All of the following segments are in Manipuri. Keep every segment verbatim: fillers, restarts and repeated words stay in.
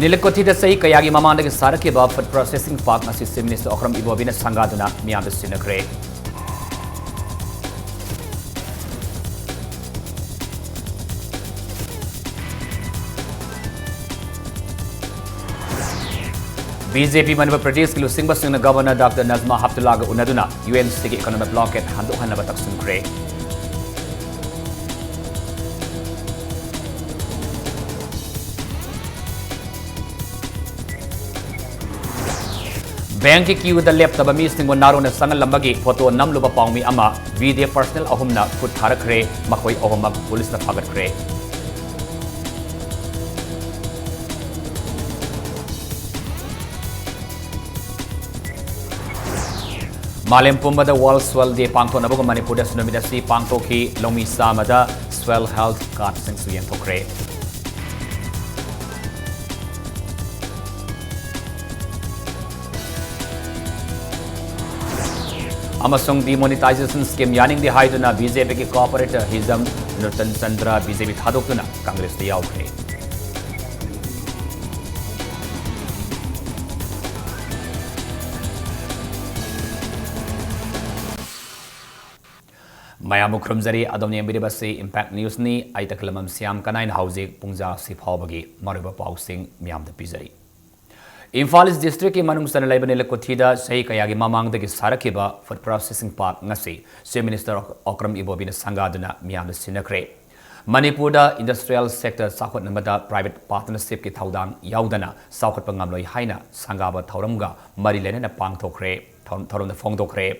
ꯅꯤꯂꯀꯣꯊꯤꯗ ꯆꯍꯤ ꯀꯌꯥꯒꯤ ꯃꯃꯥꯡꯗꯒꯤ ꯁꯥꯔꯛꯈꯤꯕ food processing park ꯑꯁꯤ Chief Minister ꯑꯣꯀ꯭ꯔꯝ ꯏꯕꯣꯕꯤꯅ ꯁꯪꯒꯥꯗꯨꯅ ꯃꯤꯌꯥꯝꯗ ꯁꯤꯟꯅꯈ꯭ꯔꯦ꯫ ꯕꯤ ꯖꯦ ꯄꯤ ꯃꯅꯤꯄꯨꯔ ꯄ꯭ꯔꯗꯦꯁꯀꯤ ꯂꯨꯆꯤꯡꯕꯁꯤꯡꯅ Governor Doctor Najma Heptullahꯒ ꯎꯅꯗꯨꯅ ꯌꯨ ꯑꯦꯟ ꯁꯤꯒꯤ economic blockade ꯍꯟꯗꯣꯛꯍꯟꯅꯕ ꯇꯛꯁꯤꯟꯈ꯭ꯔꯦ꯫ ꯕꯦꯡꯛꯀꯤ ꯀ꯭ꯌꯨꯗ ꯂꯦꯞꯇꯕ ꯃꯤꯁꯤꯡꯕꯨ ꯅꯥꯔꯣꯅ ꯆꯪꯍꯜꯂꯝꯕꯒꯤ ꯐꯣꯇꯣ ꯅꯝꯂꯨꯕ ꯄꯥꯎꯃꯤ ꯑꯃ ꯚꯤ ꯗꯦ ꯄꯔꯁꯅꯦꯜ ꯑꯍꯨꯝꯅ ꯈꯨꯠ ꯊꯥꯔꯛꯈ꯭ꯔꯦ꯫ ꯃꯈꯣꯏ ꯑꯍꯨꯝꯃꯛ ꯄꯨꯂꯤꯁꯅ ꯐꯥꯒꯠꯈ꯭ꯔꯦ꯫ ꯃꯥꯂꯦꯝ ꯄꯨꯝꯕꯗ World Soil Day ꯄꯥꯡꯊꯣꯛꯅꯕꯒ ꯃꯅꯤꯄꯨꯔꯗꯁꯨ ꯅꯨꯃꯤꯠ ꯑꯁꯤ ꯄꯥꯡꯊꯣꯛꯈꯤ꯫ ꯂꯧꯃꯤ ꯆꯥꯝꯃꯗ soil health cardꯁꯤꯡꯁꯨ ꯌꯦꯟꯊꯣꯛꯈ꯭ꯔꯦ꯫ ꯑꯃꯁꯨꯡ demonetization scheme ꯌꯥꯅꯤꯡꯗꯦ ꯍꯥꯏꯗꯨꯅ ꯕꯤ ꯖꯦ ꯄꯤꯒꯤ corporator ꯍꯤꯖꯝ ꯅꯨꯔꯇꯟ ꯆꯟꯗ꯭ꯔ ꯕꯤ ꯖꯦ ꯄꯤ ꯊꯥꯗꯣꯛꯇꯨꯅ ꯀꯪꯒ꯭ꯔꯦꯁꯇ ꯌꯥꯎꯈ꯭ꯔꯦ꯫ ꯃꯌꯥꯝꯕꯨ ꯈꯨꯔꯨꯝꯖꯔꯤ꯫ ꯑꯗꯣꯝꯅ ꯌꯦꯡꯕꯤꯔꯤꯕꯁꯤ Impact Newsꯅꯤ꯫ ꯑꯩ ꯇꯈꯦꯂꯝꯕꯝ ꯁ꯭ꯌꯥꯝ ꯀꯅꯥꯏꯅ ꯍꯧꯖꯤꯛ ꯄꯨꯡꯖꯥ ꯑꯁꯤ ꯐꯥꯎꯕꯒꯤ ꯃꯔꯨꯑꯣꯏꯕ ꯄꯥꯎꯁꯤꯡ ꯃꯤꯌꯥꯝꯗ ꯄꯤꯖꯔꯤ꯫ ꯏꯝꯐꯥꯜ ꯏꯁ ꯗꯤꯁꯇ꯭ꯔꯤꯛꯀꯤ ꯃꯅꯨꯡ ꯆꯟꯅ ꯂꯩꯕ ꯅꯤꯂꯀꯨꯊꯤꯗ ꯆꯍꯤ ꯀꯌꯥꯒꯤ ꯃꯃꯥꯡꯗꯒꯤ ꯁꯥꯔꯛꯈꯤꯕ food processing park ꯉꯁꯤ Chief Minister ꯑꯣꯀ꯭ꯔꯝ ꯏꯕꯣꯕꯤꯅ ꯁꯪꯒꯥꯗꯨꯅ ꯃꯤꯌꯥꯝꯗ ꯁꯤꯟꯅꯈ꯭ꯔꯦ꯫ ꯃꯅꯤꯄꯨꯔꯗ industrial sector ꯆꯥꯎꯈꯠꯅꯕꯗ private partnershipꯀꯤ ꯊꯧꯗꯥꯡ ꯌꯥꯎꯗꯅ ꯆꯥꯎꯈꯠꯄ ꯉꯝꯂꯣꯏ ꯍꯥꯏꯅ ꯁꯪꯒꯥꯕ ꯊꯧꯔꯝꯒ ꯃꯔꯤ ꯂꯩꯅꯅ ꯄꯥꯡꯊꯣꯛꯈ꯭ꯔꯦ꯫ ꯊꯧ-, ꯊꯧꯔꯝꯗ ꯐꯣꯡꯗꯣꯛꯈ꯭ꯔꯦ꯫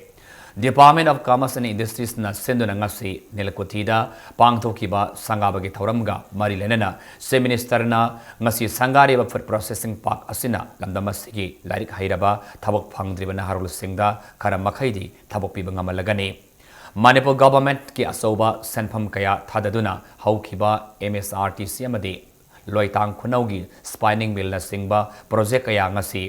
Department of Commerce and Industriesꯅ ꯁꯤꯟꯗꯨꯅ ꯉꯁꯤ ꯅꯤꯂꯀꯨꯊꯤꯗ ꯄꯥꯡꯊꯣꯛꯈꯤꯕ ꯁꯪꯒꯥꯕꯒꯤ ꯊꯧꯔꯝꯒ ꯃꯔꯤ ꯂꯩꯅꯅ Chief Ministerꯅ ꯉꯁꯤ ꯁꯪꯒꯥꯔꯤꯕ food processing park ꯑꯁꯤꯅ ꯂꯝꯗꯝ ꯑꯁꯤꯒꯤ ꯂꯥꯏꯔꯤꯛ ꯍꯩꯔꯕ ꯊꯕꯛ ꯐꯪꯗ꯭ꯔꯤꯕ ꯅꯍꯥꯔꯣꯜꯁꯤꯡꯗ ꯈꯔ ꯃꯈꯩꯗꯤ ꯊꯕꯛ ꯄꯤꯕ ꯉꯝꯍꯜꯂꯒꯅꯤ꯫ ꯃꯅꯤꯄꯨꯔ governmentꯀꯤ ꯑꯆꯧꯕ ꯁꯦꯟꯐꯝ ꯀꯌꯥ ꯊꯥꯗꯗꯨꯅ ꯍꯧꯈꯤꯕ M S R T C ꯑꯃꯗꯤ ꯂꯣꯏꯇꯥꯡ ꯈꯨꯅꯧꯒꯤ spinning millꯅꯆꯤꯡꯕ project ꯀꯌꯥ ꯉꯁꯤ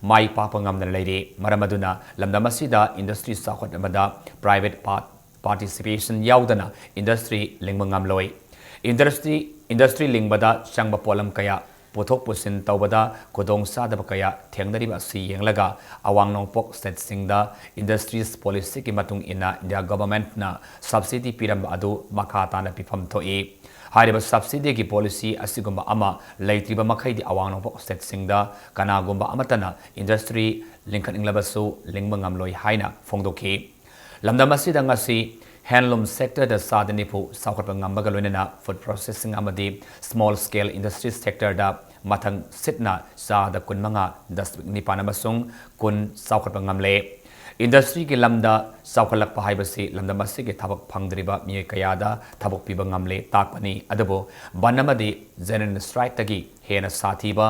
ꯃꯥꯏ ꯄꯥꯛꯄ ꯉꯝꯗꯅ ꯂꯩꯔꯤ꯫ ꯃꯔꯝ ꯑꯗꯨꯅ ꯂꯝꯗꯝ ꯑꯁꯤꯗ industry ꯆꯥꯎꯈꯠꯅꯕꯗ private pa-, participation ꯌꯥꯎꯗꯅ industry ꯂꯤꯡꯕ ꯉꯝꯂꯣꯏ꯫ Industry, industry ꯂꯤꯡꯕꯗ ꯆꯪꯕ ꯄꯣꯠꯂꯝ ꯀꯌꯥ ꯄꯨꯊꯣꯛ ꯄꯨꯁꯤꯟ ꯇꯧꯕꯗ ꯈꯨꯗꯣꯡꯆꯥꯗꯕ ꯀꯌꯥ ꯊꯦꯡꯅꯔꯤꯕ ꯑꯁꯤ ꯌꯦꯡꯂꯒ, ꯑꯋꯥꯡ ꯅꯣꯡꯄꯣꯛ stateꯁꯤꯡꯗ industries policyꯒꯤ ꯃꯇꯨꯡ ꯏꯟꯅ India governmentꯅ subsidy ꯄꯤꯔꯝꯕ ꯑꯗꯨ ꯃꯈꯥ ꯇꯥꯅ ꯄꯤꯐꯝ ꯊꯣꯛꯏ꯫ ꯍꯥꯏꯔꯤꯕ subsidyꯒꯤ policy ꯑꯁꯤꯒꯨꯝꯕ ꯑꯃ ꯂꯩꯇ꯭ꯔꯤꯕ ꯃꯈꯩꯗꯤ, ꯑꯋꯥꯡ ꯅꯣꯡꯄꯣꯛ stateꯁꯤꯡꯗ ꯀꯅꯥꯒꯨꯝꯕ ꯑꯃꯠꯇꯅ industry ꯂꯤꯡꯈꯠꯅꯤꯡꯂꯕꯁꯨ ꯂꯤꯡꯕ ꯉꯝꯂꯣꯏ ꯍꯥꯏꯅ ꯐꯣꯡꯗꯣꯛꯈꯤ꯫ ꯂꯝꯗꯝ ꯑꯁꯤꯗ ꯉꯁꯤ handloom sectorꯗ ꯆꯥꯗ ꯅꯤꯐꯨ ꯆꯥꯎꯈꯠꯄ ꯉꯝꯕꯒ ꯂꯣꯏꯅꯅ, food processing ꯑꯃꯗꯤ small scale industry sectorꯗ ꯃꯊꯪ ꯁꯤꯠꯅ ꯆꯥꯗ ꯀꯨꯟꯃꯉꯥ ꯗꯁꯃꯤꯛ ꯅꯤꯄꯥꯟ ꯑꯃꯁꯨꯡ ꯀꯨꯟ ꯆꯥꯎꯈꯠꯄ ꯉꯝꯂꯦ꯫ Industryꯒꯤ ꯂꯝꯗ ꯆꯥꯎꯈꯠꯂꯛꯄ ꯍꯥꯏꯕꯁꯤ ꯂꯝꯗꯝ ꯑꯁꯤꯒꯤ ꯊꯕꯛ ꯐꯪꯗ꯭ꯔꯤꯕ ꯃꯤꯑꯣꯏ ꯀꯌꯥꯗ ꯊꯕꯛ ꯄꯤꯕ ꯉꯝꯂꯦ ꯇꯥꯛꯄꯅꯤ꯫ ꯑꯗꯨꯕꯨ ꯕꯟ ꯑꯃꯗꯤ general strikeꯇꯒꯤ ꯍꯦꯟꯅ ꯁꯥꯊꯤꯕ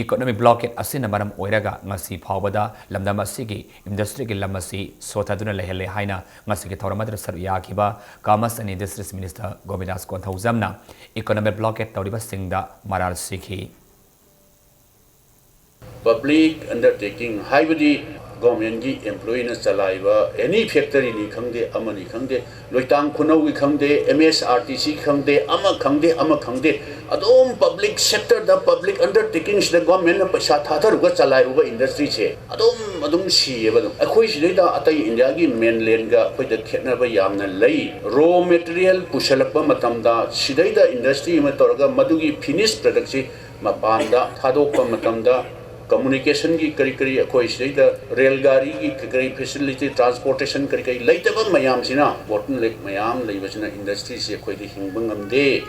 economic blockade ꯑꯁꯤꯅ ꯃꯔꯝ ꯑꯣꯏꯔꯒ, ꯉꯁꯤ ꯐꯥꯎꯕꯗ ꯂꯝꯗꯝ ꯑꯁꯤꯒꯤ industryꯒꯤ ꯂꯝ ꯑꯁꯤ ꯁꯣꯊꯗꯨꯅ ꯂꯩꯍꯜꯂꯦ ꯍꯥꯏꯅ ꯉꯁꯤꯒꯤ ꯊꯧꯔꯝ ꯑꯗꯨꯗ ꯁꯔꯨꯛ ꯌꯥꯈꯤꯕ Commerce and Industries Minister ꯒꯣꯕꯤꯟꯗꯥꯁ ꯀꯣꯟꯊꯧꯖꯝꯅ economic blockade ꯇꯧꯔꯤꯕꯁꯤꯡꯗ ꯃꯔꯥꯜ ꯁꯤꯈꯤ꯫ Public undertaking ꯍꯥꯏꯕꯗꯤ governmentꯀꯤ employeeꯅ ꯆꯂꯥꯏꯕ any factoryꯅꯤ ꯈꯪꯗꯦ, ꯑꯃꯅꯤ ꯈꯪꯗꯦ, ꯂꯣꯏꯇꯥꯡ ꯈꯨꯅꯧꯒꯤ ꯈꯪꯗꯦ, MSRTC ꯈꯪꯗꯦ, ꯑꯃ ꯈꯪꯗꯦ, ꯑꯃ ꯈꯪꯗꯦ, ꯑꯗꯨꯝ public sectorꯗ, public undertakingꯁꯤꯗ governmentꯅ ꯄꯩꯁꯥ ꯊꯥꯗꯔꯨꯒ ꯆꯂꯥꯏꯔꯨꯕ industryꯁꯦ ꯑꯗꯨꯝ ꯑꯗꯨꯝ ꯁꯤꯌꯦꯕ꯫ ꯑꯗꯨꯝ ꯑꯩꯈꯣꯏ ꯁꯤꯗꯩꯗ ꯑꯇꯩ Indiaꯒꯤ mainlandꯒ ꯑꯩꯈꯣꯏꯗ ꯈꯦꯠꯅꯕ ꯌꯥꯝꯅ ꯂꯩ꯫ Raw material ꯄꯨꯁꯜꯂꯛꯄ ꯃꯇꯝꯗ ꯁꯤꯗꯩꯗ industry ꯑꯃ ꯇꯧꯔꯒ ꯃꯗꯨꯒꯤ finish productꯁꯤ ꯃꯄꯥꯟꯗ ꯊꯥꯗꯣꯛꯄ ꯃꯇꯝꯗ communicationꯒꯤ ꯀꯔꯤ ꯀꯔꯤ, ꯑꯩꯈꯣꯏ ꯁꯤꯗꯩꯗ ꯔꯦꯜ ꯒꯥꯔꯤꯒꯤ ꯀꯔꯤ ꯀꯔꯤ facility, transportation ꯀꯔꯤ ꯀꯔꯤ ꯂꯩꯇꯕ ꯃꯌꯥꯝꯁꯤꯅ, bottleneck ꯃꯌꯥꯝ ꯂꯩꯕꯁꯤꯅ industryꯁꯤ ꯑꯩꯈꯣꯏꯗꯤ ꯍꯤꯡꯕ ꯉꯝꯗꯦ꯫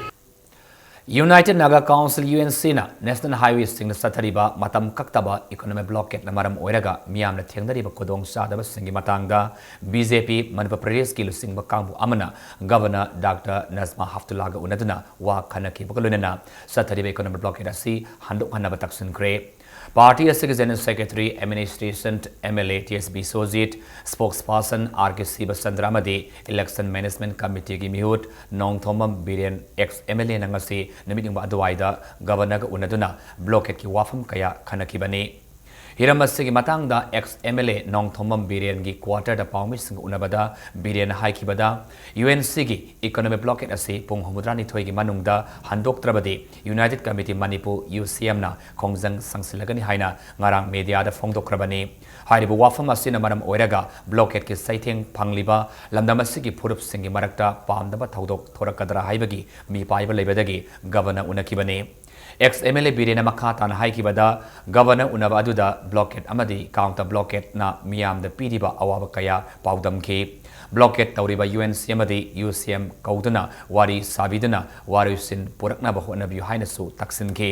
United Naga Council, UNCꯅ National Highwayꯁꯤꯡꯗ ꯆꯠꯊꯔꯤꯕ ꯃꯇꯝ ꯀꯛꯇꯕ economic blockadeꯅ ꯃꯔꯝ ꯑꯣꯏꯔꯒ ꯃꯤꯌꯥꯝꯅ ꯊꯦꯡꯅꯔꯤꯕ ꯈꯨꯗꯣꯡꯆꯥꯗꯕꯁꯤꯡꯒꯤ ꯃꯇꯥꯡꯗ BJP ꯃꯅꯤꯄꯨꯔ ꯄ꯭ꯔꯗꯦꯁꯀꯤ ꯂꯨꯆꯤꯡꯕ ꯀꯥꯡꯕꯨ ꯑꯃꯅ Governor Doctor Najma Heptullaꯒ ꯎꯅꯗꯨꯅ ꯋꯥ ꯈꯟꯅꯈꯤꯕꯒ ꯂꯣꯏꯅꯅ, ꯆꯠꯊꯔꯤꯕ economic blockade ꯑꯁꯤ ꯍꯟꯗꯣꯛꯍꯟꯅꯕ ꯇꯛꯁꯤꯟꯈ꯭ꯔꯦ꯫ Party ꯑꯁꯤꯒꯤ General Secretary, Administration MLA T S Biswajit, Spokesperson R K Sibachandra ꯑꯃꯗꯤ Election Management Committeeꯒꯤ ꯃꯤꯍꯨꯠ ꯅꯣꯡꯊꯣꯝꯕꯝ ꯕꯤꯔꯦꯟ, ex MLAꯅ ꯉꯁꯤ ꯅꯨꯃꯤꯠ ꯌꯨꯡꯕ ꯑꯗꯨꯋꯥꯏꯗ Governorꯒ ꯎꯅꯗꯨꯅ blockadeꯀꯤ ꯋꯥꯐꯝ ꯀꯌꯥ ꯈꯟꯅꯈꯤꯕꯅꯤ꯫ ꯍꯤꯔꯝ ꯑꯁꯤꯒꯤ ꯃꯇꯥꯡꯗ ex M L A Nongthombam ꯕꯤꯔꯦꯟꯒꯤ quarter the ꯄꯥꯎꯃꯤꯁꯤꯡꯒ ꯎꯅꯕꯗ ꯕꯤꯔꯦꯟꯅ ꯍꯥꯏꯈꯤꯕꯗ, U N C ꯒꯤ economic blockade ꯑꯁꯤ ꯄꯨꯡ ꯍꯨꯝꯐꯨꯇꯔꯥꯅꯤꯊꯣꯏꯒꯤ ꯃꯅꯨꯡꯗ ꯍꯟꯗꯣꯛꯇ꯭ꯔꯕꯗꯤ United Committee Manipur, U C M ꯅ ꯈꯣꯡꯖꯪ ꯁꯪꯁꯤꯜꯂꯒꯅꯤ ꯍꯥꯏꯅ ꯉꯔꯥꯡ media ꯗ ꯐꯣꯡꯗꯣꯛꯈ꯭ꯔꯕꯅꯤ꯫ ꯍꯥꯏꯔꯤꯕ ꯋꯥꯐꯝ ꯑꯁꯤꯅ ꯃꯔꯝ ꯑꯣꯏꯔꯒ blockade ꯀꯤ ꯆꯩꯊꯦꯡ ꯐꯪꯂꯤꯕ ꯂꯝꯗꯝ ꯑꯁꯤꯒꯤ ꯐꯨꯔꯨꯞꯁꯤꯡꯒꯤ ꯃꯔꯛꯇ ꯄꯥꯝꯗꯕ ꯊꯧꯗꯣꯛ ꯊꯣꯔꯛꯀꯗ꯭ꯔꯥ ꯍꯥꯏꯕꯒꯤ ꯃꯤꯄꯥꯏꯕ ꯂꯩꯕꯗꯒꯤ Governor ꯎꯅꯈꯤꯕꯅꯤ꯫ Ex M L A ꯕꯤꯔꯦꯟꯅ ꯃꯈꯥ ꯇꯥꯅ ꯍꯥꯏꯈꯤꯕꯗ, Governor ꯎꯅꯕ ꯑꯗꯨꯗ blockade ꯑꯃꯗꯤ counter blockade ꯅ ꯃꯤꯌꯥꯝꯗ ꯄꯤꯔꯤꯕ ꯑꯋꯥꯕ ꯀꯌꯥ ꯄꯥꯎꯗꯝꯈꯤ꯫ Blockade ꯇꯧꯔꯤꯕ U N C ꯑꯃꯗꯤ U C M ꯀꯧꯗꯨꯅ ꯋꯥꯔꯤ ꯁꯥꯕꯤꯗꯨꯅ ꯋꯥꯔꯣꯏꯁꯤꯟ ꯄꯨꯔꯛꯅꯕ ꯍꯣꯠꯅꯕꯤꯌꯨ ꯍꯥꯏꯅꯁꯨ ꯇꯛꯁꯤꯟꯈꯤ꯫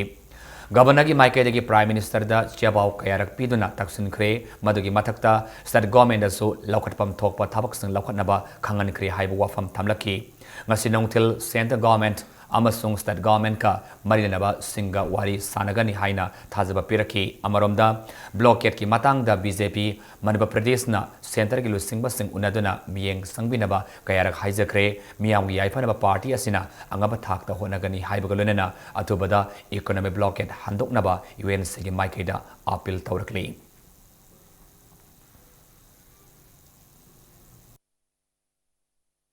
Governor ꯒꯤ ꯃꯥꯏꯀꯩꯗꯒꯤ Prime Minister ꯗ ꯆꯦꯄꯥꯎ ꯀꯌꯥꯔꯛ ꯄꯤꯗꯨꯅ ꯇꯛꯁꯤꯟꯈ꯭ꯔꯦ꯫ ꯃꯗꯨꯒꯤ ꯃꯊꯛꯇ State Government ꯗꯁꯨ ꯂꯧꯈꯠꯐꯝ ꯊꯣꯛꯄ ꯊꯕꯛꯁꯤꯡ ꯂꯧꯈꯠꯅꯕ ꯈꯪꯍꯟꯈ꯭ꯔꯦ ꯍꯥꯏꯕ ꯋꯥꯐꯝ ꯊꯝꯂꯛꯈꯤ꯫ ꯉꯁꯤ ꯅꯨꯡꯊꯤꯜ Central Government ꯑꯃꯁꯨꯡ State Government ꯀ ꯃꯔꯤ ꯂꯩꯅꯕꯁꯤꯡꯒ ꯋꯥꯔꯤ ꯁꯥꯟꯅꯒꯅꯤ ꯍꯥꯏꯅ ꯊꯥꯖꯕ ꯄꯤꯔꯛꯈꯤ꯫ ꯑꯃꯔꯣꯝꯗ, blockade ꯀꯤ ꯃꯇꯥꯡꯗ B J P Manipur ꯄ꯭ꯔꯗꯦꯁꯅ centre ꯒꯤ ꯂꯨꯆꯤꯡꯕꯁꯤꯡ ꯎꯅꯗꯨꯅ ꯃꯤꯠꯌꯦꯡ ꯆꯪꯕꯤꯅꯕ ꯀꯌꯥꯔꯛ ꯍꯥꯏꯖꯈ꯭ꯔꯦ꯫ ꯃꯤꯌꯥꯝꯒꯤ ꯌꯥꯏꯐꯅꯕ party ꯑꯁꯤꯅ ꯑꯉꯝꯕ ꯊꯥꯛꯇ ꯍꯣꯠꯅꯒꯅꯤ ꯍꯥꯏꯕꯒ ꯂꯣꯏꯅꯅ ꯑꯊꯨꯕꯗ economic blockade ꯍꯟꯗꯣꯛꯅꯕ U N C ꯒꯤ ꯃꯥꯏꯀꯩꯗ appeal ꯇꯧꯔꯛꯂꯤ꯫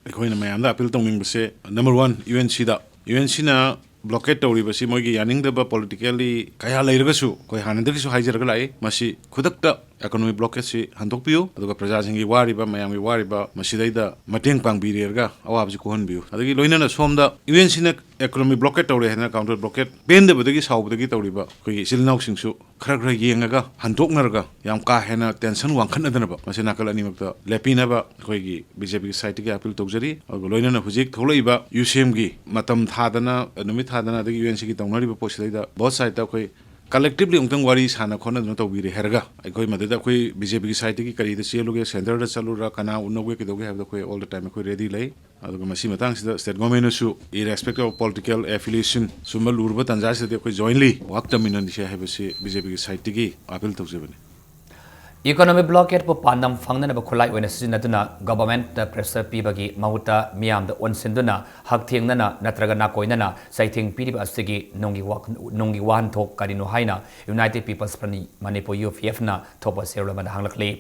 ꯑꯩꯈꯣꯏꯅ ꯃꯌꯥꯝꯗ appeal ꯇꯧꯅꯤꯡꯕꯁꯦ, number one, U N C ꯗ, U N C ꯅ blockade ꯇꯧꯔꯤꯕꯁꯤ ꯃꯣꯏꯒꯤ ꯌꯥꯅꯤꯡꯗꯕ politically ꯀꯌꯥ ꯂꯩꯔꯒꯁꯨ, ꯑꯩꯈꯣꯏ ꯍꯥꯟꯅꯗꯒꯤꯁꯨ ꯍꯥꯏꯖꯔꯒ ꯂꯥꯛꯏ, ꯃꯁꯤ ꯈꯨꯗꯛꯇ economic blockade ꯁꯤ ꯍꯟꯗꯣꯛꯄꯤꯌꯨ, ꯑꯗꯨꯒ ꯄ꯭ꯔꯖꯥꯁꯤꯡꯒꯤ ꯋꯥꯔꯤꯕ, ꯃꯌꯥꯝꯒꯤ ꯋꯥꯔꯤꯕ ꯃꯁꯤꯗꯩꯗ ꯃꯇꯦꯡ ꯄꯥꯡꯕꯤꯔꯦꯔꯒ ꯑꯋꯥꯕꯁꯤ ꯀꯣꯛꯍꯟꯕꯤꯌꯨ꯫ ꯑꯗꯒꯤ ꯂꯣꯏꯅꯅ ꯁꯣꯝꯗ U N C ꯅ economic blockade ꯇꯧꯔꯦ ꯍꯥꯏꯗꯅ counter blockade ꯄꯦꯟꯗꯕꯗꯒꯤ, ꯁꯥꯎꯕꯗꯒꯤ ꯇꯧꯔꯤꯕ ꯑꯩꯈꯣꯏꯒꯤ ꯏꯆꯤꯜ ꯏꯅꯥꯎꯁꯤꯡꯁꯨ ꯈꯔ ꯈꯔ ꯌꯦꯡꯉꯒ ꯍꯟꯗꯣꯛꯅꯔꯒ, ꯌꯥꯝ ꯀꯥ ꯍꯦꯟꯅ tension ꯋꯥꯡꯈꯠꯅꯗꯅꯕ, ꯃꯁꯤ ꯅꯥꯀꯜ ꯑꯅꯤꯃꯛꯇ ꯂꯦꯞꯄꯤꯅꯕ ꯑꯩꯈꯣꯏꯒꯤ B J P ꯒꯤ side ꯇꯒꯤ appeal ꯇꯧꯖꯔꯤ꯫ ꯑꯗꯨꯒ ꯂꯣꯏꯅꯅ ꯍꯧꯖꯤꯛ ꯊꯣꯛꯂꯛꯏꯕ U C M ꯒꯤ ꯃꯇꯝ ꯊꯥꯗꯅ, ꯅꯨꯃꯤꯠ ꯊꯥꯗꯅ, ꯑꯗꯒꯤ U N C ꯒꯤ ꯇꯧꯅꯔꯤꯕ ꯄꯣꯠꯁꯤꯗꯩꯗ both side ꯇ ꯑꯩꯈꯣꯏ collectively ꯑꯃꯨꯛꯇꯪ ꯋꯥꯔꯤ ꯁꯥꯟꯅ ꯈꯣꯠꯅꯗꯨꯅ ꯇꯧꯕꯤꯔꯦ ꯍꯥꯏꯔꯒ, ꯑꯩꯈꯣꯏ ꯃꯗꯨꯗ ꯑꯩꯈꯣꯏ B J P ꯒꯤ side ꯇꯒꯤ ꯀꯔꯤꯗ ꯆꯦꯜꯂꯨꯒꯦ, centre ꯗ ꯆꯠꯂꯨꯔꯥ, ꯀꯅꯥ ꯎꯅꯧꯒꯦ, ꯀꯩꯗꯧꯒꯦ ꯍꯥꯏꯕꯗ ꯑꯩꯈꯣꯏ all the time ꯑꯩꯈꯣꯏ ready ꯂꯩ꯫ ꯑꯗꯨꯒ ꯃꯁꯤ ꯃꯇꯥꯡꯁꯤꯗ State Government ꯅꯁꯨ, irrespective of political affiliation, ꯁꯨꯝꯕ ꯂꯨꯔꯕ ꯇꯥꯟꯖꯥꯁꯤꯗꯗꯤ ꯑꯩꯈꯣꯏ jointly work ꯇꯧꯃꯤꯟꯅꯁꯤ ꯍꯥꯏꯕꯁꯤ B J P ꯒꯤ side ꯇꯒꯤ appeal ꯇꯧꯖꯕꯅꯤ꯫ Economic blockade ꯄꯨ ꯄꯥꯟꯗꯝ ꯐꯪꯅꯅꯕ ꯈꯨꯠꯂꯥꯏ ꯑꯣꯏꯅ ꯁꯤꯖꯤꯟꯅꯗꯨꯅ government ꯇ pressure ꯄꯤꯕꯒꯤ ꯃꯍꯨꯠꯇ ꯃꯤꯌꯥꯝꯗ ꯑꯣꯟꯁꯤꯟꯗꯨꯅ ꯍꯛꯊꯦꯡꯅꯅ ꯅꯠꯇ꯭ꯔꯒ ꯅꯥꯀꯣꯏꯅꯅ ꯆꯩꯊꯦꯡ ꯄꯤꯔꯤꯕ ꯑꯁꯤꯒꯤ ꯅꯨꯡꯒꯤ ꯋꯥ-, ꯅꯨꯡꯒꯤ ꯋꯥꯍꯟꯊꯣꯛ ꯀꯔꯤꯅꯣ ꯍꯥꯏꯅ United People's Front Manipur, U P F ꯅ ꯊꯣꯛꯄ ꯆꯦꯔꯣꯜ ꯑꯃꯗ ꯍꯪꯂꯛꯂꯤ꯫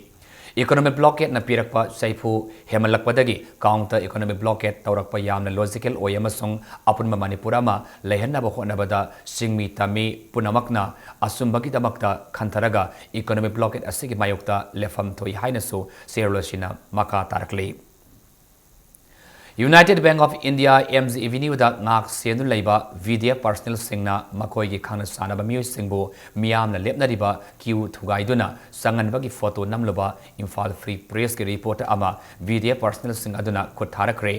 Economic blockade ꯅ ꯄꯤꯔꯛꯄ ꯆꯩꯐꯨ ꯍꯦꯟꯃꯜꯂꯛꯄꯗꯒꯤ counter economic blockade ꯇꯧꯔꯛꯄ ꯌꯥꯝꯅ logical ꯑꯣꯏ ꯑꯃꯁꯨꯡ ꯑꯄꯨꯟꯕ ꯃꯅꯤꯄꯨꯔ ꯑꯃ ꯂꯩꯍꯟꯅꯕ ꯍꯣꯠꯅꯕꯗ ꯆꯤꯡꯃꯤ ꯇꯝꯃꯤ ꯄꯨꯝꯅꯃꯛꯅ ꯑꯆꯨꯝꯕꯒꯤꯗꯃꯛꯇ ꯈꯟꯊꯔꯒ economic blockade ꯑꯁꯤꯒꯤ ꯃꯥꯌꯣꯛꯇ ꯂꯦꯞꯐꯝ ꯊꯣꯛꯏ ꯍꯥꯏꯅꯁꯨ ꯆꯦꯔꯣꯜ ꯑꯁꯤꯅ ꯃꯈꯥ ꯇꯥꯔꯛꯂꯤ꯫ United Bank of India, M G Avenue ꯗ ꯉꯥꯛ ꯁꯦꯟꯗꯨꯅ ꯂꯩꯕ V D F personnel ꯁꯤꯡꯅ ꯃꯈꯣꯏꯒꯤ ꯈꯪꯅ ꯆꯥꯟꯅꯕ ꯃꯤꯑꯣꯏꯁꯤꯡꯕꯨ ꯃꯤꯌꯥꯝꯅ ꯂꯦꯞꯅꯔꯤꯕ queue ꯊꯨꯒꯥꯏꯗꯨꯅ ꯆꯪꯍꯟꯕꯒꯤ photo ꯅꯝꯂꯨꯕ Imphal Free Press ꯀꯤ reporter ꯑꯃ V D F personnel ꯁꯤꯡ ꯑꯗꯨꯅ ꯈꯨꯠ ꯊꯥꯔꯛꯈ꯭ꯔꯦ꯫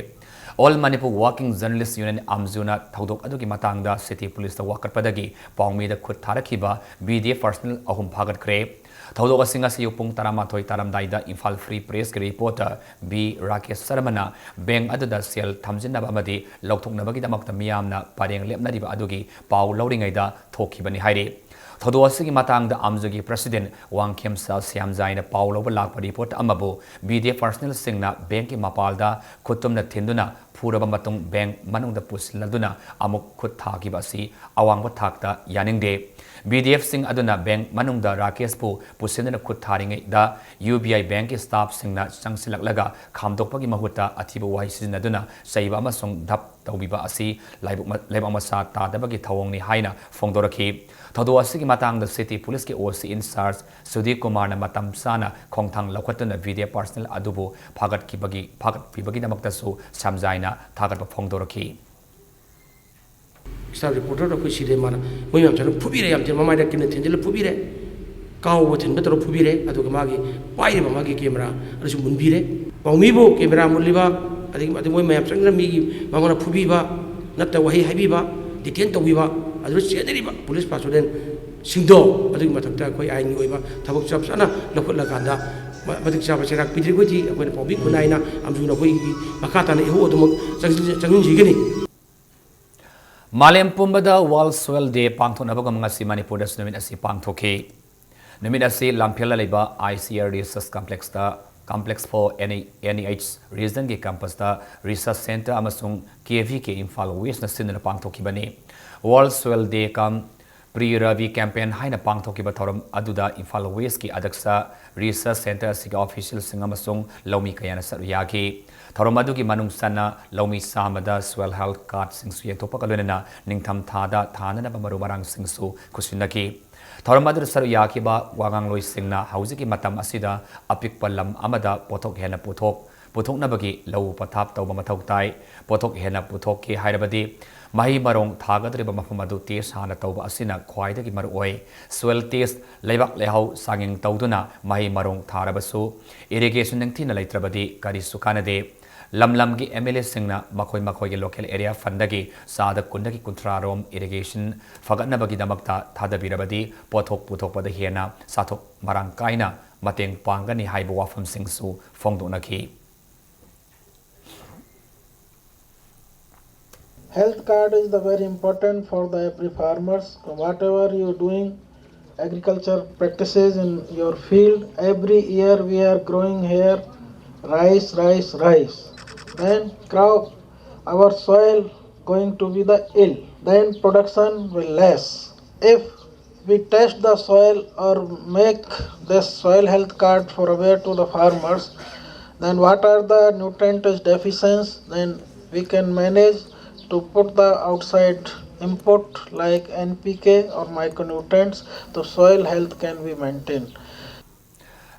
All Manipur Working Journalist Union, ꯑꯝꯖꯨꯅ ꯊꯧꯗꯣꯛ ꯑꯗꯨꯒꯤ ꯃꯇꯥꯡꯗ city police ꯇ ꯋꯥꯀꯠꯄꯗꯒꯤ ꯄꯥꯎꯃꯤꯗ ꯈꯨꯠ ꯊꯥꯔꯛꯈꯤꯕ V D F personnel ꯑꯍꯨꯝ ꯐꯥꯒꯠꯈ꯭ꯔꯦ꯫ ꯊꯧꯗꯣꯛ ꯑꯁꯤ ꯉꯁꯤ ꯑꯌꯨꯛ ꯄꯨꯡ ꯇꯔꯥꯃꯥꯊꯣꯏ ꯇꯥꯔꯝꯗꯥꯏꯗ Imphal Free Press ꯀꯤ reporter B ꯔꯥꯀꯦꯁ ꯁꯔꯃꯅ bank ꯑꯗꯨꯗ ꯁꯦꯜ ꯊꯝꯖꯤꯟꯅꯕ ꯑꯃꯗꯤ ꯂꯧꯊꯣꯛꯅꯕꯒꯤꯗꯃꯛꯇ ꯃꯤꯌꯥꯝꯅ ꯄꯔꯦꯡ ꯂꯦꯞꯅꯔꯤꯕ ꯑꯗꯨꯒꯤ ꯄꯥꯎ ꯂꯧꯔꯤꯉꯩꯗ ꯊꯣꯛꯈꯤꯕꯅꯤ ꯍꯥꯏꯔꯤ꯫ ꯊꯧꯗꯣꯛ ꯑꯁꯤꯒꯤ ꯃꯇꯥꯡꯗ ꯑꯝꯖꯨꯒꯤ president ꯋꯥꯡꯈꯦꯝꯆꯥ ꯁ꯭ꯌꯥꯝꯖꯥꯏꯅ ꯄꯥꯎ ꯂꯧꯕ ꯂꯥꯛꯄ reporter ꯑꯃꯕꯨ V D F personnel ꯁꯤꯡꯅ bank ꯀꯤ ꯃꯄꯥꯜꯗ ꯈꯨꯠꯇꯨꯝꯅ ꯊꯤꯟꯗꯨꯅ ꯐꯨꯔꯕ ꯃꯇꯨꯡ bank ꯃꯅꯨꯡꯗ ꯄꯨꯁꯤꯜꯂꯗꯨꯅ ꯑꯃꯨꯛ ꯈꯨꯠ ꯊꯥꯈꯤꯕ ꯑꯁꯤ ꯑꯋꯥꯡꯕ ꯊꯥꯛꯇ ꯌꯥꯅꯤꯡꯗꯦ꯫ V D F ꯁꯤꯡ ꯑꯗꯨꯅ bank ꯃꯅꯨꯡꯗ ꯔꯥꯀꯦꯁꯄꯨ ꯄꯨꯁꯤꯟꯗꯨꯅ ꯈꯨꯠ ꯊꯥꯔꯤꯉꯩꯗ U B I bank ꯀꯤ staff ꯁꯤꯡꯅ ꯆꯪꯁꯤꯜꯂꯛꯂꯒ ꯈꯥꯝꯗꯣꯛꯄꯒꯤ ꯃꯍꯨꯠꯇ ꯑꯊꯤꯕ ꯋꯥꯍꯩ ꯁꯤꯖꯤꯟꯅꯗꯨꯅ ꯆꯩꯕ ꯑꯃꯁꯨꯡ ꯙꯞ ꯇꯧꯕꯤꯕ ꯑꯁꯤ ꯂꯥꯏꯕꯛ ꯃ-, ꯂꯩꯕꯥꯛ ꯃꯆꯥ ꯇꯥꯗꯕꯒꯤ ꯊꯧꯑꯣꯡꯅꯤ ꯍꯥꯏꯅ ꯐꯣꯡꯗꯣꯔꯛꯈꯤ꯫ ꯊꯧꯗꯣꯛ ꯑꯁꯤꯒꯤ ꯃꯇꯥꯡꯗ city police ꯀꯤ O C in charge ꯁꯨꯗꯤꯞ ꯀꯨꯃꯥꯔꯅ ꯃꯇꯝ ꯆꯥꯅ ꯈꯣꯡꯊꯥꯡ ꯂꯧꯈꯠꯇꯨꯅ V D F personnel ꯑꯗꯨꯕꯨ ꯐꯥꯒꯠꯈꯤꯕꯒꯤ, ꯐꯥꯒꯠꯄꯤꯕꯒꯤꯗꯃꯛꯇꯁꯨ ꯁ꯭ꯌꯥꯝꯖꯥꯏꯅ ꯊꯥꯒꯠꯄ ꯐꯣꯡꯗꯣꯔꯛꯈꯤ꯫ Staff reporter ꯗ ꯑꯩꯈꯣꯏ ꯁꯤꯗꯩ ꯃꯥꯅ ꯃꯣꯏ ꯃꯌꯥꯝ ꯆꯪꯉꯒ ꯐꯨꯕꯤꯔꯦ, ꯌꯥꯝ ꯊꯤꯅ ꯃꯃꯥꯏꯗ ꯀꯤꯟꯅ ꯊꯤꯟꯖꯤꯜꯂ ꯐꯨꯕꯤꯔꯦ, ꯀꯥꯎꯕ ꯊꯤꯟꯕ ꯇꯧꯔ ꯐꯨꯕꯤꯔꯦ꯫ ꯑꯗꯨꯒ ꯃꯥꯒꯤ ꯄꯥꯏꯔꯤꯕ ꯃꯥꯒꯤ camera ꯑꯗꯨꯁꯨ ꯃꯨꯟꯕꯤꯔꯦ꯫ ꯄꯥꯎꯃꯤꯕꯨ camera ꯃꯨꯜꯂꯤꯕ, ꯑꯗꯒꯤ, ꯑꯗꯒꯤ ꯃꯣꯏ ꯃꯌꯥꯝ ꯆꯪꯗꯅ ꯃꯤꯒꯤ ꯃꯉꯣꯟꯗ ꯐꯨꯕꯤꯕ, ꯅꯠꯇ ꯋꯥꯍꯩ ꯍꯥꯏꯕꯤꯕ, detain ꯇꯧꯕꯤꯕ, ꯑꯗꯨꯗ ꯆꯦꯟꯅꯔꯤꯕ police personnel ꯁꯤꯡꯗꯣ ꯑꯗꯨꯒꯤ ꯃꯊꯛꯇ ꯑꯩꯈꯣꯏ ꯑꯥꯏꯟꯒꯤ ꯑꯣꯏꯕ ꯊꯕꯛ ꯆꯞ ꯆꯥꯅ ꯂꯧꯈꯠꯂꯀꯥꯟꯗ ꯃ-, ꯃꯇꯤꯛ ꯆꯥꯕ ꯆꯩꯔꯥꯛ ꯄꯤꯗ꯭ꯔꯤꯈꯣꯏꯗꯤ ꯑꯩꯈꯣꯏꯅ ꯄꯥꯎꯃꯤ ꯈꯨꯟꯅꯥꯏꯅ ꯑꯝꯖꯨꯅ ꯑꯩꯈꯣꯏꯒꯤ ꯃꯈꯥ ꯇꯥꯅ ꯏꯍꯧ ꯑꯗꯨꯃꯛ ꯆꯪꯁꯤꯟ-, ꯆꯪꯁꯤꯟꯖꯒꯅꯤ꯫ ꯃꯥꯂꯦꯝ ꯄꯨꯝꯕꯗ World Soil Day ꯄꯥꯡꯊꯣꯛꯅꯕꯒꯨꯝ ꯉꯁꯤ ꯃꯅꯤꯄꯨꯔꯗꯁꯨ ꯅꯨꯃꯤꯠ ꯑꯁꯤ ꯄꯥꯡꯊꯣꯛꯈꯤ꯫ ꯅꯨꯃꯤꯠ ꯑꯁꯤ ꯂꯝꯐꯦꯜꯗ ꯂꯩꯕ I C R Research Complexꯇ, Complex for N E H Regionꯒꯤ campusꯇ Research Centre ꯑꯃꯁꯨꯡ K V K ꯏꯝꯐꯥꯜ Westꯅ ꯁꯤꯟꯗꯨꯅ ꯄꯥꯡꯊꯣꯛꯈꯤꯕꯅꯤ꯫ World Soil Day cum Pre Rabi Campaign ꯍꯥꯏꯅ ꯄꯥꯡꯊꯣꯛꯈꯤꯕ ꯊꯧꯔꯝ ꯑꯗꯨꯗ ꯏꯝꯐꯥꯜ Westꯀꯤ ꯑꯗꯛꯁ Research Centre ꯑꯁꯤꯒꯤ officialꯁꯤꯡ ꯑꯃꯁꯨꯡ ꯂꯧꯃꯤ ꯀꯌꯥꯅ ꯁꯔꯨꯛ ꯌꯥꯈꯤ꯫ ꯊꯧꯔꯝ ꯑꯗꯨꯒꯤ ꯃꯅꯨꯡ ꯆꯟꯅ ꯂꯧꯃꯤ ꯆꯥꯝꯃꯗ soil health cardꯁꯤꯡꯁꯨ ꯌꯦꯟꯊꯣꯛꯄꯒ ꯂꯣꯏꯅꯅ ꯅꯤꯡꯊꯝ ꯊꯥꯗ ꯊꯥꯅꯅꯕ ꯃꯔꯨ ꯃꯔꯥꯡꯁꯤꯡꯁꯨ ꯈꯨꯠꯁꯤꯟꯅꯈꯤ꯫ ꯊꯧꯔꯝ ꯑꯗꯨꯗ ꯁꯔꯨꯛ ꯌꯥꯈꯤꯕ ꯋꯥꯉꯥꯡꯂꯣꯏꯁꯤꯡꯅ ꯍꯧꯖꯤꯛꯀꯤ ꯃꯇꯝ ꯑꯁꯤꯗ ꯑꯄꯤꯛꯄ ꯂꯝ ꯑꯃꯗ ꯄꯣꯠꯊꯣꯛ ꯍꯦꯟꯅ ꯄꯨꯊꯣꯛ, ꯄꯨꯊꯣꯛꯅꯕꯒꯤ ꯂꯧ ꯄꯊꯥꯞ ꯇꯧꯕ ꯃꯊꯧ ꯇꯥꯏ꯫ ꯄꯣꯠꯊꯣꯛ ꯍꯦꯟꯅ ꯄꯨꯊꯣꯛꯀꯦ ꯍꯥꯏꯔꯕꯗꯤ ꯃꯍꯩ ꯃꯔꯣꯡ ꯊꯥꯒꯗꯧꯔꯤꯕ ꯃꯐꯝ ꯑꯗꯨ test ꯍꯥꯟꯅ ꯇꯧꯕ ꯑꯁꯤꯅ ꯈ꯭ꯋꯥꯏꯗꯒꯤ ꯃꯔꯨꯑꯣꯏ꯫ Soil test, ꯂꯩꯕꯥꯛ ꯂꯩꯍꯥꯎ ꯆꯥꯡꯌꯦꯡ ꯇꯧꯗꯨꯅ ꯃꯍꯩ ꯃꯔꯣꯡ ꯊꯥꯔꯕꯁꯨ irrigation ꯅꯤꯡꯊꯤꯅ ꯂꯩꯇ꯭ꯔꯕꯗꯤ ꯀꯔꯤꯁꯨ ꯀꯥꯟꯅꯗꯦ꯫ ꯂꯝ ꯂꯝꯒꯤ M L Aꯁꯤꯡꯅ ꯃꯈꯣꯏ ꯃꯈꯣꯏꯒꯤ local area fundꯗꯒꯤ ꯆꯥꯗ ꯀꯨꯟꯗꯒꯤ ꯀꯨꯟꯊ꯭ꯔꯥ ꯔꯣꯝ irrigation ꯐꯒꯠꯅꯕꯒꯤꯗꯃꯛꯇ ꯊꯥꯗꯕꯤꯔꯕꯗꯤ ꯄꯣꯠꯊꯣꯛ ꯄꯨꯊꯣꯛꯄꯗ ꯍꯦꯟꯅ ꯆꯥꯊꯣꯛ ꯃꯔꯥꯡ ꯀꯥꯏꯅ ꯃꯇꯦꯡ ꯄꯥꯡꯒꯅꯤ ꯍꯥꯏꯕ ꯋꯥꯐꯝꯁꯤꯡꯁꯨ ꯐꯣꯡꯗꯣꯛꯅꯈꯤ꯫ Health card is the very important for the every farmers. Whatever you doing, agriculture practices in your field, every year we are growing here rice, rice, rice. Then crop, our soil going to be the ill. Then production will less. If we test the soil or make this soil health card for aware to the farmers, then what are the nutrient deficiencies, then we can manage to put the outside input like N P K or micronutrients, the soil health can be maintained.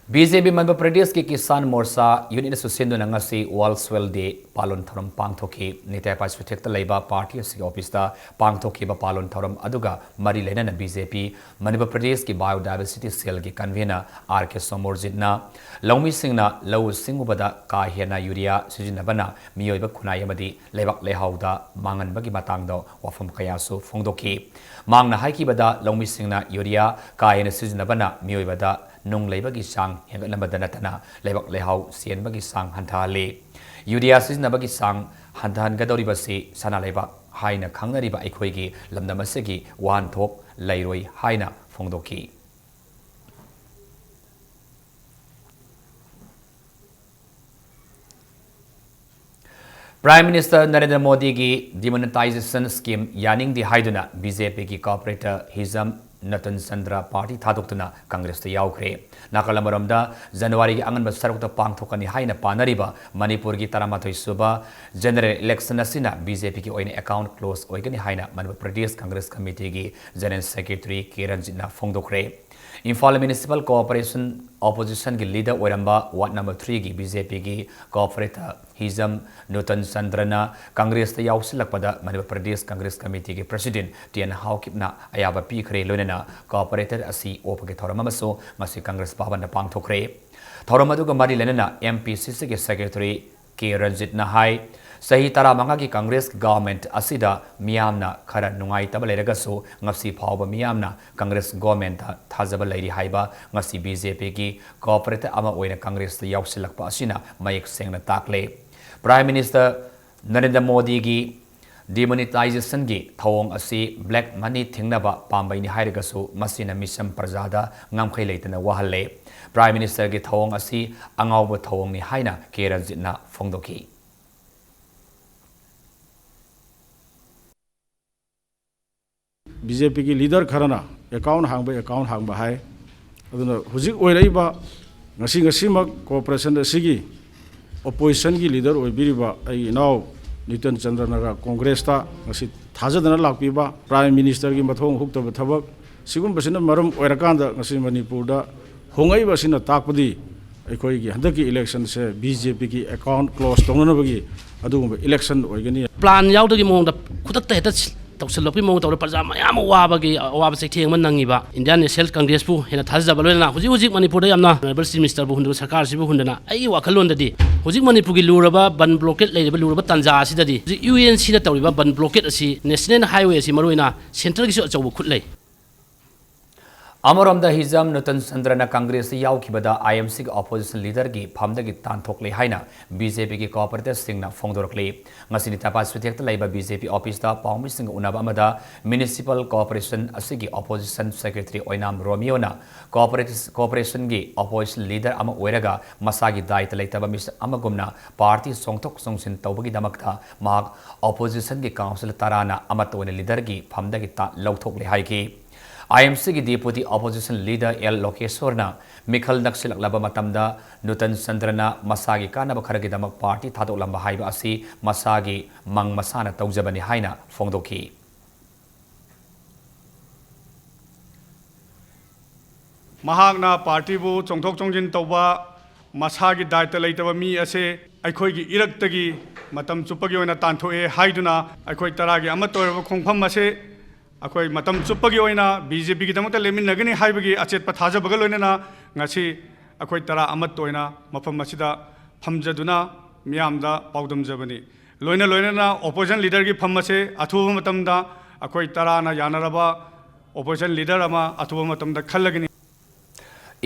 B J P Manipur ꯄ꯭ꯔꯗꯦꯁꯀꯤ ꯀꯤꯁꯥꯟ ꯃꯣꯔꯆꯥ ꯌꯨꯅꯤꯠꯅꯁꯨ ꯁꯤꯟꯗꯨꯅ ꯉꯁꯤ World Soil Day ꯄꯥꯂꯣꯟ ꯊꯧꯔꯝ ꯄꯥꯡꯊꯣꯛꯈꯤ꯫ ꯅꯤꯇꯥꯏ ꯄꯥꯏꯁꯨꯊꯦꯛꯇ ꯂꯩꯕ ꯄꯥꯔꯇꯤ ꯑꯁꯤꯒꯤ ꯑꯣꯐꯤꯁꯇ ꯄꯥꯡꯊꯣꯛꯈꯤꯕ ꯄꯥꯂꯣꯟ ꯊꯧꯔꯝ ꯑꯗꯨꯒ ꯃꯔꯤ ꯂꯩꯅꯅ B J P ꯃꯅꯤꯄꯨꯔ ꯄ꯭ꯔꯗꯦꯁꯀꯤ Biodiversity Cellꯒꯤ convener R K ꯁꯣꯃꯣꯔꯖꯤꯠꯅ ꯂꯧꯃꯤꯁꯤꯡꯅ ꯂꯧꯎ ꯁꯤꯡꯎꯕꯗ ꯀꯥ ꯍꯦꯟꯅ ꯌꯨꯔꯤꯌꯥ ꯁꯤꯖꯤꯟꯅꯕꯅ ꯃꯤꯑꯣꯏꯕ ꯈꯨꯟꯅꯥꯏ ꯑꯃꯗꯤ ꯂꯩꯕꯥꯛ ꯂꯩꯍꯥꯎꯗ ꯃꯥꯡꯍꯟꯕꯒꯤ ꯃꯇꯥꯡꯗ ꯋꯥꯐꯝ ꯀꯌꯥꯁꯨ ꯐꯣꯡꯗꯣꯛꯈꯤ꯫ ꯃꯍꯥꯛꯅ ꯍꯥꯏꯈꯤꯕꯗ, ꯂꯧꯃꯤꯁꯤꯡꯅ ꯌꯨꯔꯤꯌꯥ ꯀꯥ ꯍꯦꯟꯅ ꯁꯤꯖꯤꯟꯅꯕꯅ ꯃꯤꯑꯣꯏꯕꯗ ꯅꯨꯡ ꯂꯩꯕꯒꯤ ꯆꯥꯡ ꯍꯦꯟꯒꯠꯍꯟꯕꯗ ꯅꯠꯇꯅ ꯂꯩꯕꯥꯛ ꯂꯩꯍꯥꯎ ꯆꯦꯟꯕꯒꯤ ꯆꯥꯡ ꯍꯟꯊꯍꯜꯂꯤ꯫ ꯌꯨꯔꯤꯌꯥ ꯁꯤꯖꯤꯟꯅꯕꯒꯤ ꯆꯥꯡ ꯍꯟꯊꯍꯟꯒꯗꯧꯔꯤꯕꯁꯤ ꯁꯅꯥ ꯂꯩꯕꯥꯛ ꯍꯥꯏꯅ ꯈꯪꯅꯔꯤꯕ ꯑꯩꯈꯣꯏꯒꯤ ꯂꯝꯗꯝ ꯑꯁꯤꯒꯤ ꯋꯥꯍꯟꯊꯣꯛ ꯂꯩꯔꯣꯏ ꯍꯥꯏꯅ ꯐꯣꯡꯗꯣꯛꯈꯤ꯫ Prime Minister ꯅꯔꯦꯟꯗ꯭ꯔ ꯃꯣꯗꯤꯒꯤ demonetization scheme ꯌꯥꯅꯤꯡꯗꯦ ꯍꯥꯏꯗꯨꯅ BJPꯒꯤ corporator ꯍꯤꯖꯝ ꯅꯇꯟ ꯆꯟꯗ꯭ꯔ party ꯊꯥꯗꯣꯛꯇꯨꯅ Congressꯇ ꯌꯥꯎꯈ꯭ꯔꯦ꯫ ꯅꯥꯀꯜ ꯑꯃꯔꯣꯝꯗ, ꯖꯅꯋꯥꯔꯤꯒꯤ ꯑꯉꯟꯕ ꯁꯔꯨꯛꯇ ꯄꯥꯡꯊꯣꯛꯀꯅꯤ ꯍꯥꯏꯅ ꯄꯥꯅꯔꯤꯕ ꯃꯅꯤꯄꯨꯔꯒꯤ ꯇꯔꯥꯃꯥꯊꯣꯏ ꯁꯨꯕ general election ꯑꯁꯤꯅ BJPꯒꯤ ꯑꯣꯏꯅ account close ꯑꯣꯏꯒꯅꯤ ꯍꯥꯏꯅ ꯃꯅꯤꯄꯨꯔ ꯄ꯭ꯔꯗꯦꯁ Congress Committeeꯒꯤ General Secretary ꯀꯦ ꯔꯟꯖꯤꯠꯅ ꯐꯣꯡꯗꯣꯛꯈ꯭ꯔꯦ꯫ ꯏꯝꯐꯥꯜ Municipal Corporation oppositionꯒꯤ leader ꯑꯣꯏꯔꯝꯕ ward number threeꯒꯤ BJPꯒꯤ corporator ꯍꯤꯖꯝ ꯅꯨꯇꯟ ꯆꯟꯗ꯭ꯔꯅ Congressꯇ ꯌꯥꯎꯁꯤꯜꯂꯛꯄꯗ ꯃꯅꯤꯄꯨꯔ ꯄ꯭ꯔꯗꯦꯁ Congress Committeeꯒꯤ President ꯇꯤ ꯑꯦꯟ ꯍꯥꯎꯀꯤꯞꯅ ꯑꯌꯥꯕ ꯄꯤꯈ꯭ꯔꯦ꯫ ꯂꯣꯏꯅꯅ corporator ꯑꯁꯤ ꯑꯣꯛꯄꯒꯤ ꯊꯧꯔꯝ ꯑꯃꯁꯨ ꯉꯁꯤ Congress ꯚꯕꯟꯗ ꯄꯥꯡꯊꯣꯛꯈ꯭ꯔꯦ꯫ ꯊꯧꯔꯝ ꯑꯗꯨꯒ ꯃꯔꯤ ꯂꯩꯅꯅ MPCCꯒꯤ Secretary ꯀꯦ ꯔꯟꯖꯤꯠꯅ ꯍꯥꯏ, ꯆꯍꯤ ꯇꯔꯥꯃꯉꯥꯒꯤ Congress government ꯑꯁꯤꯗ ꯃꯤꯌꯥꯝꯅ ꯈꯔ ꯅꯨꯡꯉꯥꯏꯇꯕ ꯂꯩꯔꯒꯁꯨ, ꯉꯁꯤ ꯐꯥꯎꯕ ꯃꯤꯌꯥꯝꯅ Congress governmentꯇ ꯊꯥꯖꯕ ꯂꯩꯔꯤ ꯍꯥꯏꯕ ꯉꯁꯤ BJPꯒꯤ corporator ꯑꯃ ꯑꯣꯏꯅ Congressꯇ ꯌꯥꯎꯁꯤꯜꯂꯛꯄ ꯑꯁꯤꯅ ꯃꯌꯦꯛ ꯁꯦꯡꯅ ꯇꯥꯛꯂꯦ꯫ Prime Minister ꯅꯔꯦꯟꯗ꯭ꯔ ꯃꯣꯗꯤꯒꯤ demonetizationꯒꯤ ꯊꯧꯑꯣꯡ ꯑꯁꯤ black money ꯊꯤꯡꯅꯕ ꯄꯥꯝꯕꯩꯅꯤ ꯍꯥꯏꯔꯒꯁꯨ, ꯃꯁꯤꯅ ꯃꯤꯆꯝ ꯄ꯭ꯔꯖꯥꯗ ꯉꯝꯈꯩ ꯂꯩꯇꯅ ꯋꯥꯍꯜꯂꯦ꯫ Prime Ministerꯒꯤ ꯊꯧꯑꯣꯡ ꯑꯁꯤ ꯑꯉꯥꯎꯕ ꯊꯧꯑꯣꯡꯅꯤ ꯍꯥꯏꯅ ꯀꯦ ꯔꯟꯖꯤꯠꯅ ꯐꯣꯡꯗꯣꯛꯈꯤ꯫ BJPꯒꯤ leader ꯈꯔꯅ account ꯍꯥꯡꯕ, account ꯍꯥꯡꯕ ꯍꯥꯏ꯫ ꯑꯗꯨꯅ ꯍꯧꯖꯤꯛ ꯑꯣꯏꯔꯛꯏꯕ, ꯉꯁꯤ, ꯉꯁꯤꯃꯛ corporation ꯑꯁꯤꯒꯤ oppositionꯒꯤ leader ꯑꯣꯏꯕꯤꯔꯤꯕ ꯑꯩꯒꯤ ꯏꯅꯥꯎ ꯅꯤꯇꯟ ꯆꯟꯗ꯭ꯔꯅꯒ Congressꯇ ꯉꯁꯤ ꯊꯥꯖꯗꯅ ꯂꯥꯛꯄꯤꯕ, Prime Ministerꯒꯤ ꯃꯊꯣꯡ ꯍꯨꯛꯇꯕ ꯊꯕꯛ, ꯁꯤꯒꯨꯝꯕꯁꯤꯅ ꯃꯔꯝ ꯑꯣꯏꯔꯀꯥꯟꯗ ꯉꯁꯤ ꯃꯅꯤꯄꯨꯔꯗ ꯍꯣꯡꯉꯛꯏꯕ ꯑꯁꯤꯅ ꯇꯥꯛꯄꯗꯤ ꯑꯩꯈꯣꯏꯒꯤ ꯍꯟꯗꯛꯀꯤ electionꯁꯦ BJPꯒꯤ account close ꯇꯧꯅꯅꯕꯒꯤ ꯑꯗꯨꯒꯨꯝꯕ election ꯑꯣꯏꯒꯅꯤ꯫ Plan ꯌꯥꯎꯗꯕꯒꯤ ꯃꯑꯣꯡꯗ ꯈꯨꯗꯛꯇ ꯍꯦꯛꯇ ꯇꯧꯁꯤꯜꯂꯛꯄꯒꯤ ꯃꯑꯣꯡ ꯇꯧꯔꯦ꯫ ꯄ꯭ꯔꯖꯥ ꯃꯌꯥꯝ ꯑꯃ ꯋꯥꯕꯒꯤ ꯑꯋꯥꯕ ꯆꯩꯊꯦꯡ ꯑꯃ ꯅꯪꯉꯤꯕ Indian National Congressꯄꯨ ꯍꯦꯟꯅ ꯊꯥꯖꯖꯕ, ꯂꯣꯏꯅꯅ ꯍꯧꯖꯤꯛ ꯍꯧꯖꯤꯛ ꯃꯅꯤꯄꯨꯔꯗ ꯌꯥꯝꯅ Honourable Chief Ministerꯕꯨ ꯍꯨꯟꯗꯨꯅ, ꯁꯔꯀꯥꯔꯁꯤꯕꯨ ꯍꯨꯟꯗꯨꯅ, ꯑꯩꯒꯤ ꯋꯥꯈꯜꯂꯣꯟꯗꯗꯤ ꯍꯧꯖꯤꯛ ꯃꯅꯤꯄꯨꯔꯒꯤ ꯂꯨꯔꯕ ꯕꯟ blockade ꯂꯩꯔꯤꯕ ꯂꯨꯔꯕ ꯇꯥꯟꯖꯥ ꯑꯁꯤꯗꯗꯤ ꯍꯧꯖꯤꯛ UNCꯅ ꯇꯧꯔꯤꯕ ꯕꯟ blockade ꯑꯁꯤ, National Highway ꯑꯁꯤ ꯃꯔꯨꯑꯣꯏꯅ centreꯒꯤꯁꯨ ꯑꯆꯧꯕ ꯈꯨꯠ ꯂꯩ꯫ ꯑꯃꯔꯣꯝꯗ, ꯍꯤꯖꯝ ꯅꯨꯇꯟ ꯆꯟꯗ꯭ꯔꯅ ꯀꯪꯒ꯭ꯔꯦꯁꯇ ꯌꯥꯎꯈꯤꯕꯗ IMCꯒꯤ opposition leaderꯒꯤ ꯐꯝꯗꯒꯤ ꯇꯥꯟꯊꯣꯛꯂꯦ ꯍꯥꯏꯅ BJPꯒꯤ corporatorꯁꯤꯡꯅ ꯐꯣꯡꯗꯣꯔꯛꯂꯤ꯫ ꯉꯁꯤ ꯅꯤꯇꯥꯄꯥ ꯁꯨꯊꯦꯛꯇ ꯂꯩꯕ BJP officeꯇ ꯄꯥꯎꯃꯤꯁꯤꯡꯒ ꯎꯅꯕ ꯑꯃꯗ municipal corporation ꯑꯁꯤꯒꯤ opposition secretary ꯑꯣꯏꯅꯥꯝ ꯔꯣꯃꯤꯌꯣꯅ corporation, corporationꯒꯤ opposition leader ꯑꯃ ꯑꯣꯏꯔꯒ ꯃꯁꯥꯒꯤ ꯗꯥꯏꯇ ꯂꯩꯇꯕ ꯃꯤꯁꯛ ꯑꯃꯒꯨꯝꯅ party ꯆꯣꯡꯊꯣꯛ ꯆꯣꯡꯁꯤꯟ ꯇꯧꯕꯒꯤꯗꯃꯛꯇ ꯃꯍꯥꯛ oppositionꯒꯤ councillor ꯇꯔꯥꯅ ꯑꯃꯠꯇ ꯑꯣꯏꯅ leaderꯒꯤ ꯐꯝꯗꯒꯤ ꯇꯥ-, ꯂꯧꯊꯣꯛꯂꯦ ꯍꯥꯏꯈꯤ꯫ IMCꯒꯤ deputy opposition leader L ꯂꯣꯀꯦꯁꯣꯔꯅ ꯃꯤꯈꯜ ꯅꯛꯁꯤꯜꯂꯛꯂꯕ ꯃꯇꯝꯗ ꯅꯨꯇꯟ ꯆꯟꯗ꯭ꯔꯅ ꯃꯁꯥꯒꯤ ꯀꯥꯟꯅꯕ ꯈꯔꯒꯤꯗꯃꯛ party ꯊꯥꯗꯣꯛꯂꯝꯕ ꯍꯥꯏꯕ ꯑꯁꯤ ꯃꯁꯥꯒꯤ ꯃꯪ ꯃꯁꯥꯅ ꯇꯧꯖꯕꯅꯤ ꯍꯥꯏꯅ ꯐꯣꯡꯗꯣꯛꯈꯤ꯫ ꯃꯍꯥꯛꯅ partyꯕꯨ ꯆꯣꯡꯊꯣꯛ ꯆꯣꯡꯁꯤꯟ ꯇꯧꯕ, ꯃꯁꯥꯒꯤ ꯗꯥꯏꯇ ꯂꯩꯇꯕ ꯃꯤ ꯑꯁꯦ ꯑꯩꯈꯣꯏꯒꯤ ꯏꯔꯛꯇꯒꯤ ꯃꯇꯝ ꯆꯨꯞꯄꯒꯤ ꯑꯣꯏꯅ ꯇꯥꯟꯊꯣꯛꯑꯦ ꯍꯥꯏꯗꯨꯅ ꯑꯩꯈꯣꯏ ꯇꯔꯥꯒꯤ ꯑꯃꯠꯇ ꯑꯣꯏꯔꯕ ꯈꯣꯡꯐꯝ ꯑꯁꯦ ꯑꯩꯈꯣꯏ ꯃꯇꯝ ꯆꯨꯞꯄꯒꯤ ꯑꯣꯏꯅ BJPꯒꯤꯗꯃꯛꯇ ꯂꯦꯞꯃꯤꯟꯅꯒꯅꯤ ꯍꯥꯏꯕꯒꯤ ꯑꯆꯦꯠꯄ ꯊꯥꯖꯕꯒ ꯂꯣꯏꯅꯅ ꯉꯁꯤ ꯑꯩꯈꯣꯏ ꯇꯔꯥ ꯑꯃꯠꯇ ꯑꯣꯏꯅ ꯃꯐꯝ ꯑꯁꯤꯗ ꯐꯝꯖꯗꯨꯅ ꯃꯤꯌꯥꯝꯗ ꯄꯥꯎꯗꯝꯖꯕꯅꯤ꯫ ꯂꯣꯏꯅ ꯂꯣꯏꯅꯅ opposition leaderꯒꯤ ꯐꯝ ꯑꯁꯦ ꯑꯊꯨꯕ ꯃꯇꯝꯗ ꯑꯩꯈꯣꯏ ꯇꯔꯥꯅ ꯌꯥꯅꯔꯕ opposition leader ꯑꯃ ꯑꯊꯨꯕ ꯃꯇꯝꯗ ꯈꯜꯂꯒꯅꯤ꯫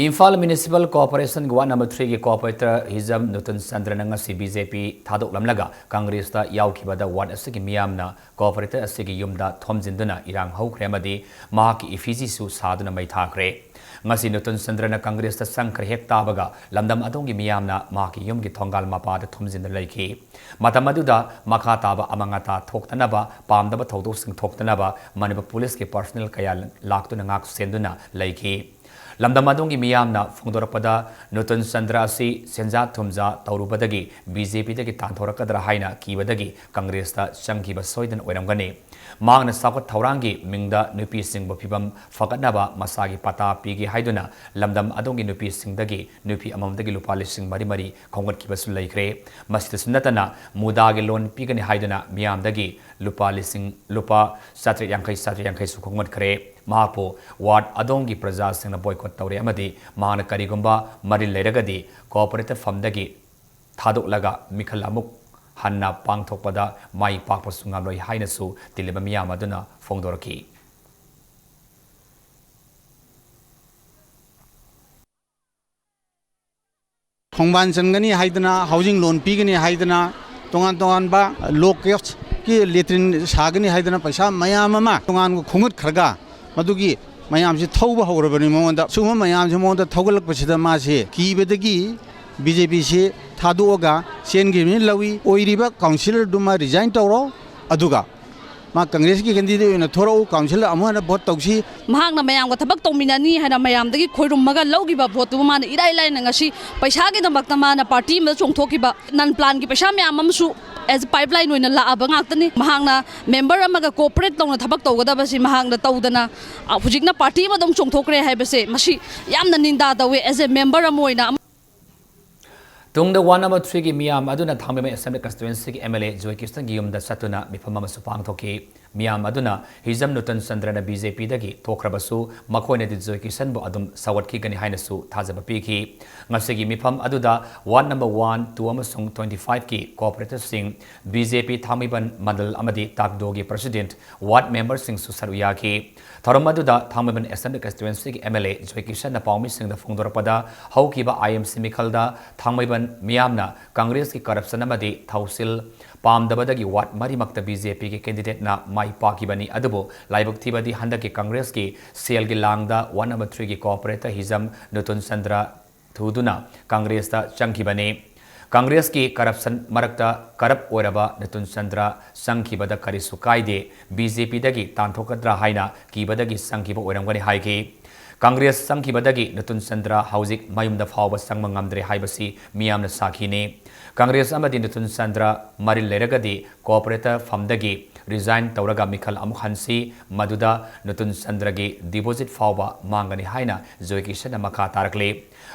Imphal Municipal Corporationꯒꯤ ward number threeꯒꯤ corporator Hijam Nutan ꯆꯟꯗ꯭ꯔꯅ ꯉꯁꯤ BJP ꯊꯥꯗꯣꯛꯂꯝꯂꯒ ꯀꯪꯒ꯭ꯔꯦꯁꯇ ꯌꯥꯎꯈꯤꯕꯗ ward ꯑꯁꯤꯒꯤ ꯃꯤꯌꯥꯝꯅ corporator ꯑꯁꯤꯒꯤ ꯌꯨꯝꯗ ꯊꯣꯝꯖꯤꯟꯗꯨꯅ ꯏꯔꯥꯡ ꯍꯧꯈ꯭ꯔꯦ ꯑꯃꯗꯤ ꯃꯍꯥꯛꯀꯤ effigyꯁꯨ ꯁꯥꯗꯨꯅ ꯃꯩ ꯊꯥꯈ꯭ꯔꯦ꯫ ꯉꯁꯤ ꯅꯨꯇꯟ ꯆꯟꯗ꯭ꯔꯅ ꯀꯪꯒ꯭ꯔꯦꯁꯇ ꯆꯪꯈ꯭ꯔꯦ ꯍꯦꯛ ꯇꯥꯕꯒ ꯂꯝꯗꯝ ꯑꯗꯣꯝꯒꯤ ꯃꯤꯌꯥꯝꯅ ꯃꯍꯥꯛꯀꯤ ꯌꯨꯝꯒꯤ ꯊꯣꯡꯒꯥꯜ ꯃꯄꯥꯗ ꯊꯣꯝꯖꯤꯟꯗꯨꯅ ꯂꯩꯈꯤ꯫ ꯃꯇꯝ ꯑꯗꯨꯗ ꯃꯈꯥ ꯇꯥꯕ ꯑꯃꯥꯡ ꯑꯇꯥ ꯊꯣꯛꯇꯅꯕ, ꯄꯥꯝꯗꯕ ꯊꯧꯗꯣꯛꯁꯤꯡ ꯊꯣꯛꯇꯅꯕ ꯃꯅꯤꯄꯨꯔ ꯄꯨꯂꯤꯁꯀꯤ personnel ꯀꯌꯥ ꯂꯥꯛꯇꯨꯅ ꯉꯥꯛ ꯁꯦꯟꯗꯨꯅ ꯂꯩꯈꯤ꯫ ꯂꯝꯗꯝ ꯑꯗꯣꯝꯒꯤ ꯃꯤꯌꯥꯝꯅ ꯐꯣꯡꯗꯣꯔꯛꯄꯗ ꯅꯨꯇꯟ ꯆꯟꯗ꯭ꯔ ꯑꯁꯤ ꯁꯦꯟꯖꯥ ꯊꯨꯝꯖꯥ ꯇꯧꯔꯨꯕꯗꯒꯤ BJPꯗꯒꯤ ꯇꯥꯟꯊꯣꯔꯛꯀꯗ꯭ꯔꯥ ꯍꯥꯏꯅ ꯀꯤꯕꯗꯒꯤ ꯀꯪꯒ꯭ꯔꯦꯁꯇ ꯆꯪꯈꯤꯕ ꯁꯣꯏꯗꯅ ꯑꯣꯏꯔꯝꯒꯅꯤ꯫ ꯃꯍꯥꯛꯅ ꯆꯥꯎꯈꯠ ꯊꯧꯔꯥꯡꯒꯤ ꯃꯤꯡꯗ ꯅꯨꯄꯤꯁꯤꯡꯕꯨ ꯐꯤꯕꯝ ꯐꯒꯠꯅꯕ, ꯃꯁꯥꯒꯤ ꯄꯇꯥ ꯄꯤꯒꯦ ꯍꯥꯏꯗꯨꯅ ꯂꯝꯗꯝ ꯑꯗꯣꯝꯒꯤ ꯅꯨꯄꯤꯁꯤꯡꯗꯒꯤ ꯅꯨꯄꯤ ꯑꯃꯃꯝꯗꯒꯤ ꯂꯨꯄꯥ ꯂꯤꯁꯤꯡ ꯃꯔꯤ ꯃꯔꯤ ꯈꯣꯝꯒꯠꯈꯤꯕꯁꯨ ꯂꯩꯈ꯭ꯔꯦ꯫ ꯃꯁꯤꯗꯁꯨ ꯅꯠꯇꯅ ꯃꯨꯗꯥꯒꯤ loan ꯄꯤꯒꯅꯤ ꯍꯥꯏꯗꯨꯅ ꯃꯤꯌꯥꯝꯗꯒꯤ ꯂꯨꯄꯥ ꯂꯤꯁꯤꯡ, ꯂꯨꯄꯥ ꯆꯥꯇ꯭ꯔꯦꯠ ꯌꯥꯡꯈꯩ, ꯆꯥꯇ꯭ꯔꯦꯠ ꯌꯥꯡꯈꯩꯁꯨ ꯈꯣꯝꯒꯠꯈ꯭ꯔꯦ꯫ ꯃꯍꯥꯛꯄꯨ ward ꯑꯗꯣꯝꯒꯤ ꯄ꯭ꯔꯖꯥꯁꯤꯡꯅ boycott ꯇꯧꯔꯦ ꯑꯃꯗꯤ ꯃꯍꯥꯛꯅ ꯀꯔꯤꯒꯨꯝꯕ ꯃꯔꯤꯜ ꯂꯩꯔꯒꯗꯤ corporator ꯐꯝꯗꯒꯤ ꯊꯥꯗꯣꯛꯂꯒ ꯃꯤꯈꯜ ꯑꯃꯨꯛ ꯍꯟꯅ ꯄꯥꯡꯊꯣꯛꯄꯗ ꯃꯥꯏ ꯄꯥꯛꯄꯁꯨ ꯉꯝꯂꯣꯏ ꯍꯥꯏꯅꯁꯨ ꯇꯤꯜꯂꯤꯕ ꯃꯤꯌꯥꯝ ꯑꯗꯨꯅ ꯐꯣꯡꯗꯣꯔꯛꯈꯤ꯫ ꯈꯣꯡꯕꯥꯟ ꯆꯟꯒꯅꯤ ꯍꯥꯏꯗꯅ, ꯍꯥꯎꯖꯤꯡ ꯂꯣꯟ ꯄꯤꯒꯅꯤ ꯍꯥꯏꯗꯅ, ꯇꯣꯉꯥꯟ ꯇꯣꯉꯥꯟꯕ ꯂꯣ ꯀꯣꯁꯀꯤ ꯂꯦꯇ꯭ꯔꯤꯟ ꯁꯥꯒꯅꯤ ꯍꯥꯏꯗꯅ ꯄꯩꯁꯥ ꯃꯌꯥꯝ ꯑꯃ ꯇꯣꯉꯥꯟꯕ ꯈꯣꯝꯒꯠꯈ꯭ꯔꯒ, ꯃꯗꯨꯒꯤ ꯃꯌꯥꯝꯁꯤ ꯊꯧꯕ ꯍꯧꯔꯕꯅꯤ ꯃꯉꯣꯟꯗ꯫ ꯁꯤꯒꯨꯝꯕ ꯃꯌꯥꯝꯁꯤ ꯃꯉꯣꯟꯗ ꯊꯧꯒꯠꯂꯛꯄꯁꯤꯗ ꯃꯥꯁꯤ ꯀꯤꯕꯗꯒꯤ ꯕꯤ ꯖꯦ ꯄꯤꯁꯤ ꯊꯥꯗꯣꯛꯑꯒ ꯆꯦꯟꯈꯤꯕꯅꯤ꯫ ꯂꯧꯏ ꯑꯣꯏꯔꯤꯕ ꯀꯥꯎꯟꯁꯤꯂꯔꯗꯨꯃ ꯔꯤꯖꯥꯏꯟ ꯇꯧꯔꯣ, ꯑꯗꯨꯒ ꯃꯥ ꯀꯪꯒ꯭ꯔꯦꯁꯀꯤ ꯀꯦꯟꯗꯤꯗꯦꯠ ꯑꯣꯏꯅ ꯊꯣꯔꯛꯎ, ꯀꯥꯎꯟꯁꯤꯜꯗ ꯑꯃꯨꯛ ꯍꯟꯅ ꯚꯣꯠ ꯇꯧꯁꯤ꯫ ꯃꯍꯥꯛꯅ ꯃꯌꯥꯝꯒ ꯊꯕꯛ ꯇꯧꯃꯤꯟꯅꯅꯤ ꯍꯥꯏꯅ ꯃꯌꯥꯝꯗꯒꯤ ꯈꯣꯏꯔꯨꯝꯃꯒ ꯂꯧꯈꯤꯕ ꯚꯣꯠꯇꯨꯕꯨ ꯃꯥꯅ ꯏꯔꯥꯏ ꯂꯥꯏꯅ ꯉꯁꯤ ꯄꯩꯁꯥꯒꯤꯗꯃꯛꯇ ꯃꯥꯅ ꯄꯥꯔꯇꯤ ꯑꯃꯗ ꯆꯣꯡꯊꯣꯛꯈꯤꯕ꯫ ꯅꯟ ꯄ꯭ꯂꯥꯟꯒꯤ ꯄꯩꯁꯥ ꯃꯌꯥꯝ ꯑꯃꯁꯨ ꯑꯦꯁ ꯄꯥꯏꯞꯂꯥꯏꯟ ꯑꯣꯏꯅ ꯂꯥꯛꯑꯕ ꯉꯥꯛꯇꯅꯤ꯫ ꯃꯍꯥꯛꯅ ꯃꯦꯝꯕꯔ ꯑꯃꯒ ꯀꯣꯑꯣꯄꯔꯦꯠ ꯇꯧꯅ ꯊꯕꯛ ꯇꯧꯒꯗꯕꯁꯤ ꯃꯍꯥꯛꯅ ꯇꯧꯗꯅ, ꯑ, ꯍꯧꯖꯤꯛꯅ ꯄꯥꯔꯇꯤ ꯑꯃꯗ ꯑꯃꯨꯛ ꯆꯣꯡꯊꯣꯛꯈ꯭ꯔꯦ ꯍꯥꯏꯕꯁꯦ, ꯃꯁꯤ ꯌꯥꯝꯅ ꯅꯤꯟꯗꯥ ꯇꯧꯋꯦ ꯑꯦꯁ ꯑꯦ ꯃꯦꯝꯕꯔ ꯑꯃ ꯑꯣꯏꯅ꯫ ꯇꯨꯡꯗ ꯋꯥꯔꯗ ꯅꯝꯕꯔ ꯊ꯭ꯔꯤꯒꯤ ꯃꯤꯌꯥꯝ ꯑꯗꯨꯅ ꯊꯥꯡꯃꯩꯕꯟ ꯑꯦꯁꯦꯝꯕ꯭ꯂꯤ ꯀꯟꯁꯇꯤꯇ꯭ꯋꯦꯟꯁꯤꯒꯤ ꯑꯦꯝ ꯑꯦꯜ ꯑꯦ ꯖꯣꯏ ꯀꯤꯁꯟꯒꯤ ꯌꯨꯝꯗ ꯆꯠꯇꯨꯅ ꯃꯤꯐꯝ ꯑꯃꯁꯨ ꯄꯥꯡꯊꯣꯛꯈꯤ꯫ ꯃꯤꯌꯥꯝ ꯑꯗꯨꯅ ꯍꯤꯖꯝ ꯅꯨꯇꯟ ꯆꯟꯗ꯭ꯔꯅ ꯕꯤ ꯖꯦ ꯄꯤꯗꯒꯤ ꯊꯣꯛꯈ꯭ꯔꯕꯁꯨ ꯃꯈꯣꯏꯅꯗꯤ ꯖꯣꯏ ꯀꯤꯁꯟꯕꯨ ꯑꯗꯨꯝ ꯁꯧꯒꯠꯈꯤꯒꯅꯤ ꯍꯥꯏꯅꯁꯨ ꯊꯥꯖꯕ ꯄꯤꯈꯤ꯫ ꯉꯁꯤꯒꯤ ꯃꯤꯐꯝ ꯑꯗꯨꯗ ꯋꯥꯔꯗ ꯅꯝꯕꯔ ꯋꯥꯟ, ꯇꯨ ꯑꯃꯁꯨꯡ ꯇ꯭ꯋꯦꯟꯇꯤ ꯐꯥꯏꯚꯀꯤ ꯀꯣꯑꯣꯄꯔꯦꯇꯔꯁꯤꯡ, ꯕꯤ ꯖꯦ ꯄꯤ ꯊꯥꯡꯃꯩꯕꯟ ꯃꯟꯗꯜ ꯑꯃꯗꯤ ꯇꯥꯛꯗꯣꯒꯤ ꯄ꯭ꯔꯁꯤꯗꯦꯟꯠ, ꯋꯥꯔꯗ ꯃꯦꯝꯕꯔꯁꯤꯡꯁꯨ ꯁꯔꯨꯛ ꯌꯥꯈꯤ꯫ ꯊꯧꯔꯝ ꯑꯗꯨꯗ ꯊꯥꯡꯃꯩꯕꯟ ꯑꯦꯁꯦꯝꯕ꯭ꯂꯤ ꯀꯟꯁꯇꯤꯇ꯭ꯋꯦꯟꯁꯤꯒꯤ ꯑꯦꯝ ꯑꯦꯜ ꯑꯦ ꯖꯣꯏ ꯀꯤꯁꯟꯅ ꯄꯥꯎꯃꯤꯁꯤꯡꯗ ꯐꯣꯡꯗꯣꯔꯛꯄꯗ, ꯍꯧꯈꯤꯕ ꯑꯥꯏ ꯑꯦꯝ ꯁꯤ ꯃꯤꯈꯜꯗ ꯊꯥꯡꯃꯩꯕꯟ ꯃꯤꯌꯥꯝꯅ ꯀꯪꯒ꯭ꯔꯦꯁꯀꯤ ꯀꯔꯞꯁꯟ ꯑꯃꯗꯤ ꯊꯧꯁꯤꯜ ꯄꯥꯝꯗꯕꯗꯒꯤ ꯋꯥꯔꯗ ꯃꯔꯤꯃꯛꯇ ꯕꯤ ꯖꯦ ꯄꯤꯒꯤ ꯀꯦꯟꯗꯤꯗꯦꯠꯅ ꯃꯥꯏ ꯄꯥꯛꯈꯤꯕꯅꯤ꯫ ꯑꯗꯨꯕꯨ ꯂꯥꯏꯕꯛ ꯊꯤꯕꯗꯤ ꯍꯟꯗꯛꯀꯤ ꯀꯪꯒ꯭ꯔꯦꯁꯀꯤ ꯁꯦꯜꯒꯤ ꯂꯥꯡꯗ ꯋꯥꯔꯗ ꯅꯝꯕꯔ ꯊ꯭ꯔꯤꯒꯤ ꯀꯣꯑꯣꯄꯔꯦꯇꯔ ꯍꯤꯖꯝ ꯅꯨꯇꯨꯟ ꯆꯟꯗ꯭ꯔ ꯊꯨꯗꯨꯅ ꯀꯪꯒ꯭ꯔꯦꯁꯇ ꯆꯪꯈꯤꯕꯅꯤ꯫ ꯀꯪꯒ꯭ꯔꯦꯁꯀꯤ ꯀꯔꯞꯁꯟ ꯃꯔꯛꯇ ꯀꯔꯞ ꯑꯣꯏꯔꯕ ꯅꯨꯇꯨꯟ ꯆꯟꯗ꯭ꯔ ꯆꯪꯈꯤꯕꯗ ꯀꯔꯤꯁꯨ ꯀꯥꯏꯗꯦ, ꯕꯤ ꯖꯦ ꯄꯤꯗꯒꯤ ꯇꯥꯟꯊꯣꯛꯀꯗ꯭ꯔꯥ ꯍꯥꯏꯅ ꯀꯤꯕꯗꯒꯤ ꯆꯪꯈꯤꯕ ꯑꯣꯏꯔꯝꯒꯅꯤ ꯍꯥꯏꯈꯤ꯫ ꯀꯪꯒ꯭ꯔꯦꯁ ꯆꯪꯈꯤꯕꯗꯒꯤ ꯅꯨꯇꯨꯟ ꯆꯟꯗ꯭ꯔ ꯍꯧꯖꯤꯛ ꯃꯌꯨꯝꯗ ꯐꯥꯎꯕ ꯆꯪꯕ ꯉꯝꯗ꯭ꯔꯦ ꯍꯥꯏꯕꯁꯤ ꯃꯤꯌꯥꯝꯅ ꯁꯥꯈꯤꯅꯤ꯫ ꯀꯪꯒ꯭ꯔꯦꯁ ꯑꯃꯗꯤ ꯅꯨꯇꯨꯟ ꯆꯟꯗ꯭ꯔ ꯃꯔꯤ ꯂꯩꯔꯒꯗꯤ ꯀꯣꯑꯣꯄꯔꯦꯇꯔ ꯐꯝꯗꯒꯤ ꯔꯤꯖꯥꯏꯟ ꯇꯧꯔꯒ ꯃꯤꯈꯜ ꯑꯃꯨꯛ ꯍꯟꯁꯤ, ꯃꯗꯨꯗ ꯅꯨꯇꯨꯟ ꯆꯟꯗ꯭ꯔꯒꯤ ꯗꯤꯄꯣꯖꯤꯠ ꯐꯥꯎꯕ ꯃꯥꯡꯒꯅꯤ ꯍꯥꯏꯅ ꯖꯣꯏ ꯀꯤꯁꯟꯅ ꯃꯈꯥ ꯇꯥꯔꯛꯂꯤ꯫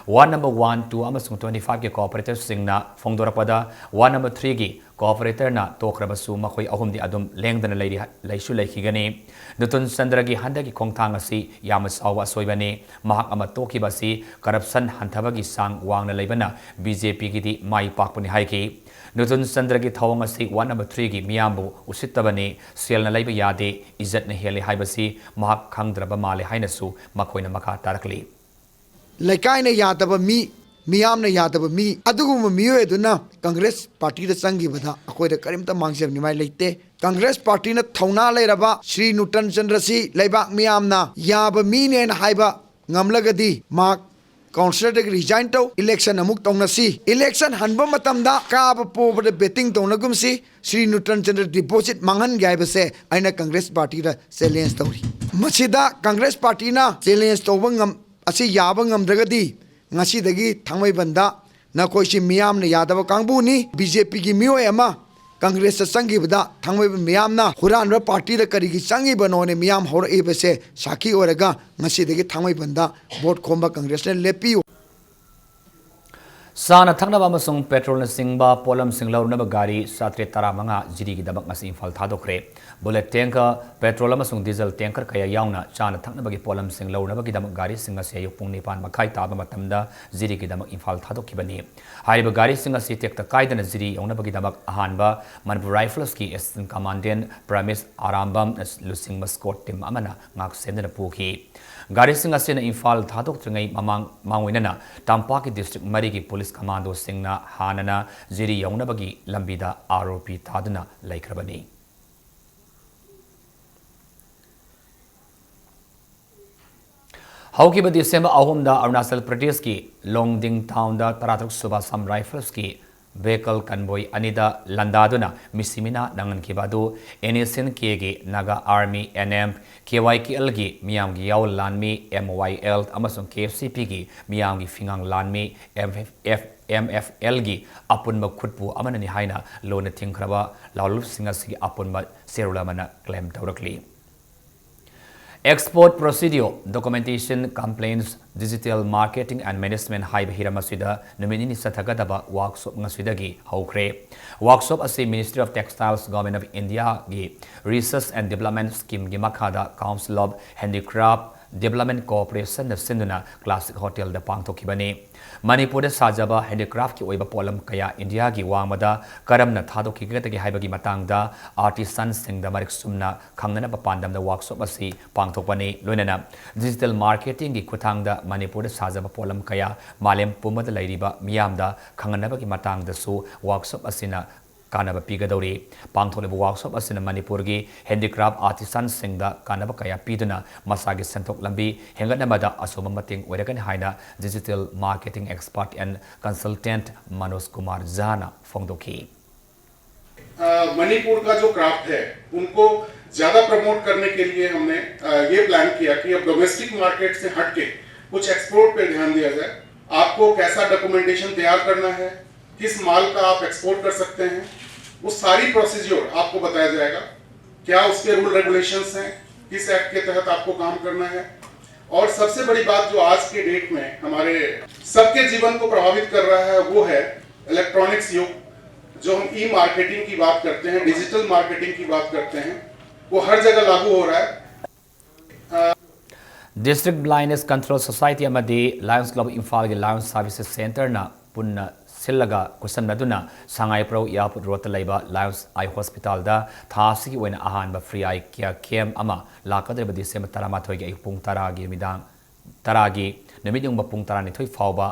ꯋꯥꯔꯗ ꯅꯝꯕꯔ ꯋꯥꯟ, ꯇꯨ ꯑꯃꯁꯨꯡ ꯇ꯭ꯋꯦꯟꯇꯤ ꯐꯥꯏꯚꯀꯤ ꯀꯣꯑꯣꯄꯔꯦꯇꯔꯁꯤꯡꯅ ꯐꯣꯡꯗꯣꯔꯛꯄꯗ, ꯋꯥꯔꯗ ꯅꯝꯕꯔ ꯊ꯭ꯔꯤꯒꯤ ꯀꯣꯑꯣꯄꯔꯦꯇꯔꯅ ꯇꯣꯛꯈ꯭ꯔꯕꯁꯨ ꯃꯈꯣꯏ ꯑꯍꯨꯝꯗꯤ ꯑꯗꯨꯝ ꯂꯦꯡꯗꯅ ꯂꯩꯔꯤ, ꯂꯩꯁꯨ ꯂꯩꯈꯤꯒꯅꯤ꯫ ꯅꯨꯇꯨꯟ ꯆꯟꯗ꯭ꯔꯒꯤ ꯍꯟꯗꯛꯀꯤ ꯈꯣꯡꯊꯥꯡ ꯑꯁꯤ ꯌꯥꯝꯅ ꯆꯥꯎꯕ ꯑꯁꯣꯏꯕꯅꯤ꯫ ꯃꯍꯥꯛ ꯑꯃ ꯇꯣꯛꯈꯤꯕ ꯑꯁꯤ ꯀꯔꯞꯁꯟ ꯍꯟꯊꯕꯒꯤ ꯆꯥꯡ ꯋꯥꯡꯅ ꯂꯩꯕꯅ ꯕꯤ ꯖꯦ ꯄꯤꯒꯤꯗꯤ ꯃꯥꯏ ꯄꯥꯛꯄꯅꯤ ꯍꯥꯏꯈꯤ꯫ ꯅꯨꯇꯨꯟ ꯆꯟꯗ꯭ꯔꯒꯤ ꯊꯧꯑꯣꯡ ꯑꯁꯤ ꯋꯥꯔꯗ ꯅꯝꯕꯔ ꯊ꯭ꯔꯤꯒꯤ ꯃꯤꯌꯥꯝꯕꯨ ꯎꯁꯤꯠꯇꯕꯅꯤ, ꯁꯦꯜꯅ ꯂꯩꯕ ꯌꯥꯗꯦ, ꯏꯖꯠꯅ ꯍꯦꯜꯂꯤ ꯍꯥꯏꯕꯁꯤ ꯃꯍꯥꯛ ꯈꯪꯗ꯭ꯔꯕ ꯃꯥꯜꯂꯦ ꯍꯥꯏꯅꯁꯨ ꯃꯈꯣꯏꯅ ꯃꯈꯥ ꯇꯥꯔꯛꯂꯤ꯫ ꯂꯩꯀꯥꯏꯅ ꯌꯥꯗꯕ ꯃꯤ ꯃꯤꯌꯥꯝꯅ ꯌꯥꯗꯕ ꯃꯤ, ꯑꯗꯨꯒꯨꯝꯕ ꯃꯤꯑꯣꯏ ꯑꯗꯨꯅ ꯀꯪꯒ꯭ꯔꯦꯁ ꯄꯥꯔꯇꯤꯗ ꯆꯪꯈꯤꯕꯗ ꯑꯩꯈꯣꯏꯗ ꯀꯔꯤꯝꯇ ꯃꯥꯡꯖꯅꯤꯡꯉꯥꯏ ꯂꯩꯇꯦ꯫ ꯀꯪꯒ꯭ꯔꯦꯁ ꯄꯥꯔꯇꯤꯅ ꯊꯧꯅꯥ ꯂꯩꯔꯕ ꯁ꯭ꯔꯤ ꯅꯨꯇꯟ ꯆꯟꯗ꯭ꯔꯁꯤ ꯂꯩꯕꯥꯛ ꯃꯤꯌꯥꯝꯅ ꯌꯥꯕ ꯃꯤꯅꯦꯅ ꯍꯥꯏꯕ ꯉꯝꯂꯒꯗꯤ ꯃꯍꯥꯛ ꯀꯥꯎꯟꯁꯤꯂꯔꯗꯒꯤ ꯔꯤꯖꯥꯏꯟ ꯇꯧ, ꯏꯂꯦꯛꯁꯟ ꯑꯃꯨꯛ ꯇꯧꯅꯁꯤ꯫ ꯏꯂꯦꯛꯁꯟ ꯍꯟꯕ ꯃꯇꯝꯗ ꯀꯥꯕ ꯄꯣꯕꯗ ꯕꯦꯇꯤꯡ ꯇꯧꯅꯒꯨꯝꯁꯤ꯫ ꯁ꯭ꯔꯤ ꯅꯨꯇꯟ ꯆꯟꯗ꯭ꯔ ꯗꯤꯄꯣꯖꯤꯠ ꯃꯥꯡꯍꯟꯒꯦ ꯍꯥꯏꯕꯁꯦ ꯑꯩꯅ ꯀꯪꯒ꯭ꯔꯦꯁ ꯄꯥꯔꯇꯤꯗ ꯆꯦꯂꯦꯟꯖ ꯇꯧꯔꯤ꯫ ꯃꯁꯤꯗ ꯀꯪꯒ꯭ꯔꯦꯁ ꯄꯥꯔꯇꯤꯅ ꯆꯦꯂꯦꯟꯖ ꯇꯧꯕ ꯉꯝ-, ꯑꯁꯤ ꯌꯥꯕ ꯉꯝꯗ꯭ꯔꯒꯗꯤ ꯉꯁꯤꯗꯒꯤ ꯊꯥꯡꯃꯩꯕꯟꯗ ꯅꯈꯣꯏꯁꯤ ꯃꯤꯌꯥꯝꯅ ꯌꯥꯗꯕ ꯀꯥꯡꯕꯨꯅꯤ꯫ ꯕꯤ ꯖꯦ ꯄꯤꯒꯤ ꯃꯤꯑꯣꯏ ꯑꯃ ꯀꯪꯒ꯭ꯔꯦꯁꯇ ꯆꯪꯈꯤꯕꯗ ꯊꯥꯡꯃꯩꯕꯟ ꯃꯤꯌꯥꯝꯅ ꯍꯨꯔꯥꯟꯕ ꯄꯥꯔꯇꯤꯗ ꯀꯔꯤꯒꯤ ꯆꯪꯉꯤꯕꯅꯣꯅ ꯃꯤꯌꯥꯝ ꯍꯧꯔꯛꯏꯕꯁꯦ ꯁꯥꯈꯤ ꯑꯣꯏꯔꯒ ꯉꯁꯤꯗꯒꯤ ꯊꯥꯡꯃꯩꯕꯟꯗ ꯚꯣꯠ ꯈꯣꯝꯕ ꯀꯪꯒ꯭ꯔꯦꯁꯅ ꯂꯦꯞꯄꯤꯌꯨ꯫ ꯆꯥꯅ ꯊꯛꯅꯕ ꯑꯃꯁꯨꯡ ꯄꯦꯇ꯭ꯔꯣꯜꯅꯆꯤꯡꯕ ꯄꯣꯠꯂꯝꯁꯤꯡ ꯂꯧꯔꯨꯅꯕ ꯒꯥꯔꯤ ꯆꯥꯇ꯭ꯔꯦꯠ ꯇꯔꯥꯃꯉꯥ ꯖꯤꯔꯤꯒꯤꯗꯃꯛ ꯉꯁꯤ ꯏꯝꯐꯥꯜ ꯊꯥꯗꯣꯛꯈ꯭ꯔꯦ꯫ ꯕꯨꯂꯦꯠ ꯇꯦꯡꯀꯔ, ꯄꯦꯇ꯭ꯔꯣꯜ ꯑꯃꯁꯨꯡ ꯗꯤꯖꯜ ꯇꯦꯡꯀꯔ ꯀꯌꯥ ꯌꯥꯎꯅ ꯆꯥꯅ ꯊꯛꯅꯕꯒꯤ ꯄꯣꯠꯂꯝꯁꯤꯡ ꯂꯧꯔꯨꯅꯕꯒꯤꯗꯃꯛ ꯒꯥꯔꯤꯁꯤꯡ ꯑꯁꯤ ꯑꯌꯨꯛ ꯄꯨꯡ ꯅꯤꯄꯥꯟ ꯃꯈꯥꯏ ꯇꯥꯕ ꯃꯇꯝꯗ ꯖꯤꯔꯤꯒꯤꯗꯃꯛ ꯏꯝꯐꯥꯜ ꯊꯥꯗꯣꯛꯈꯤꯕꯅꯤ꯫ ꯍꯥꯏꯔꯤꯕ ꯒꯥꯔꯤꯁꯤꯡ ꯑꯁꯤ ꯇꯦꯛꯇ ꯀꯥꯏꯗꯅ ꯖꯤꯔꯤ ꯌꯧꯅꯕꯒꯤꯗꯃꯛ ꯑꯍꯥꯟꯕ ꯃꯅꯤꯄꯨꯔ ꯔꯥꯏꯐꯜꯁꯀꯤ ꯑꯦꯁꯤꯁꯇꯦꯟ ꯀꯃꯥꯟꯗꯦꯟ ꯄ꯭ꯔꯃꯦꯁ ꯑꯔꯥꯝꯕꯝ ꯂꯨꯆꯤꯡꯕ ꯁ꯭ꯀꯣꯠ ꯇꯤꯝ ꯑꯃꯅ ꯉꯥꯛ ꯁꯦꯟꯗꯨꯅ ꯄꯨꯈꯤ꯫ ꯒꯥꯔꯤꯁꯤꯡ ꯑꯁꯤꯅ ꯏꯝꯐꯥꯜ ꯊꯥꯗꯣꯛꯇ꯭ꯔꯤꯉꯩ ꯃꯃꯥꯡ, ꯃꯥꯡꯑꯣꯏꯅꯅ ꯇꯝꯄꯥꯛꯀꯤ ꯗꯤꯁꯇ꯭ꯔꯤꯛ ꯃꯔꯤꯒꯤ ꯄꯨꯂꯤꯁ ꯀꯃꯥꯟꯗꯣꯁꯤꯡꯅ ꯍꯥꯟꯅꯅ ꯖꯤꯔꯤ ꯌꯧꯅꯕꯒꯤ ꯂꯝꯕꯤꯗ ꯑꯥꯔ ꯑꯣ ꯄꯤ ꯊꯥꯗꯨꯅ ꯂꯩꯈ꯭ꯔꯕꯅꯤ꯫ ꯍꯧꯈꯤꯕ ꯗꯤꯁꯦꯝꯕꯔ ꯑꯍꯨꯝꯗ ꯑꯔꯨꯅꯥꯆꯜ ꯄ꯭ꯔꯗꯦꯁꯀꯤ ꯂꯣꯡꯗꯤꯡ ꯇꯥꯎꯟꯗ ꯇꯔꯥꯇꯔꯨꯛ ꯁꯨꯕ ꯑꯁꯥꯝ ꯔꯥꯏꯐꯜꯁꯀꯤ vehicle convoy ꯑꯅꯤꯗ ꯂꯥꯟꯗꯥꯗꯨꯅ ꯃꯤꯁꯤ ꯃꯤꯅꯥ ꯅꯪꯍꯟꯈꯤꯕ ꯑꯗꯨ ꯑꯦꯟ ꯑꯦꯁ ꯑꯦꯟ ꯀꯦꯒꯤ Naga army, N M, K Y K ꯑꯦꯜꯒꯤ ꯃꯤꯌꯥꯝꯒꯤ ꯌꯥꯑꯣꯜ ꯂꯥꯟꯃꯤ, ꯑꯦꯝ ꯋꯥꯏ ꯑꯦꯜ, ꯑꯃꯁꯨꯡ ꯀꯦ ꯑꯦꯐ ꯁꯤ ꯄꯤꯒꯤ ꯃꯤꯌꯥꯝꯒꯤ ꯐꯤꯉꯥꯡ ꯂꯥꯟꯃꯤ, ꯑꯦꯝ ꯑꯦꯐ ꯑꯦꯜꯒꯤ ꯑꯄꯨꯟꯕ ꯈꯨꯠꯄꯨ ꯑꯃꯅꯅꯤ ꯍꯥꯏꯅ ꯂꯣꯟꯅ ꯊꯤꯡꯈ꯭ꯔꯕ ꯂꯥꯜꯂꯣꯟꯁꯤꯡ ꯑꯁꯤꯒꯤ ꯑꯄꯨꯟꯕ ꯆꯦꯔꯣꯜ ꯑꯃꯅ claim ꯇꯧꯔꯛꯂꯤ꯫ Export Procedure, Documentation, Complaints, Digital Marketing and Management ꯍꯥꯏꯕ ꯍꯤꯔꯝ ꯑꯁꯤꯗ ꯅꯨꯃꯤꯠ ꯅꯤꯅꯤ ꯆꯠꯊꯒꯗꯕ workshop ꯉꯁꯤꯗꯒꯤ ꯍꯧꯈ꯭ꯔꯦ꯫ Workshop ꯑꯁꯤ Ministry of Textiles, Government of Indiaꯒꯤ Research and Development Schemeꯒꯤ ꯃꯈꯥꯗ Council of Handicraft, Development Corporationꯅ ꯁꯤꯟꯗꯨꯅ ꯀ꯭ꯂꯥꯁꯤꯛ ꯍꯣꯇꯦꯜꯗ ꯄꯥꯡꯊꯣꯛꯈꯤꯕꯅꯤ꯫ ꯃꯅꯤꯄꯨꯔꯗ ꯁꯥꯖꯕ ꯍꯦꯟꯗꯤꯀ꯭ꯔꯥꯐꯀꯤ ꯑꯣꯏꯕ ꯄꯣꯠꯂꯝ ꯀꯌꯥ ꯏꯟꯗꯤꯌꯥꯒꯤ ꯋꯥꯡꯃꯗ ꯀꯔꯝꯅ ꯊꯥꯗꯣꯛꯈꯤꯒꯗꯒꯦ ꯍꯥꯏꯕꯒꯤ ꯃꯇꯥꯡꯗ ꯑꯥꯔꯇꯤꯁꯥꯟꯁꯤꯡꯗ ꯃꯔꯤꯛ ꯆꯨꯝꯅ ꯈꯪꯅꯅꯕ ꯄꯥꯟꯗꯝꯗ ꯋꯥꯔꯛꯁꯣꯞ ꯑꯁꯤ ꯄꯥꯡꯊꯣꯛꯄꯅꯤ꯫ ꯂꯣꯏꯅꯅ ꯗꯤꯖꯤꯇꯦꯜ ꯃꯥꯔꯀꯦꯇꯤꯡꯒꯤ ꯈꯨꯠꯊꯥꯡꯗ ꯃꯅꯤꯄꯨꯔꯗ ꯁꯥꯖꯕ ꯄꯣꯠꯂꯝ ꯀꯌꯥ ꯃꯥꯂꯦꯝ ꯄꯨꯝꯕꯗ ꯂꯩꯔꯤꯕ ꯃꯤꯌꯥꯝꯗ ꯈꯪꯍꯟꯅꯕꯒꯤ ꯃꯇꯥꯡꯗꯁꯨ ꯋꯥꯔꯛꯁꯣꯞ ꯑꯁꯤꯅ ꯀꯥꯟꯅꯕ ꯄꯤꯒꯗꯧꯔꯤ꯫ ꯄꯥꯡꯊꯣꯛꯂꯤꯕ ꯋꯥꯔꯛꯁꯣꯞ ꯑꯁꯤꯅ ꯃꯅꯤꯄꯨꯔꯒꯤ ꯍꯦꯟꯗꯤꯀ꯭ꯔꯥꯐ ꯑꯥꯔꯇꯤꯁꯥꯟꯁꯤꯡꯗ ꯀꯥꯟꯅꯕ ꯀꯌꯥ ꯄꯤꯗꯨꯅ ꯃꯁꯥꯒꯤ ꯁꯦꯟꯊꯣꯛ ꯂꯝꯕꯤ ꯍꯦꯟꯒꯠꯅꯕꯗ ꯑꯆꯧꯕ ꯃꯇꯦꯡ ꯑꯣꯏꯔꯒꯅꯤ ꯍꯥꯏꯅ digital marketing expert and consultant Manoj Kumar ꯖꯥꯅ ꯐꯣꯡꯗꯣꯛꯈꯤ꯫ अ, मणिपुर का जो क्राफ्ट है उनको ज्यादा प्रमोट करने के लिए हमने अ, ये प्लान किया कि अब डोमेस्टिक मार्केट से हटके कुछ एक्सपोर्ट पे ध्यान दिया जाए। आपको कैसा डॉक्यूमेंटेशन तैयार करना है, किस माल का आप एक्सपोर्ट कर सकते हैं, वो सारी प्रोसीजर आपको बताया जाएगा। क्या उसके रूल रेगुलेशंस हैं, किस एक्ट के तहत आपको काम करना है। और सबसे बड़ी बात जो आज के डेट में हमारे सबके जीवन को प्रभावित कर रहा है वो है इलेक्ट्रॉनिक्स युग। जो हम ई मार्केटिंग की बात करते हैं, डिजिटल मार्केटिंग की बात करते हैं, वो हर जगह लागू हो रहा है। District Blindness Control Society ꯑꯃꯗꯤ Lions Club ꯏꯝꯐꯥꯜꯒꯤ Lions Services Centreꯅ ꯄꯨꯟꯅ ꯁꯤꯜꯂꯒ ꯈꯨꯠꯁꯝꯅꯗꯨꯅ ꯁꯉꯥꯏꯄ꯭ꯔꯧ Airport Roadꯇ ꯂꯩꯕ Lions Eye Hospitalꯗ ꯊꯥ ꯑꯁꯤꯒꯤ ꯑꯣꯏꯅ ꯑꯍꯥꯟꯕ free eye care camp ꯑꯃ ꯂꯥꯛꯀꯗꯧꯔꯤꯕ ꯗꯤꯁꯦꯝꯕꯔ ꯇꯔꯥꯃꯥꯊꯣꯏꯒꯤ ꯑꯌꯨꯛ ꯄꯨꯡ ꯇꯔꯥꯒꯤ ꯅꯨꯃꯤꯗꯥꯡ ꯇꯔꯥꯒꯤ ꯅꯨꯃꯤꯠ ꯌꯨꯡꯕ ꯄꯨꯡ ꯇꯔꯥꯅꯤꯊꯣꯏ ꯐꯥꯎꯕ,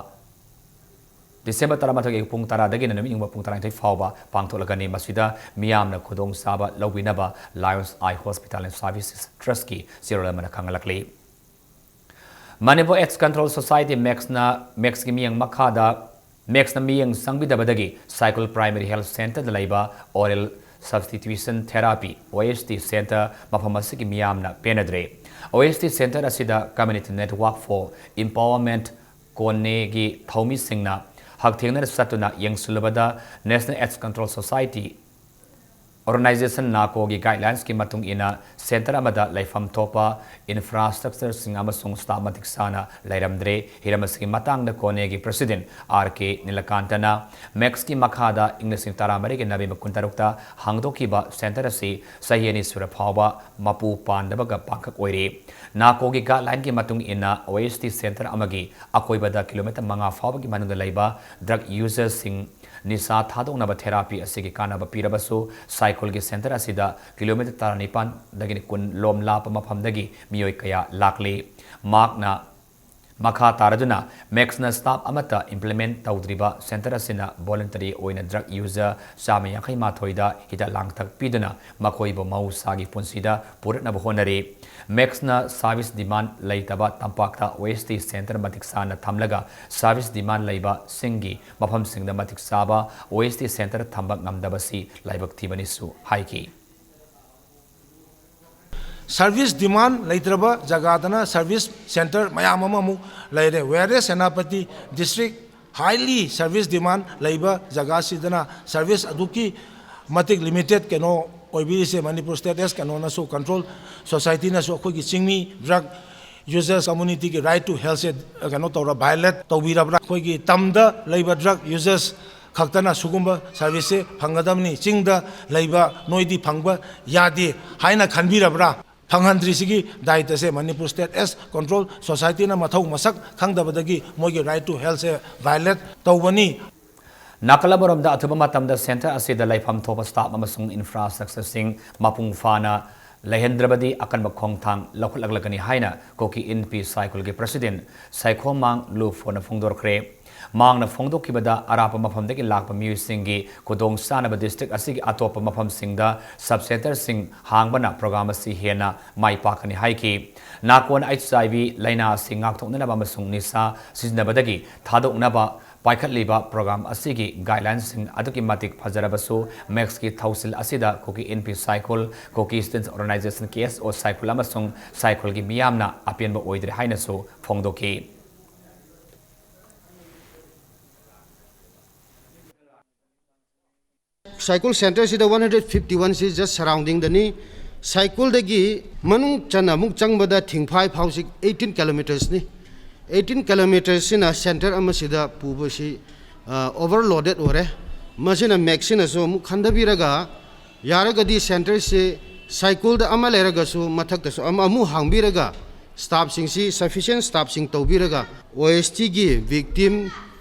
ꯗꯤꯁꯦꯝꯕꯔ ꯇꯔꯥꯃꯥꯊꯣꯏꯒꯤ ꯑꯌꯨꯛ ꯄꯨꯡ ꯇꯔꯥꯗꯒꯤꯅ ꯅꯨꯃꯤꯠ ꯌꯨꯡꯕ ꯄꯨꯡ ꯇꯔꯥꯅꯤꯊꯣꯏ ꯐꯥꯎꯕ ꯄꯥꯡꯊꯣꯛꯂꯒꯅꯤ꯫ ꯃꯁꯤꯗ ꯃꯤꯌꯥꯝꯅ ꯈꯨꯗꯣꯡꯆꯥꯕ ꯂꯧꯕꯤꯅꯕ Lions Eye Hospital and Services Trustꯀꯤ ꯆꯦꯔꯣꯜ ꯑꯃꯅ ꯈꯪꯍꯜꯂꯛꯂꯤ꯫ Manipur AIDS Control Society, ꯃꯦꯛꯁꯅ, ꯃꯦꯛꯁꯀꯤ ꯃꯤꯠꯌꯦꯡ ꯃꯈꯥꯗ, ꯃꯦꯛꯁꯅ ꯃꯤꯠꯌꯦꯡ ꯆꯪꯕꯤꯗꯕꯗꯒꯤ ꯁꯥꯏꯀꯨꯜ Primary Health Centreꯗ ꯂꯩꯕ Oral Substitution Therapy, OST, Centre ꯃꯐꯝ ꯑꯁꯤꯒꯤ ꯃꯤꯌꯥꯝꯅ ꯄꯦꯟꯅꯗ꯭ꯔꯦ꯫ OST Centre ꯑꯁꯤꯗ Community Network for Empowerment, ꯀꯣꯟꯅꯦꯒꯤ ꯊꯧꯃꯤꯁꯤꯡꯅ ꯍꯛꯊꯦꯡꯅꯅ ꯆꯠꯇꯨꯅ ꯌꯦꯡꯁꯤꯜꯂꯨꯕꯗ National AIDS Control Society Organization NACOꯒꯤ guidelinesꯀꯤ ꯃꯇꯨꯡ ꯏꯟꯅ center ꯑꯃꯗ ꯂꯩꯐꯝ ꯊꯣꯛꯄ infrastructureꯁꯤꯡ ꯑꯃꯁꯨꯡ staff ꯃꯇꯤꯛ ꯆꯥꯅ ꯂꯩꯔꯝꯗ꯭ꯔꯦ꯫ ꯍꯤꯔꯝ ꯑꯁꯤꯒꯤ ꯃꯇꯥꯡꯗ CONEꯒꯤ president R K ꯅꯤꯂꯀꯥꯟꯇꯅ ꯃꯦꯛꯁꯀꯤ ꯃꯈꯥꯗ ꯏꯪ ꯂꯤꯁꯤꯡ ꯇꯔꯥꯃꯔꯤꯒꯤ November ꯀꯨꯟꯇꯔꯨꯛꯇ ꯍꯥꯡꯗꯣꯛꯈꯤꯕ center ꯑꯁꯤ ꯆꯍꯤ ꯑꯅꯤ ꯁꯨꯔ ꯐꯥꯎꯕ ꯃꯄꯨ ꯄꯥꯟꯗꯕꯒ ꯄꯥꯡꯈꯛ ꯑꯣꯏꯔꯤ꯫ NACOꯒꯤ guidelineꯒꯤ ꯃꯇꯨꯡ ꯏꯟꯅ OST center ꯑꯃꯒꯤ ꯑꯀꯣꯏꯕꯗ kilometre ꯃꯉꯥ ꯐꯥꯎꯕꯒꯤ ꯃꯅꯨꯡꯗ ꯂꯩꯕ drug userꯁꯤꯡ ꯅꯤꯁꯥ ꯊꯥꯗꯣꯛꯅꯕ therapy ꯑꯁꯤꯒꯤ ꯀꯥꯟꯅꯕ ꯄꯤꯔꯕꯁꯨ, ꯁꯥꯏꯈꯣꯜꯒꯤ center ꯑꯁꯤꯗ kilometre ꯇꯔꯥꯅꯤꯄꯥꯟꯗꯒꯤ ꯀꯨꯟ ꯂꯣꯝ ꯂꯥꯞꯄ ꯃꯐꯝꯗꯒꯤ ꯃꯤꯑꯣꯏ ꯀꯌꯥ ꯂꯥꯛꯂꯤ꯫ ꯃꯍꯥꯛꯅ ꯃꯈꯥ ꯇꯥꯔꯗꯨꯅ ꯃꯦꯛꯁꯅ staff ꯑꯃꯠꯇ implement ꯇꯧꯗ꯭ꯔꯤꯕ center ꯑꯁꯤꯅ voluntary ꯑꯣꯏꯅ drug user ꯆꯥꯝꯃ ꯌꯥꯡꯈꯩ ꯃꯥꯊꯣꯏꯗ ꯍꯤꯗꯥꯛ ꯂꯥꯡꯊꯛ ꯄꯤꯗꯨꯅ ꯃꯈꯣꯏꯕꯨ ꯃꯍꯧꯁꯥꯒꯤ ꯄꯨꯟꯁꯤꯗ ꯄꯨꯔꯛꯅꯕ ꯍꯣꯠꯅꯔꯤ꯫ ꯃꯦꯛꯁꯅ service demand ꯂꯩꯇꯕ ꯇꯝꯄꯥꯛꯇ OST center ꯃꯇꯤꯛ ꯆꯥꯅ ꯊꯝꯂꯒ service demand ꯂꯩꯕꯁꯤꯡꯒꯤ ꯃꯐꯝꯁꯤꯡꯗ ꯃꯇꯤꯛ ꯆꯥꯕ OST center ꯊꯝꯕ ꯉꯝꯗꯕꯁꯤ ꯂꯥꯏꯕꯛ ꯊꯤꯕꯅꯤꯁꯨ ꯍꯥꯏꯈꯤ꯫ Service demand ꯂꯩꯇ꯭ꯔꯕ ꯖꯒꯥꯗꯅ service center ꯃꯌꯥꯝ ꯑꯃ ꯑꯃꯨꯛ ꯂꯩꯔꯦ꯫ Whereas Senapati district highly service demand ꯂꯩꯕ ꯖꯒꯥꯁꯤꯗꯅ service ꯑꯗꯨꯛꯀꯤ ꯃꯇꯤꯛ limited ꯀꯩꯅꯣ ꯑꯣꯏꯕꯤꯔꯤꯁꯦ꯫ ꯃꯅꯤꯄꯨꯔ State Health ꯀꯩꯅꯣꯅꯁꯨ, control societyꯅꯁꯨ ꯑꯩꯈꯣꯏꯒꯤ ꯆꯤꯡꯃꯤ drug users communityꯒꯤ right to healthꯁꯦ ꯀꯩꯅꯣ ꯇꯧꯔ violate ꯇꯧꯕꯤꯔꯕ꯭ꯔꯥ? ꯑꯩꯈꯣꯏꯒꯤ ꯇꯝꯗ ꯂꯩꯕ drug users ꯈꯛꯇꯅ ꯁꯤꯒꯨꯝꯕ serviceꯁꯦ ꯐꯪꯒꯗꯕꯅꯤ, ꯆꯤꯡꯗ ꯂꯩꯕ ꯅꯣꯏꯗꯤ ꯐꯪꯕ ꯌꯥꯗꯦ ꯍꯥꯏꯅ ꯈꯟꯕꯤꯔꯕ꯭ꯔꯥ? ꯐꯪꯍꯟꯗ꯭ꯔꯤꯁꯤꯒꯤ ꯗꯥꯏꯇꯁꯦ ꯃꯅꯤꯄꯨꯔ State Health Control Societyꯅ ꯃꯊꯧ ꯃꯁꯛ ꯈꯪꯗꯕꯗꯒꯤ ꯃꯣꯏꯒꯤ right to healthꯁꯦ violate ꯇꯧꯕꯅꯤ꯫ ꯅꯥꯀꯜ ꯑꯃꯔꯣꯝꯗ, ꯑꯊꯨꯕ ꯃꯇꯝꯗ center ꯑꯁꯤꯗ ꯂꯩꯐꯝ ꯊꯣꯛꯄ staff ꯑꯃꯁꯨꯡ infrastructureꯁꯤꯡ ꯃꯄꯨꯡ ꯐꯥꯅ ꯂꯩꯍꯟꯗ꯭ꯔꯕꯗꯤ ꯑꯀꯟꯕ ꯈꯣꯡꯊꯥꯡ ꯂꯧꯈꯠꯂꯛꯂꯒꯅꯤ ꯍꯥꯏꯅ ꯀꯨꯀꯤ ꯏꯟꯄꯤ ꯁꯥꯏꯈꯣꯜꯒꯤ president ꯁꯥꯏꯈꯣꯝꯃꯥꯡ ꯂꯨꯐꯣꯅ ꯐꯣꯡꯗꯣꯔꯛꯈ꯭ꯔꯦ꯫ ꯃꯍꯥꯛꯅ ꯐꯣꯡꯗꯣꯛꯈꯤꯕꯗ, ꯑꯔꯥꯞꯄ ꯃꯐꯝꯗꯒꯤ ꯂꯥꯛꯄ ꯃꯤꯑꯣꯏꯁꯤꯡꯒꯤ ꯈꯨꯗꯣꯡ ꯆꯥꯅꯕ district ꯑꯁꯤꯒꯤ ꯑꯇꯣꯞꯄ ꯃꯐꯝꯁꯤꯡꯗ sub centreꯁꯤꯡ ꯍꯥꯡꯕꯅ program ꯑꯁꯤ ꯍꯦꯟꯅ ꯃꯥꯏ ꯄꯥꯛꯀꯅꯤ ꯍꯥꯏꯈꯤ꯫ ꯅꯥꯀꯣꯟ HIV ꯂꯥꯏꯅꯥ ꯑꯁꯤ ꯉꯥꯛꯊꯣꯛꯅꯅꯕ ꯑꯃꯁꯨꯡ ꯅꯤꯁꯥ ꯁꯤꯖꯤꯟꯅꯕꯗꯒꯤ ꯊꯥꯗꯣꯛꯅꯕ ꯄꯥꯏꯈꯠꯂꯤꯕ program ꯑꯁꯤꯒꯤ guidelinesꯁꯤꯡ ꯑꯗꯨꯛꯀꯤ ꯃꯇꯤꯛ ꯐꯖꯔꯕꯁꯨ, ꯃꯦꯛꯁꯀꯤ ꯊꯧꯁꯤꯜ ꯑꯁꯤꯗ ꯀꯨꯀꯤ ꯏꯟꯄꯤ ꯁꯥꯏꯈꯣꯜ, ꯀꯨꯀꯤ Students Organisation, KSO ꯁꯥꯏꯈꯣꯜ ꯑꯃꯁꯨꯡ ꯁꯥꯏꯈꯣꯜꯒꯤ ꯃꯤꯌꯥꯝꯅ ꯑꯄꯦꯟꯕ ꯑꯣꯏꯗ꯭ꯔꯦ ꯍꯥꯏꯅꯁꯨ ꯐꯣꯡꯗꯣꯛꯈꯤ꯫ ꯁꯥꯏꯀꯨꯜ ꯁꯦꯟꯇꯔꯁꯤꯗ ꯋꯥꯟ ꯍꯟꯗ꯭ꯔꯦꯠ ꯐꯤꯐꯇꯤ ꯋꯥꯟꯁꯤ ꯖꯁ ꯁꯔꯥꯎꯟꯗꯤꯡꯗꯅꯤ꯫ ꯁꯥꯏꯀꯨꯜꯗꯒꯤ ꯃꯅꯨꯡ ꯆꯟꯅ ꯑꯃꯨꯛ ꯆꯪꯕꯗ ꯊꯤꯡꯐꯥꯏ ꯐꯥꯎꯁꯤ ꯑꯩꯠꯇꯤꯟ ꯀꯤꯂꯣꯃꯤꯇꯔꯁꯅꯤ꯫ ꯑꯩꯠꯇꯤꯟ ꯀꯤꯂꯣꯃꯤꯇꯔꯁꯤꯅ ꯁꯦꯟꯇꯔ ꯑꯃꯁꯤꯗ ꯄꯨꯕꯁꯤ ꯑꯣꯚꯔꯂꯣꯗꯦꯠ ꯑꯣꯏꯔꯦ꯫ ꯃꯁꯤꯅ ꯃꯦꯛꯁꯤꯅꯁꯨ ꯑꯃꯨꯛ ꯈꯟꯊꯕꯤꯔꯒ, ꯌꯥꯔꯒꯗꯤ ꯁꯦꯟꯇꯔꯁꯤ ꯁꯥꯏꯀꯨꯜꯗ ꯑꯃ ꯂꯩꯔꯒꯁꯨ ꯃꯊꯛꯇꯁꯨ ꯑꯃ ꯑꯃꯨꯛ ꯍꯥꯡꯕꯤꯔꯒ, ꯁ꯭ꯇꯥꯐꯁꯤꯡꯁꯤ ꯁꯐꯤꯁꯤꯌꯦꯟ ꯁ꯭ꯇꯥꯐꯁꯤꯡ ꯇꯧꯕꯤꯔꯒ, ꯑꯣ ꯑꯦꯁ ꯇꯤꯒꯤ ꯚꯤꯛꯇꯤꯝ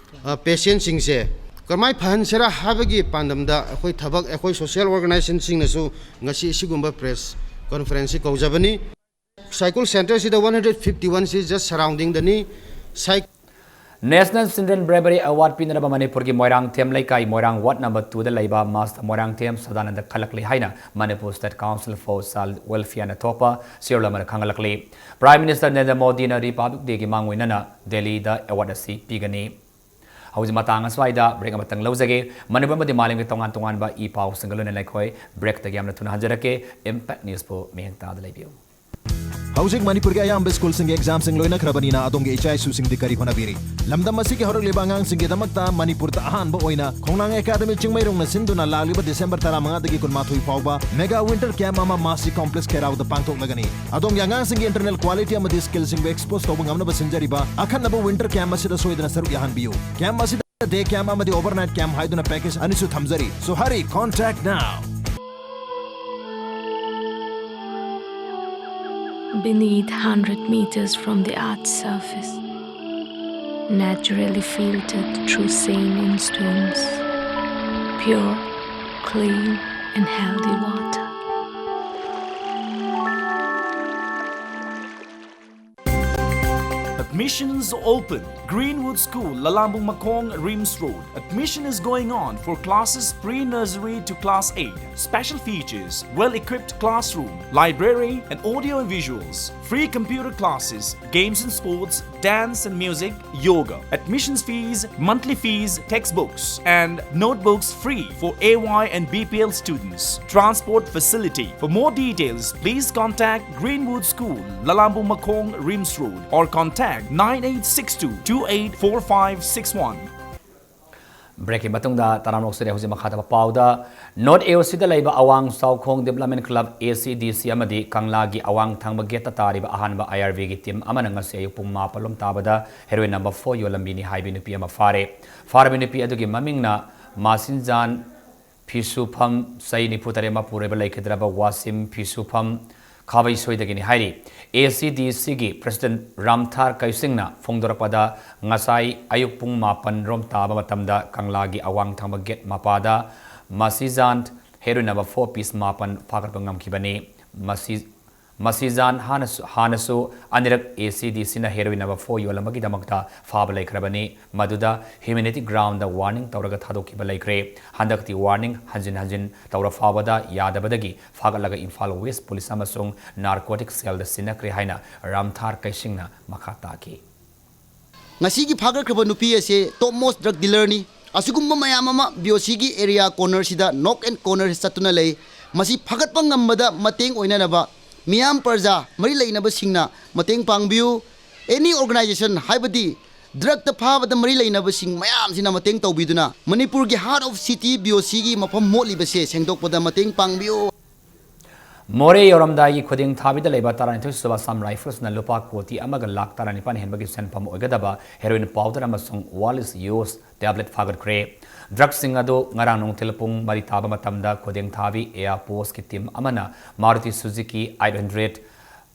ꯄꯦꯁꯦꯟꯁꯤꯡꯁꯦ ꯀꯔꯝꯍꯥꯏꯅ ꯐꯍꯟꯁꯤꯔꯥ ꯍꯥꯏꯕꯒꯤ ꯄꯥꯟꯗꯝꯗ ꯑꯩꯈꯣꯏ ꯊꯕꯛ, ꯑꯩꯈꯣꯏ ꯁꯣꯁꯤꯌꯦꯜ ꯑꯣꯔꯒꯅꯥꯏꯖꯦꯁꯟꯁꯤꯡꯅꯁꯨ ꯉꯁꯤ ꯑꯁꯤꯒꯨꯝꯕ ꯄ꯭ꯔꯦꯁ ꯀꯣꯟꯐꯔꯦꯟꯁꯁꯤ ꯀꯧꯖꯕꯅꯤ꯫ ꯁꯥꯏꯀꯨꯜ ꯁꯦꯟꯇꯔꯁꯤꯗ ꯋꯥꯟ ꯍꯟꯗ꯭ꯔꯦꯠ ꯐꯤꯐꯇꯤ ꯋꯥꯟꯁꯤ ꯖꯁ ꯁꯔꯥꯎꯟꯗꯤꯡꯗꯅꯤ꯫ ꯁꯥꯏ- National Children Bravery Award ꯄꯤꯅꯅꯕ ꯃꯅꯤꯄꯨꯔꯒꯤ ꯃꯣꯏꯔꯥꯡꯊꯦꯝ ꯂꯩꯀꯥꯏ ꯃꯣꯏꯔꯥꯡ ꯋꯥꯔꯗ ꯅꯝꯕꯔ ꯇꯨꯗ ꯂꯩꯕ ꯃꯥꯁꯇꯔ ꯃꯣꯏꯔꯥꯡꯊꯦꯝ ꯁꯗꯥꯅꯟꯗ ꯈꯜꯂꯛꯂꯤ ꯍꯥꯏꯅ Manipur State Council for Child Welfareꯅ ꯊꯣꯛꯄ ꯆꯦꯔꯣꯜ ꯑꯃꯗ ꯈꯪꯍꯜꯂꯛꯂꯤ꯫ Prime Minister ꯅꯔꯦꯟꯗ꯭ꯔ ꯃꯣꯗꯤꯅ Republic Dayꯒꯤ ꯃꯥꯡꯑꯣꯏꯅꯅ ꯗꯦꯜꯂꯤꯗ ꯑꯦꯋꯥꯔꯗ ꯑꯁꯤ ꯄꯤꯒꯅꯤ꯫ ꯍꯧꯖꯤꯛ ꯃꯇꯥꯡ ꯑꯁ꯭ꯋꯥꯏꯗ ꯕ꯭ꯔꯦꯛ ꯑꯃꯇꯪ ꯂꯧꯖꯒꯦ꯫ ꯃꯅꯤꯄꯨꯔ ꯑꯃꯗꯤ ꯃꯥꯂꯦꯝꯒꯤ ꯇꯣꯉꯥꯟ ꯇꯣꯉꯥꯟꯕ ꯏ ꯄꯥꯎꯁꯤꯡꯒ ꯂꯣꯏꯅꯅ ꯑꯩꯈꯣꯏ ꯕ꯭ꯔꯦꯛꯇꯒꯤ ꯌꯥꯝꯅ ꯊꯨꯅ ꯍꯟꯖꯔꯛꯀꯦ꯫ ꯏꯝꯄꯦꯛ ꯅ꯭ꯌꯨꯁꯄꯨ ꯃꯤꯠꯌꯦꯡ ꯇꯥꯗ ꯂꯩꯕꯤꯌꯨ꯫ ꯍꯧꯖꯤꯛ ꯃꯅꯤꯄꯨꯔꯒꯤ ꯑꯌꯥꯝꯕ ꯁ꯭ꯀꯨꯜꯁꯤꯡꯒꯤ ꯑꯦꯛꯖꯥꯝꯁꯤꯡ ꯂꯣꯏꯅꯈ꯭ꯔꯕꯅꯤꯅ ꯑꯗꯣꯝꯒꯤ ꯏꯆꯥ ꯏꯁꯨꯁꯤꯡꯗꯤ ꯀꯔꯤ ꯍꯣꯠꯅꯕꯤꯔꯤ? ꯂꯝꯗꯝ ꯑꯁꯤꯒꯤ ꯍꯧꯔꯛꯂꯤꯕ ꯑꯉꯥꯡꯁꯤꯡꯒꯤꯗꯃꯛꯇ ꯃꯅꯤꯄꯨꯔꯗ ꯑꯍꯥꯟꯕ ꯑꯣꯏꯅ ꯈꯣꯡꯅꯥꯡ ꯑꯦꯀꯥꯗꯃꯤ ꯆꯤꯡꯃꯩꯔꯣꯡꯅ ꯁꯤꯟꯗꯨꯅ ꯂꯥꯛꯂꯤꯕ ꯗꯤꯁꯦꯝꯕꯔ ꯇꯔꯥꯃꯉꯥꯗꯒꯤ ꯀꯨꯟꯃꯥꯊꯣꯏ ꯐꯥꯎꯕ ꯃꯦꯒꯥ ꯋꯤꯟꯇꯔ ꯀꯦꯝꯞ ꯑꯃ ꯃꯥꯁꯤ ꯀꯣꯝꯄ꯭ꯂꯦꯛꯁ ꯈꯦꯔꯥꯎꯗ ꯄꯥꯡꯊꯣꯛꯂꯒꯅꯤ꯫ ꯑꯗꯣꯝꯒꯤ ꯑꯉꯥꯡꯁꯤꯡꯒꯤ ꯏꯟꯇꯔꯅꯦꯜ ꯀ꯭ꯋꯥꯂꯤꯇꯤ ꯑꯃꯗꯤ ꯁ꯭ꯀꯤꯜꯁꯤꯡꯕꯨ ꯑꯦꯛꯁꯄꯣꯖ ꯇꯧꯕ ꯉꯝꯅꯕ ꯁꯤꯟꯖꯔꯤꯕ ꯑꯈꯟꯅꯕ ꯋꯤꯟꯇꯔ ꯀꯦꯝꯞ ꯑꯁꯤꯗ ꯁꯣꯏꯗꯅ ꯁꯔꯨꯛ ꯌꯥꯍꯟꯕꯤꯌꯨ꯫ ꯀꯦꯝꯞ ꯑꯁꯤꯗ ꯗꯦ ꯀꯦꯝꯞ ꯑꯃꯗꯤ ꯑꯣꯚꯔꯅꯥꯏꯠ ꯀꯦꯝꯞ ꯍꯥꯏꯗꯨꯅ ꯄꯦꯀꯦꯖ ꯑꯅꯤꯁꯨ ꯊꯝꯖꯔꯤ꯫ So hurry, contact now. Beneath, hundred meters from the earth's surface, naturally filtered through saline stones, pure, clean, and healthy water. Admissions open. Greenwood School, Lalambung Makong, Rims Road. Admission is going on for classes pre-nursery to class eight. Special features: well-equipped classroom, library, and audio and visuals. Free computer classes, games and sports, dance and music, yoga. Admissions fees, monthly fees, textbooks, and notebooks free for A Y and B P L students. Transport facility. For more details, please contact Greenwood School, Lalambung Makong, Rims Road, or contact nine eight six two two eight four five six one. ꯕ꯭ꯔꯦꯛꯀꯤ ꯃꯇꯨꯡꯗ ꯇꯔꯥꯃꯔꯣꯛ ꯁꯤꯗ ꯍꯧꯖꯤꯛ ꯃꯈꯥ ꯇꯥꯕ ꯄꯥꯎꯗ, ꯅꯣꯔꯠ ꯑꯦ ꯑꯣ ꯁꯤꯗ ꯂꯩꯕ ꯑꯋꯥꯡ ꯆꯥꯎꯈꯣꯡ ꯗꯤꯕꯂꯞꯃꯦꯟ ꯀ꯭ꯂꯕ, ꯑꯦ ꯁꯤ ꯗꯤ ꯁꯤ, ꯑꯃꯗꯤ ꯀꯪꯂꯥꯒꯤ ꯑꯋꯥꯡ ꯊꯪꯕ ꯒꯦꯠꯇ ꯇꯥꯔꯤꯕ ꯑꯍꯥꯟꯕ ꯑꯥꯏ ꯑꯥꯔ ꯕꯤꯒꯤ ꯇꯤꯝ ꯑꯃꯅ ꯉꯁꯤ ꯑꯌꯨꯛ ꯄꯨꯡ ꯃꯥꯄꯜ ꯂꯣꯝ ꯇꯥꯕꯗ ꯍꯦꯔꯣꯏꯟ ꯅꯝꯕꯔ ꯐꯣꯔ ꯌꯣꯜꯂꯝꯕꯤ ꯅꯤꯍꯥꯏꯕꯤ ꯅꯨꯄꯤ ꯑꯃ ꯐꯥꯔꯦ꯫ ꯐꯥꯔꯕ ꯅꯨꯄꯤ ꯑꯗꯨꯒꯤ ꯃꯃꯤꯡꯅ ꯃꯥꯁꯤꯟꯖꯥꯟ ꯐꯤꯁꯨꯐꯝ, ꯆꯍꯤ ꯅꯤꯐꯨ ꯇꯔꯦꯠ ꯃꯄꯨꯔꯣꯏꯕ ꯂꯩꯈꯤꯗ꯭ꯔꯕ ꯋꯥꯁꯤꯝ ꯐꯤꯁꯨꯐꯝ ꯈꯥꯕꯩꯁꯣꯏꯗꯒꯤꯅꯤ ꯍꯥꯏꯔꯤ꯫ ꯑꯦ ꯁꯤ ꯗꯤ ꯁꯤꯒꯤ ꯄ꯭ꯔꯦꯁꯤꯗꯦꯟꯠ ꯔꯥꯝꯊꯥꯔ ꯀꯩꯁꯤꯡꯅ ꯐꯣꯡꯗꯣꯔꯛꯄꯗ, ꯉꯁꯥꯏ ꯑꯌꯨꯛ ꯄꯨꯡ ꯃꯥꯄꯟ ꯔꯣꯝ ꯇꯥꯕ ꯃꯇꯝꯗ ꯀꯪꯂꯥꯒꯤ ꯑꯋꯥꯡ ꯊꯪꯕ ꯒꯦꯠ ꯃꯄꯥꯗ ꯃꯁꯤꯖꯥꯟ ꯍꯦꯔꯣꯏꯟ ꯅꯝꯕꯔ ꯐꯣꯔ ꯄꯤꯁ ꯃꯥꯄꯟ ꯐꯥꯒꯠꯄ ꯉꯝꯈꯤꯕꯅꯤ꯫ ꯃꯁꯤ, ꯃꯁꯤꯖꯥꯟ ꯍꯥꯟꯅꯁꯨ, ꯍꯥꯟꯅꯁꯨ ꯑꯅꯤꯔꯛ ꯑꯦ ꯁꯤ ꯗꯤ ꯁꯤꯅ ꯍꯦꯔꯣꯏꯟ ꯅꯝꯕꯔ ꯐꯣꯔ ꯌꯣꯜꯂꯝꯕꯒꯤꯗꯃꯛꯇ ꯐꯥꯕ ꯂꯩꯈ꯭ꯔꯕꯅꯤ꯫ ꯃꯗꯨꯗ ꯍ꯭ꯌꯨꯃꯦꯅꯤꯇꯤ ꯒ꯭ꯔꯥꯎꯟꯗ ꯋꯥꯔꯅꯤꯡ ꯇꯧꯔꯒ ꯊꯥꯗꯣꯛꯈꯤꯕ ꯂꯩꯈ꯭ꯔꯦ꯫ ꯍꯟꯗꯛꯇꯤ ꯋꯥꯔꯅꯤꯡ ꯍꯟꯖꯤꯟ ꯍꯟꯖꯤꯟ ꯇꯧꯔ ꯐꯥꯎꯕꯗ ꯌꯥꯗꯕꯗꯒꯤ ꯐꯥꯒꯠꯂꯒ ꯏꯝꯐꯥꯜ ꯋꯦꯁ ꯄꯨꯂꯤꯁ ꯑꯃꯁꯨꯡ ꯅꯥꯔꯀꯣꯇꯤꯛ ꯁꯦꯜꯗ ꯁꯤꯟꯅꯈ꯭ꯔꯦ ꯍꯥꯏꯅ ꯔꯥꯝꯊꯥꯔ ꯀꯩꯁꯤꯡꯅ ꯃꯈꯥ ꯇꯥꯈꯤ꯫ ꯉꯁꯤꯒꯤ ꯐꯥꯒꯠꯈ꯭ꯔꯕ ꯅꯨꯄꯤ ꯑꯁꯦ ꯇꯣꯞ ꯃꯣꯁ ꯗ꯭ꯔꯒ ꯗꯤꯂꯔꯅꯤ꯫ ꯑꯁꯤꯒꯨꯝꯕ ꯃꯌꯥꯝ ꯑꯃ ꯕꯤ ꯑꯣ ꯁꯤꯒꯤ ꯑꯦꯔꯤꯌꯥ ꯀꯣꯔꯅꯔꯁꯤꯗ ꯅꯣꯛ ꯑꯦꯟ ꯀꯣꯔꯅꯔ ꯆꯠꯇꯨꯅ ꯂꯩ꯫ ꯃꯁꯤ ꯐꯥꯒꯠꯄ ꯉꯝꯕꯗ ꯃꯇꯦꯡ ꯑꯣꯏꯅꯅꯕ ꯃꯤꯌꯥꯝ ꯄ꯭ꯔꯖꯥ ꯃꯔꯤ ꯂꯩꯅꯕꯁꯤꯡꯅ ꯃꯇꯦꯡ ꯄꯥꯡꯕꯤꯌꯨ꯫ ꯑꯦꯅꯤ ꯑꯣꯔꯒꯅꯥꯏꯖꯦꯁꯟ, ꯍꯥꯏꯕꯗꯤ ꯗ꯭ꯔꯒꯇ ꯐꯥꯕꯗ ꯃꯔꯤ ꯂꯩꯅꯕꯁꯤꯡ ꯃꯌꯥꯝꯁꯤꯅ ꯃꯇꯦꯡ ꯇꯧꯕꯤꯗꯨꯅ ꯃꯅꯤꯄꯨꯔꯒꯤ ꯍꯥꯔꯠ ꯑꯣꯐ ꯁꯤꯇꯤ ꯕꯤ ꯑꯣ ꯁꯤꯒꯤ ꯃꯐꯝ ꯃꯣꯠꯂꯤꯕꯁꯦ ꯁꯦꯡꯗꯣꯛꯄꯗ ꯃꯇꯦꯡ ꯄꯥꯡꯕꯤꯌꯨ꯫ ꯃꯣꯔꯦ ꯌꯧꯔꯝꯗꯥꯏꯒꯤ ꯈꯨꯗꯦꯡ ꯊꯥꯕꯤꯗ ꯂꯩꯕ ꯇꯔꯥꯅꯤꯊꯣꯏ ꯁꯨꯕ ꯑꯁꯥꯝ ꯔꯥꯏꯐꯜꯁꯅ ꯂꯨꯄꯥ ꯀꯣꯇꯤ ꯑꯃꯒ ꯂꯥꯈ ꯇꯔꯥꯅꯤꯄꯥꯟ ꯍꯦꯟꯕꯒꯤ ꯁꯦꯟꯐꯝ ꯑꯣꯏꯒꯗꯕ ꯍꯦꯔꯣꯏꯟ ꯄꯥꯎꯗꯔ ꯑꯃꯁꯨꯡ ꯋꯥꯂꯤꯁ ꯌꯣꯁ ꯇꯦꯕ꯭ꯂꯦꯠ ꯐꯥꯒꯠꯈ꯭ꯔꯦ꯫ ꯗ꯭ꯔꯒꯁꯤꯡ ꯑꯗꯨ ꯉꯔꯥꯡ ꯅꯨꯡꯊꯤꯜ ꯄꯨꯡ ꯃꯔꯤ ꯇꯥꯕ ꯃꯇꯝꯗ ꯈꯨꯗꯦꯡ ꯊꯥꯕꯤ ꯑꯦꯌꯥꯔ ꯄꯣꯁꯀꯤ ꯇꯤꯝ ꯑꯃꯅ Maruti Suzuki eight hundred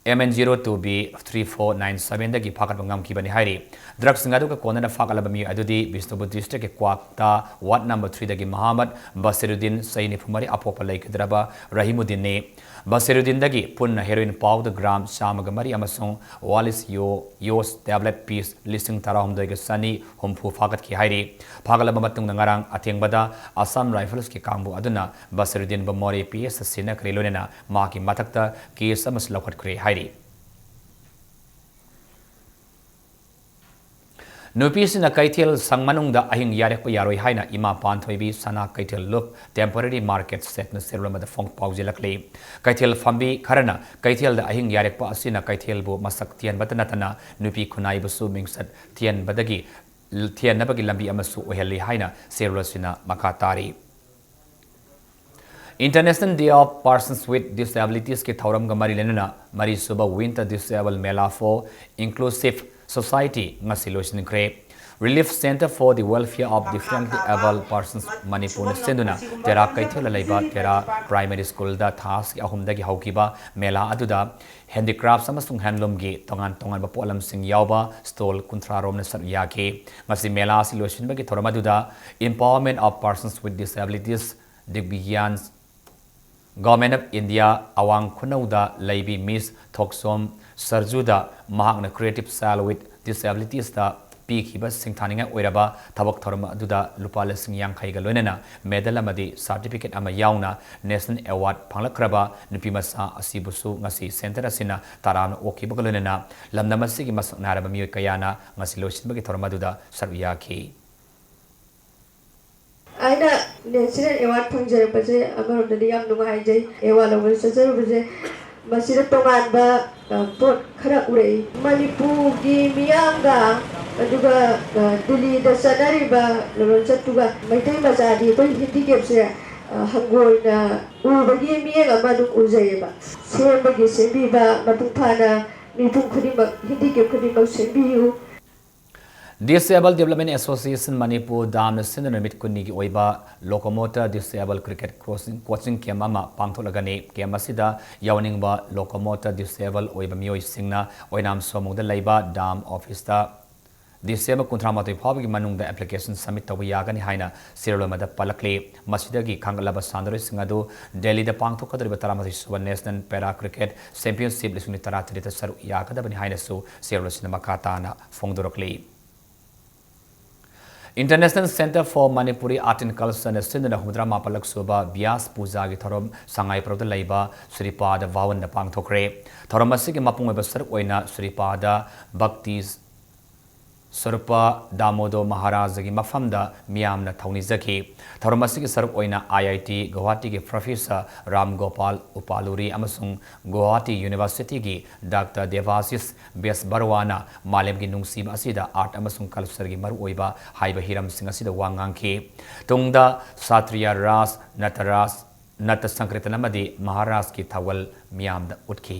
M N zero two B three four nine ꯁꯚꯦꯟꯗꯒꯤ ꯐꯥꯒꯠꯄ ꯉꯝꯈꯤꯕꯅꯤ ꯍꯥꯏꯔꯤ꯫ ꯗ꯭ꯔꯒꯁꯤꯡ ꯑꯗꯨꯒ ꯀꯣꯟꯅꯅ ꯐꯥꯒꯠꯂꯕ ꯃꯤꯑꯣꯏ ꯑꯗꯨꯗꯤ ꯕꯤꯁꯅꯨꯄꯨꯔ ꯗꯤꯁꯇ꯭ꯔꯤꯛꯀꯤ ꯀ꯭ꯋꯥꯛꯇ ꯋꯥꯔꯗ ꯅꯝꯕꯔ ꯊ꯭ꯔꯤꯗꯒꯤ ꯃꯍꯥꯃꯗ ꯕꯁꯤꯔꯨꯗꯤꯟ, ꯆꯍꯤ ꯅꯤꯐꯨ ꯃꯔꯤ, ꯑꯄꯣꯛꯄ ꯂꯩꯈꯤꯗ꯭ꯔꯕ ꯔꯍꯤꯃꯨꯗꯤꯟꯅꯤ꯫ ꯕꯁꯤꯔꯨꯗꯤꯟꯗꯒꯤ ꯄꯨꯟꯅ ꯍꯦꯔꯣꯏꯟ ꯄꯥꯎꯗ ꯒ꯭ꯔꯥꯝ ꯆꯥꯝꯃꯒ ꯃꯔꯤ ꯑꯃꯁꯨꯡ ꯋꯥꯂꯤꯁ ꯌꯣ-, ꯌꯣꯁ ꯇꯦꯕ꯭ꯂꯦꯠ ꯄꯤꯁ ꯂꯤꯁꯤꯡ ꯇꯔꯥꯍꯨꯝꯗꯣꯏꯒ ꯆꯅꯤ ꯍꯨꯝꯐꯨ ꯐꯥꯒꯠꯈꯤ ꯍꯥꯏꯔꯤ꯫ ꯐꯥꯒꯠꯂꯕ ꯃꯇꯨꯡꯗ ꯉꯔꯥꯡ ꯑꯊꯦꯡꯕꯗ ꯑꯁꯥꯝ ꯔꯥꯏꯐꯜꯁꯀꯤ ꯀꯥꯡꯕꯨ ꯑꯗꯨꯅ ꯕꯁꯤꯔꯨꯗꯤꯟꯕꯨ ꯃꯣꯔꯦ ꯄꯤ ꯑꯦꯁꯇ ꯁꯤꯟꯅꯈ꯭ꯔꯦ, ꯂꯣꯏꯅꯅ ꯃꯍꯥꯛꯀꯤ ꯃꯊꯛꯇ ꯀꯦꯁ ꯑꯃꯁꯨ ꯂꯧꯈꯠꯈ꯭ꯔꯦ ꯍꯥꯏꯔꯤ꯫ ꯅꯨꯄꯤꯁꯤꯡꯅ ꯀꯩꯊꯦꯜ ꯁꯪ ꯃꯅꯨꯡꯗ ꯑꯍꯤꯡ ꯌꯥꯔꯦꯛꯄ ꯌꯥꯔꯣꯏ ꯍꯥꯏꯅ ꯏꯃꯥ ꯄꯥꯟꯊꯣꯏꯕꯤ ꯁꯅꯥ ꯀꯩꯊꯦꯜ ꯂꯨꯞ ꯇꯦꯝꯄꯣꯔꯦꯔꯤ ꯃꯥꯔꯀꯦꯠ ꯁꯦꯠꯅ ꯁꯦꯔꯣꯜ ꯑꯃꯗ ꯐꯣꯡ ꯄꯥꯎꯖꯦꯜꯂꯛꯂꯤ꯫ ꯀꯩꯊꯦꯜ ꯐꯝꯕꯤ ꯈꯔꯅ ꯀꯩꯊꯦꯜꯗ ꯑꯍꯤꯡ ꯌꯥꯔꯦꯛꯄ ꯑꯁꯤꯅ ꯀꯩꯊꯦꯜꯕꯨ ꯃꯁꯛ ꯊꯤꯍꯟꯕꯇ ꯅꯠꯇꯅ ꯅꯨꯄꯤ ꯈꯨꯟꯅꯥꯏꯕꯨꯁꯨ ꯃꯤꯡꯆꯠ ꯊꯤꯍꯟꯕꯗꯒꯤ ꯊꯦꯟꯅꯕꯒꯤ ꯂꯝꯕꯤ ꯑꯃꯁꯨ ꯑꯣꯏꯍꯜꯂꯤ ꯍꯥꯏꯅ ꯁꯦꯔꯨꯂꯁꯤꯅ ꯃꯈꯥ ꯇꯥꯔꯤ꯫ International Day of Persons with Disabilitiesꯀꯤ ꯊꯧꯔꯝꯒ ꯃꯔꯤ ꯂꯩꯅꯅ ꯃꯔꯤꯁꯨꯕ Winter Disable Mela for Inclusive Society ꯉꯁꯤ ꯂꯣꯏꯁꯤꯟꯈ꯭ꯔꯦ꯫ Relief Centre for the Welfare of Differently Abled Persons ꯃꯅꯤꯄꯨꯔꯅ ꯁꯤꯟꯗꯨꯅ ꯇꯦꯔꯥ ꯀꯩꯊꯦꯜꯗ ꯂꯩꯕ ꯇꯦꯔꯥ ꯄ꯭ꯔꯥꯏꯃꯔꯤ ꯁ꯭ꯀꯨꯜꯗ ꯊꯥ ꯑꯁꯤꯒꯤ ꯑꯍꯨꯝꯗꯒꯤ ꯍꯧꯈꯤꯕ ꯃꯦꯂꯥ ꯑꯗꯨꯗ ꯍꯦꯟꯗꯤꯀ꯭ꯔꯥꯐꯠꯁ ꯑꯃꯁꯨꯡ ꯍꯦꯟꯂꯨꯝꯒꯤ ꯇꯣꯉꯥꯟ ꯇꯣꯉꯥꯟꯕ ꯄꯣꯠꯂꯝꯁꯤꯡ ꯌꯥꯎꯕ ꯁ꯭ꯇꯣꯜ ꯀꯨꯟꯊ꯭ꯔꯥ ꯔꯣꯝꯅ ꯁꯔꯨꯛ ꯌꯥꯈꯤ꯫ ꯉꯁꯤ ꯃꯦꯂꯥ ꯑꯁꯤ ꯂꯣꯏꯁꯤꯟꯕꯒꯤ ꯊꯧꯔꯝ ꯑꯗꯨꯗ Empowerment of Persons with Disabilities, Divyangshans, Government of India ꯑꯋꯥꯡ ꯈꯨꯅꯧꯗ ꯂꯩꯕꯤ ꯃꯤꯁ ꯊꯣꯛꯆꯣꯝ ꯁꯔꯖꯨꯗ ꯃꯍꯥꯛꯅ Creative Child with Disabilitiesꯇ ꯄꯤꯈꯤꯕ ꯁꯤꯡꯊꯥꯅꯤꯡꯉꯥꯏ ꯑꯣꯏꯔꯕ ꯊꯕꯛ ꯊꯧꯔꯝ ꯑꯗꯨꯗ ꯂꯨꯄꯥ ꯂꯤꯁꯤꯡ ꯌꯥꯡꯈꯩꯒ ꯂꯣꯏꯅꯅ ꯃꯦꯗꯜ ꯑꯃꯗꯤ ꯁꯥꯔꯇꯤꯐꯤꯀꯦꯠ ꯑꯃ ꯌꯥꯎꯅ ꯅꯦꯁꯅꯦꯜ ꯑꯦꯋꯥꯔꯗ ꯐꯪꯂꯛꯈ꯭ꯔꯕ ꯅꯨꯄꯤꯃꯆꯥ ꯑꯁꯤꯕꯨꯁꯨ ꯉꯁꯤ ꯁꯦꯟꯇꯔ ꯑꯁꯤꯅ ꯇꯔꯥꯝꯅ ꯑꯣꯛꯈꯤꯕꯒ ꯂꯣꯏꯅꯅ ꯂꯝꯗꯝ ꯑꯁꯤꯒꯤ ꯃꯁꯛ ꯅꯥꯏꯔꯕ ꯃꯤꯑꯣꯏ ꯀꯌꯥꯅ ꯉꯁꯤ ꯂꯣꯏꯁꯤꯟꯕꯒꯤ ꯊꯧꯔꯝ ꯑꯗꯨꯗ ꯁꯔꯨꯛ ꯌꯥꯈꯤ꯫ ꯑꯩꯅ ꯅꯦꯁꯅꯦꯜ ꯑꯦꯋꯥꯔꯗ ꯐꯪꯖꯔꯛꯄꯁꯦ ꯑꯃꯔꯣꯝꯗꯗꯤ ꯌꯥꯝ ꯅꯨꯡꯉꯥꯏꯖꯩ꯫ ꯑꯦꯋꯥꯔꯗ ꯂꯧꯕ ꯆꯠꯆꯔꯨꯕꯁꯦ ꯃꯁꯤꯗ ꯇꯣꯉꯥꯟꯕ, ꯑ, ꯄꯣꯠ ꯈꯔ ꯎꯔꯛꯏ꯫ ꯃꯅꯤꯄꯨꯔꯒꯤ ꯃꯤꯌꯥꯝꯒ ꯑꯗꯨꯒ, ꯑ, ꯗꯤꯜꯂꯤꯗ ꯆꯠꯅꯔꯤꯕ ꯂꯂꯣꯟꯆꯠꯇꯨꯒ ꯃꯩꯇꯩ ꯃꯆꯥꯗꯤ ꯑꯩꯈꯣꯏ ꯍꯦꯟꯗꯤꯀꯦꯞꯁꯦ, ꯑ, ꯍꯪꯒꯣꯏꯅ ꯎꯕꯒꯤ ꯃꯤꯠꯌꯦꯡ ꯑꯃ ꯑꯗꯨꯝ ꯎꯖꯩꯌꯦꯕ꯫ ꯁꯦꯝꯕꯒꯤ ꯁꯦꯝꯕꯤꯕ ꯃꯄꯨꯡ ꯐꯥꯅ ꯃꯤꯄꯨꯝ ꯈꯨꯗꯤꯡꯃꯛ, ꯍꯦꯟꯗꯤꯀꯦꯞ ꯈꯨꯗꯤꯡꯃꯛ ꯁꯦꯝꯕꯤꯌꯨ꯫ Disable Development Association ꯃꯅꯤꯄꯨꯔ, ꯗꯥꯝꯅ ꯁꯤꯟꯗꯨꯅ ꯅꯨꯃꯤꯠ ꯀꯨꯟꯅꯤꯒꯤ ꯑꯣꯏꯕ locomotor disable cricket coaching, coaching camp ꯑꯃ ꯄꯥꯡꯊꯣꯛꯂꯒꯅꯤ꯫ Camp ꯑꯁꯤꯗ ꯌꯥꯎꯅꯤꯡꯕ locomotor disable ꯑꯣꯏꯕ ꯃꯤꯑꯣꯏꯁꯤꯡꯅ ꯑꯣꯏꯅꯥꯝ ꯁꯣꯃꯨꯡꯗ ꯂꯩꯕ ꯗꯥꯝ ꯑꯣꯐꯤꯁꯇ December ꯀꯨꯟꯊ꯭ꯔꯥ ꯃꯥꯊꯣꯏ ꯐꯥꯎꯕꯒꯤ ꯃꯅꯨꯡꯗ application submit ꯇꯧꯕ ꯌꯥꯒꯅꯤ ꯍꯥꯏꯅ ꯁꯤꯔꯣꯜ ꯑꯃꯗ ꯄꯜꯂꯛꯂꯤ꯫ ꯃꯁꯤꯗꯒꯤ ꯈꯟꯒꯠꯂꯕ ꯁꯥꯟꯅꯔꯣꯏꯁꯤꯡ ꯑꯗꯨ ꯗꯦꯜꯂꯤꯗ ꯄꯥꯡꯊꯣꯛꯀꯗꯧꯔꯤꯕ ꯇꯔꯥꯃꯥꯊꯣꯏ ꯁꯨꯕ National Para Cricket Championship ꯂꯤꯁꯤꯡ ꯇꯔꯥꯇꯔꯦꯠꯇ ꯁꯔꯨꯛ ꯌꯥꯒꯗꯕꯅꯤ ꯍꯥꯏꯅꯁꯨ ꯁꯤꯔꯣꯜ ꯑꯁꯤꯅ ꯃꯈꯥ ꯇꯥꯅ ꯐꯣꯡꯗꯣꯔꯛꯂꯤ꯫ International Centre for Manipuri Art and Cultureꯅ ꯁꯤꯟꯗꯨꯅ ꯍꯨꯝꯐꯨꯇꯔꯥ ꯃꯥꯄꯜꯂꯛ ꯁꯨꯕ ꯕ꯭ꯌꯥꯁ ꯄꯨꯖꯥꯒꯤ ꯊꯧꯔꯝ ꯁꯉꯥꯏꯄ꯭ꯔꯧꯗ ꯂꯩꯕ ꯁ꯭ꯔꯤꯄꯥꯗ ꯚꯋꯟꯗ ꯄꯥꯡꯊꯣꯛꯈ꯭ꯔꯦ꯫ ꯊꯧꯔꯝ ꯑꯁꯤꯒꯤ ꯃꯄꯨꯡ ꯑꯣꯏꯕ ꯁꯔꯨꯛ ꯑꯣꯏꯅ ꯁ꯭ꯔꯤꯄꯥꯗ ꯚꯛꯇꯤ ꯁ꯭ꯋꯔꯨꯄ ꯗꯥꯃꯣꯗꯣ ꯃꯍꯥꯔꯥꯖꯒꯤ ꯃꯐꯝꯗ ꯃꯤꯌꯥꯝꯅ ꯊꯧꯅꯤꯖꯈꯤ꯫ ꯊꯧꯔꯝ ꯑꯁꯤꯒꯤ ꯁꯔꯨꯛ ꯑꯣꯏꯅ ꯑꯥꯏ ꯑꯥꯏ ꯇꯤ ꯒꯨꯋꯥꯍꯥꯇꯤꯒꯤ ꯄ꯭ꯔꯣꯐꯦꯁꯔ ꯔꯥꯝ ꯒꯣꯄꯥꯜ ꯎꯄꯥꯂꯨꯔꯤ ꯑꯃꯁꯨꯡ ꯒꯨꯋꯥꯍꯥꯇꯤ ꯌꯨꯅꯤꯚꯔꯁꯤꯇꯤꯒꯤ ꯗꯥꯛꯇꯔ ꯗꯦꯕꯥꯁꯤꯁ ꯕꯦꯁꯕꯔꯋꯥꯅ ꯃꯥꯂꯦꯝꯒꯤ ꯅꯨꯡꯁꯤꯕ ꯑꯁꯤꯗ ꯑꯥꯔꯠ ꯑꯃꯁꯨꯡ ꯀꯜꯆꯔꯒꯤ ꯃꯔꯨꯑꯣꯏꯕ ꯍꯥꯏꯕ ꯍꯤꯔꯝꯁꯤꯡ ꯑꯁꯤꯗ ꯋꯥ ꯉꯥꯡꯈꯤ꯫ ꯇꯨꯡꯗ ꯁꯥꯇ꯭ꯔꯤꯌꯥ ꯔꯥꯖ, ꯅꯇꯔꯥꯖ, ꯅꯠꯇ ꯁꯪꯀ꯭ꯔꯤꯇꯟ ꯑꯃꯗꯤ ꯃꯍꯥꯔꯥꯖꯀꯤ ꯊꯧꯒꯜ ꯃꯤꯌꯥꯝꯗ ꯎꯠꯈꯤ꯫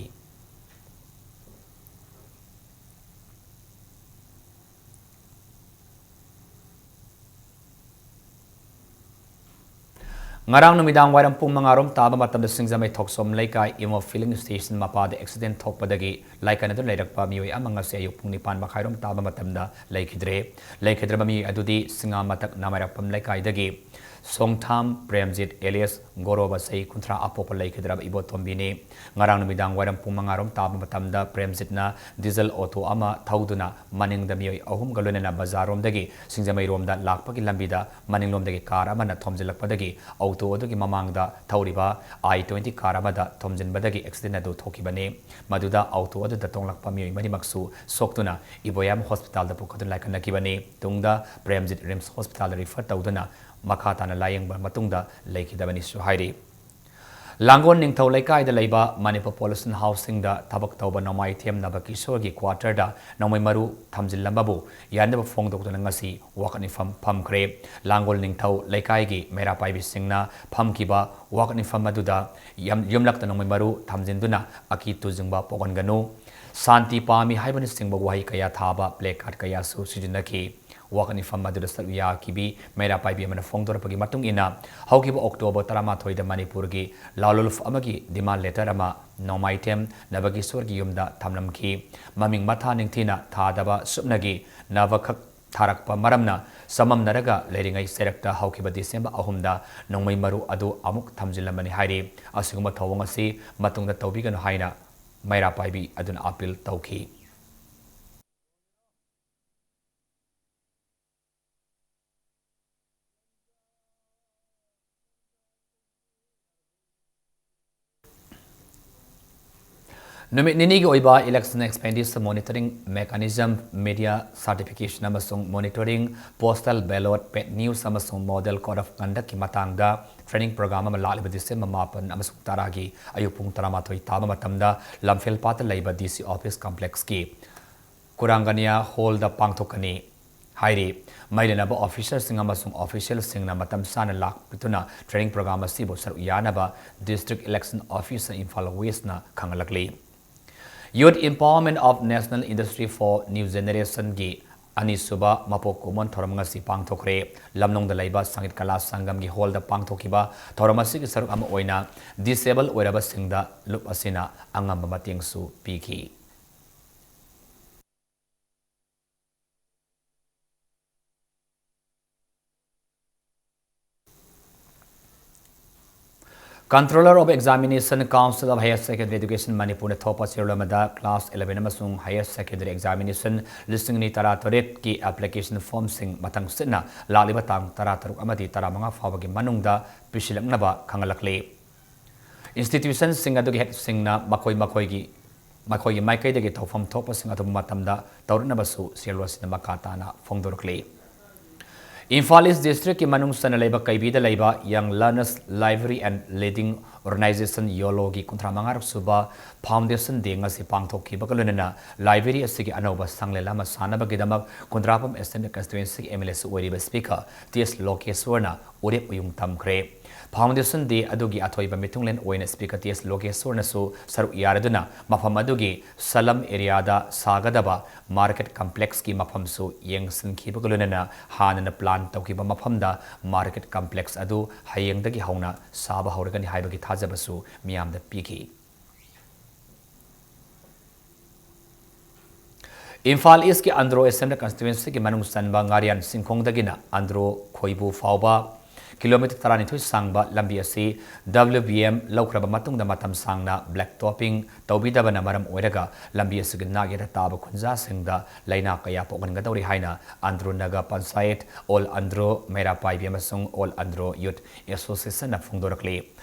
ꯉꯔꯥꯡ ꯅꯨꯃꯤꯗꯥꯡ ꯋꯥꯏꯔꯝ ꯄꯨꯡ ꯃꯉꯥ ꯔꯣꯝ ꯇꯥꯕ ꯃꯇꯝꯗ ꯁꯤꯡꯖꯃꯩ ꯊꯣꯛꯆꯣꯝ ꯂꯩꯀꯥꯏ ꯏꯃꯣ ꯐꯤꯂꯤꯡ ꯁ꯭ꯇꯦꯁꯟ ꯃꯄꯥꯗ ꯑꯦꯛꯁꯤꯗꯦꯟ ꯊꯣꯛꯄꯗꯒꯤ ꯂꯥꯏꯀꯠꯅꯗꯨꯅ ꯂꯩꯔꯛꯄ ꯃꯤꯑꯣꯏ ꯑꯃ ꯉꯁꯤ ꯑꯌꯨꯛ ꯄꯨꯡ ꯅꯤꯄꯥꯟ ꯃꯈꯥꯏꯔꯣꯝ ꯇꯥꯕ ꯃꯇꯝꯗ ꯂꯩꯈꯤꯗ꯭ꯔꯦ꯫ ꯂꯩꯈꯤꯗ꯭ꯔꯕ ꯃꯤꯑꯣꯏ ꯑꯗꯨꯗꯤ ꯁꯤꯡꯉꯥꯃꯊꯛ ꯅꯥꯃꯥꯏꯔꯥꯛꯄꯝ ꯂꯩꯀꯥꯏꯗꯒꯤ ꯁꯣꯡꯊꯥꯝ ꯄ꯭ꯔꯦꯝꯖꯤꯠ ꯑꯦꯂꯤꯌꯁ ꯒꯣꯔꯣꯕ ꯆꯍꯤ ꯀꯨꯟꯊ꯭ꯔꯥ ꯑꯄꯣꯛꯄ ꯂꯩꯈꯤꯗ꯭ꯔꯕ ꯏꯕꯣꯇꯣꯝꯕꯤꯅꯤ꯫ ꯉꯔꯥꯡ ꯅꯨꯃꯤꯗꯥꯡ ꯋꯥꯏꯔꯝ ꯄꯨꯡ ꯃꯉꯥ ꯔꯣꯝ ꯇꯥꯕ ꯃꯇꯝꯗ ꯄ꯭ꯔꯦꯝꯖꯤꯠꯅ ꯗꯤꯖꯜ ꯑꯣꯇꯣ ꯑꯃ ꯊꯧꯗꯨꯅ ꯃꯅꯤꯡꯗ ꯃꯤꯑꯣꯏ ꯑꯍꯨꯝꯒ ꯂꯣꯏꯅꯅ ꯕꯖꯥꯔꯔꯣꯝꯗꯒꯤ ꯁꯤꯡꯖꯃꯩꯔꯣꯝꯗ ꯂꯥꯛꯄꯒꯤ ꯂꯝꯕꯤꯗ ꯃꯅꯤꯡꯂꯣꯝꯗꯒꯤ ꯀꯥꯔ ꯑꯃꯅ ꯊꯣꯝꯖꯤꯜꯂꯛꯄꯗꯒꯤ ꯑꯣꯇꯣ ꯑꯗꯨꯒꯤ ꯃꯃꯥꯡꯗ ꯊꯧꯔꯤꯕ ꯑꯥꯏ ꯇ꯭ꯋꯦꯟꯇꯤ ꯀꯥꯔ ꯑꯃꯗ ꯊꯣꯝꯖꯤꯟꯕꯗꯒꯤ ꯑꯦꯛꯁꯤꯗꯦꯟ ꯑꯗꯨ ꯊꯣꯛꯈꯤꯕꯅꯤ꯫ ꯃꯗꯨꯗ ꯑꯣꯇꯣ ꯑꯗꯨꯗ ꯇꯣꯡꯂꯛꯄ ꯃꯤꯑꯣꯏ ꯃꯔꯤꯃꯛꯁꯨ ꯁꯣꯛꯇꯨꯅ ꯏꯕꯣꯌꯥꯝ ꯍꯣꯁꯄꯤꯇꯥꯜꯗ ꯄꯨꯈꯠꯇꯨꯅ ꯂꯥꯏꯀꯠꯅꯈꯤꯕꯅꯤ꯫ ꯇꯨꯡꯗ ꯄ꯭ꯔꯦꯝꯖꯤꯠ ꯔꯤꯝꯁ ꯍꯣꯁꯄꯤꯇꯥꯜꯗ ꯔꯤꯐꯔ ꯇꯧꯗꯨꯅ ꯃꯈꯥ ꯇꯥꯅ ꯂꯥꯌꯦꯡꯕ ꯃꯇꯨꯡꯗ ꯂꯩꯈꯤꯗꯕꯅꯤꯁꯨ ꯍꯥꯏꯔꯤ꯫ ꯂꯥꯡꯒꯣꯜ ꯅꯤꯡꯊꯧ ꯂꯩꯀꯥꯏꯗ ꯂꯩꯕ ꯃꯅꯤꯄꯨꯔ ꯄꯣꯂꯨꯁꯟ ꯍꯥꯎꯁꯤꯡꯗ ꯊꯕꯛ ꯇꯧꯕ ꯅꯣꯡꯃꯥꯏꯊꯦꯝ ꯅꯕꯀꯤꯁꯣꯔꯒꯤ ꯀ꯭ꯋꯥꯇꯔꯗ ꯅꯣꯡꯃꯩ ꯃꯔꯨ ꯊꯝꯖꯤꯜꯂꯝꯕꯕꯨ ꯌꯥꯅꯕ ꯐꯣꯡꯗꯣꯛꯇꯨꯅ ꯉꯁꯤ ꯋꯥꯀꯠ ꯃꯤꯐꯝ ꯐꯝꯈ꯭ꯔꯦ꯫ ꯂꯥꯡꯒꯣꯜ ꯅꯤꯡꯊꯧ ꯂꯩꯀꯥꯏꯒꯤ ꯃꯩꯔꯥ ꯄꯥꯏꯕꯤꯁꯤꯡꯅ ꯐꯝꯈꯤꯕ ꯋꯥꯀꯠ ꯃꯤꯐꯝ ꯑꯗꯨꯗ ꯌꯝ-, ꯌꯨꯝꯂꯛꯇ ꯅꯣꯡꯃꯩ ꯃꯔꯨ ꯊꯝꯖꯤꯟꯗꯨꯅ ꯑꯀꯤ ꯇꯨꯖꯨꯡꯕ ꯄꯣꯛꯍꯟꯒꯅꯨ, ꯁꯥꯟꯇꯤ ꯄꯥꯝꯃꯤ ꯍꯥꯏꯕꯅꯆꯤꯡꯕ ꯋꯥꯍꯩ ꯀꯌꯥ ꯊꯥꯕ ꯄ꯭ꯂꯦ ꯀꯥꯔꯗ ꯀꯌꯥꯁꯨ ꯁꯤꯖꯤꯟꯅꯈꯤ꯫ ꯋꯥꯀꯠ ꯃꯤꯐꯝ ꯑꯗꯨꯗ ꯁꯔꯨꯛ ꯌꯥꯈꯤꯕꯤ ꯃꯩꯔꯥ ꯄꯥꯏꯕꯤ ꯑꯃꯅ ꯐꯣꯡꯗꯣꯔꯛꯄꯒꯤ ꯃꯇꯨꯡ ꯏꯟꯅ, ꯍꯧꯈꯤꯕ ꯑꯣꯛꯇꯣꯕꯔ ꯇꯔꯥꯃꯥꯊꯣꯏꯗ ꯃꯅꯤꯄꯨꯔꯒꯤ ꯂꯥꯂꯣꯜꯐ ꯑꯃꯒꯤ ꯗꯤꯃꯥꯟ ꯂꯦꯇꯔ ꯑꯃ ꯅꯣꯡꯃꯥꯏꯊꯦꯝ ꯅꯕꯀꯤꯁꯣꯔꯒꯤ ꯌꯨꯝꯗ ꯊꯝꯂꯝꯈꯤ꯫ ꯃꯃꯤꯡ ꯃꯊꯥ ꯅꯤꯡꯊꯤꯅ ꯊꯥꯗꯕ ꯁꯨꯞꯅꯒꯤ ꯅꯕꯈꯛ ꯊꯥꯔꯛꯄ ꯃꯔꯝꯅ ꯆꯃꯝꯅꯔꯒ ꯂꯩꯔꯤꯉꯩ ꯆꯩꯔꯛꯇ ꯍꯧꯈꯤꯕ ꯗꯤꯁꯦꯝꯕꯔ ꯑꯍꯨꯝꯗ ꯅꯣꯡꯃꯩ ꯃꯔꯨ ꯑꯗꯨ ꯑꯃꯨꯛ ꯊꯝꯖꯤꯜꯂꯝꯕꯅꯤ ꯍꯥꯏꯔꯤ꯫ ꯑꯁꯤꯒꯨꯝꯕ ꯊꯧꯑꯣꯡ ꯑꯁꯤ ꯃꯇꯨꯡꯗ ꯇꯧꯕꯤꯒꯅꯨ ꯍꯥꯏꯅ ꯃꯩꯔꯥ ꯄꯥꯏꯕꯤ ꯑꯗꯨꯅ ꯑꯥꯄꯤꯜ ꯇꯧꯈꯤ꯫ ꯅꯨꯃꯤꯠ ꯅꯤꯅꯤꯒꯤ ꯑꯣꯏꯕ Election Expenditure Monitoring Mechanism, Media Certification ꯑꯃꯁꯨꯡ Monitoring, Postal Ballot, Paid News ꯑꯃꯁꯨꯡ Model Code of Conductꯀꯤ ꯃꯇꯥꯡꯗ training program ꯑꯃ ꯂꯥꯛꯂꯤꯕ December ꯃꯥꯄꯟ ꯑꯃꯁꯨꯡ ꯇꯔꯥꯒꯤ ꯑꯌꯨꯛ ꯄꯨꯡ ꯇꯔꯥꯃꯥꯊꯣꯏ ꯇꯥꯕ ꯃꯇꯝꯗ ꯂꯝꯐꯦꯜꯄꯥꯠꯇ ꯂꯩꯕ DC office complexꯀꯤ ꯀꯨꯔꯥꯡꯒꯅꯤꯌꯥ hallꯗ ꯄꯥꯡꯊꯣꯛꯀꯅꯤ ꯍꯥꯏꯔꯤ꯫ ꯃꯔꯤ ꯂꯩꯅꯕ officerꯁꯤꯡ ꯑꯃꯁꯨꯡ officialꯁꯤꯡꯅ ꯃꯇꯝ ꯆꯥꯅ ꯂꯥꯛꯇꯨꯅ training program ꯑꯁꯤꯕꯨ ꯁꯔꯨꯛ ꯌꯥꯅꯕ District Election Officer, Imphal Westꯅ ꯈꯪꯍꯜꯂꯛꯂꯤ꯫ Youth Empowerment of National Industry for New Generationꯒꯤ ꯑꯅꯤꯁꯨꯕ ꯃꯄꯣꯛ ꯀꯨꯝꯑꯣꯟ ꯊꯧꯔꯝ ꯉꯁꯤ ꯄꯥꯡꯊꯣꯛꯈ꯭ꯔꯦ꯫ ꯂꯝꯂꯣꯡꯗ ꯂꯩꯕ ꯁꯪꯒꯤꯠ ꯀꯂꯥ ꯁꯪꯒꯝꯒꯤ hallꯗ ꯄꯥꯡꯊꯣꯛꯈꯤꯕ ꯊꯧꯔꯝ ꯑꯁꯤꯒꯤ ꯁꯔꯨꯛ ꯑꯃ ꯑꯣꯏꯅ disable ꯑꯣꯏꯔꯕꯁꯤꯡꯗ ꯂꯨꯞ ꯑꯁꯤꯅ ꯑꯉꯝꯕ ꯃꯇꯦꯡꯁꯨ ꯄꯤꯈꯤ꯫ Controller of Examination, Council of Higher Secondary Education ꯃꯅꯤꯄꯨꯔꯅ ꯊꯣꯛꯄ ꯆꯦꯔꯣꯜ ꯑꯃꯗ class eleven ꯑꯃꯁꯨꯡ higher secondary examination ꯂꯤꯁꯤꯡ ꯑꯅꯤ ꯇꯔꯥꯇꯔꯦꯠꯀꯤ application formꯁꯤꯡ ꯃꯊꯪ ꯁꯤꯠꯅ ꯂꯥꯛꯂꯤꯕ ꯇꯥꯡ ꯇꯔꯥꯇꯔꯨꯛ ꯑꯃꯗꯤ ꯇꯔꯥꯃꯉꯥ ꯐꯥꯎꯕꯒꯤ ꯃꯅꯨꯡꯗ ꯄꯤꯁꯤꯜꯂꯛꯅꯕ ꯈꯪꯍꯜꯂꯛꯂꯤ꯫ Institutionꯁꯤꯡ ꯑꯗꯨꯒꯤ headꯁꯤꯡꯅ ꯃꯈꯣꯏ ꯃꯈꯣꯏꯒꯤ, ꯃꯈꯣꯏꯒꯤ ꯃꯥꯏꯀꯩꯗꯒꯤ ꯇꯧꯐꯝ ꯊꯣꯛꯄꯁꯤꯡ ꯑꯗꯨ ꯃꯇꯝꯗ ꯇꯧꯔꯛꯅꯕꯁꯨ ꯆꯦꯔꯣꯜ ꯑꯁꯤꯅ ꯃꯈꯥ ꯇꯥꯅ ꯐꯣꯡꯗꯣꯔꯛꯂꯤ꯫ Imphal East Districtꯀꯤ ꯃꯅꯨꯡ ꯆꯟꯅ ꯂꯩꯕ ꯀꯩꯕꯤꯗ ꯂꯩꯕ Young Learners Library and Leading Organization, YOLOꯒꯤ ꯀꯨꯟꯊ꯭ꯔꯥ ꯃꯉꯥꯔꯛ ꯁꯨꯕ Foundation Day ꯉꯁꯤ ꯄꯥꯡꯊꯣꯛꯈꯤꯕꯒ ꯂꯣꯏꯅꯅ library ꯑꯁꯤꯒꯤ ꯑꯅꯧꯕ ꯁꯪꯂꯦꯟ ꯑꯃ ꯁꯥꯅꯕꯒꯤꯗꯃꯛ ꯈꯨꯟꯗ꯭ꯔꯥꯛꯄꯝ Assembly Constituencyꯒꯤ MLAꯁꯨ ꯑꯣꯏꯔꯤꯕ Speaker T S ꯂꯣꯀꯦꯁ꯭ꯋꯔꯅ ꯎꯔꯦꯞ ꯎꯌꯨꯡ ꯇꯝꯈ꯭ꯔꯦ꯫ Foundation Day ꯑꯗꯨꯒꯤ ꯑꯊꯣꯏꯕ ꯃꯤꯊꯨꯡꯂꯦꯟ ꯑꯣꯏꯅ Speaker T S ꯂꯣꯀꯦꯁ꯭ꯋꯔꯅꯁꯨ ꯁꯔꯨꯛ ꯌꯥꯔꯗꯨꯅ ꯃꯐꯝ ꯑꯗꯨꯒꯤ ꯁꯂꯝ areaꯗ ꯁꯥꯒꯗꯕ market complexꯀꯤ ꯃꯐꯝꯁꯨ ꯌꯦꯡꯁꯤꯟꯈꯤꯕꯒ ꯂꯣꯏꯅꯅ ꯍꯥꯟꯅꯅ plan ꯇꯧꯈꯤꯕ ꯃꯐꯝꯗ market complex ꯑꯗꯨ ꯍꯌꯦꯡꯗꯒꯤ ꯍꯧꯅ ꯁꯥꯕ ꯍꯧꯔꯒꯅꯤ ꯍꯥꯏꯕꯒꯤ ꯊꯥꯖꯕꯁꯨ ꯃꯤꯌꯥꯝꯗ ꯄꯤꯈꯤ꯫ ꯏꯝꯐꯥꯜ Eastꯀꯤ ꯑꯟꯗ꯭ꯔꯣ Assembly Constituencyꯒꯤ ꯃꯅꯨꯡ ꯆꯟꯕ ꯉꯥꯔꯤꯌꯥꯟ ꯆꯤꯡꯈꯣꯡꯗꯒꯤꯅ ꯑꯟꯗ꯭ꯔꯣ ꯈꯣꯏꯕꯨ ꯐꯥꯎꯕ ꯀꯤꯂꯣꯃꯤꯇꯔ ꯇꯔꯥꯅꯤꯊꯣꯏ ꯁꯥꯡꯕ ꯂꯝꯕꯤ ꯑꯁꯤ W B M ꯂꯧꯈ꯭ꯔꯕ ꯃꯇꯨꯡꯗ ꯃꯇꯝ ꯁꯥꯡꯅ black topping ꯇꯧꯕꯤꯗꯕꯅ ꯃꯔꯝ ꯑꯣꯏꯔꯒ ꯂꯝꯕꯤ ꯑꯁꯤꯒꯤ ꯅꯥꯛ ꯌꯦꯠꯇ ꯇꯥꯕ ꯈꯨꯟꯖꯥꯁꯤꯡꯗ ꯂꯥꯏꯅꯥ ꯀꯌꯥ ꯄꯣꯛꯍꯟꯒꯗꯧꯔꯤ ꯍꯥꯏꯅ ꯑꯟꯗ꯭ꯔꯣ ꯅꯒꯔ ꯄꯟꯆꯥꯌꯠ, ꯑꯣꯜ ꯑꯟꯗ꯭ꯔꯣ ꯃꯩꯔꯥ ꯄꯥꯏꯕꯤ ꯑꯃꯁꯨꯡ ꯑꯣꯜ ꯑꯟꯗ꯭ꯔꯣ ꯌꯨꯊ ꯑꯦꯁꯣꯁꯤꯌꯦꯁꯟꯅ ꯐꯣꯡꯗꯣꯔꯛꯂꯤ꯫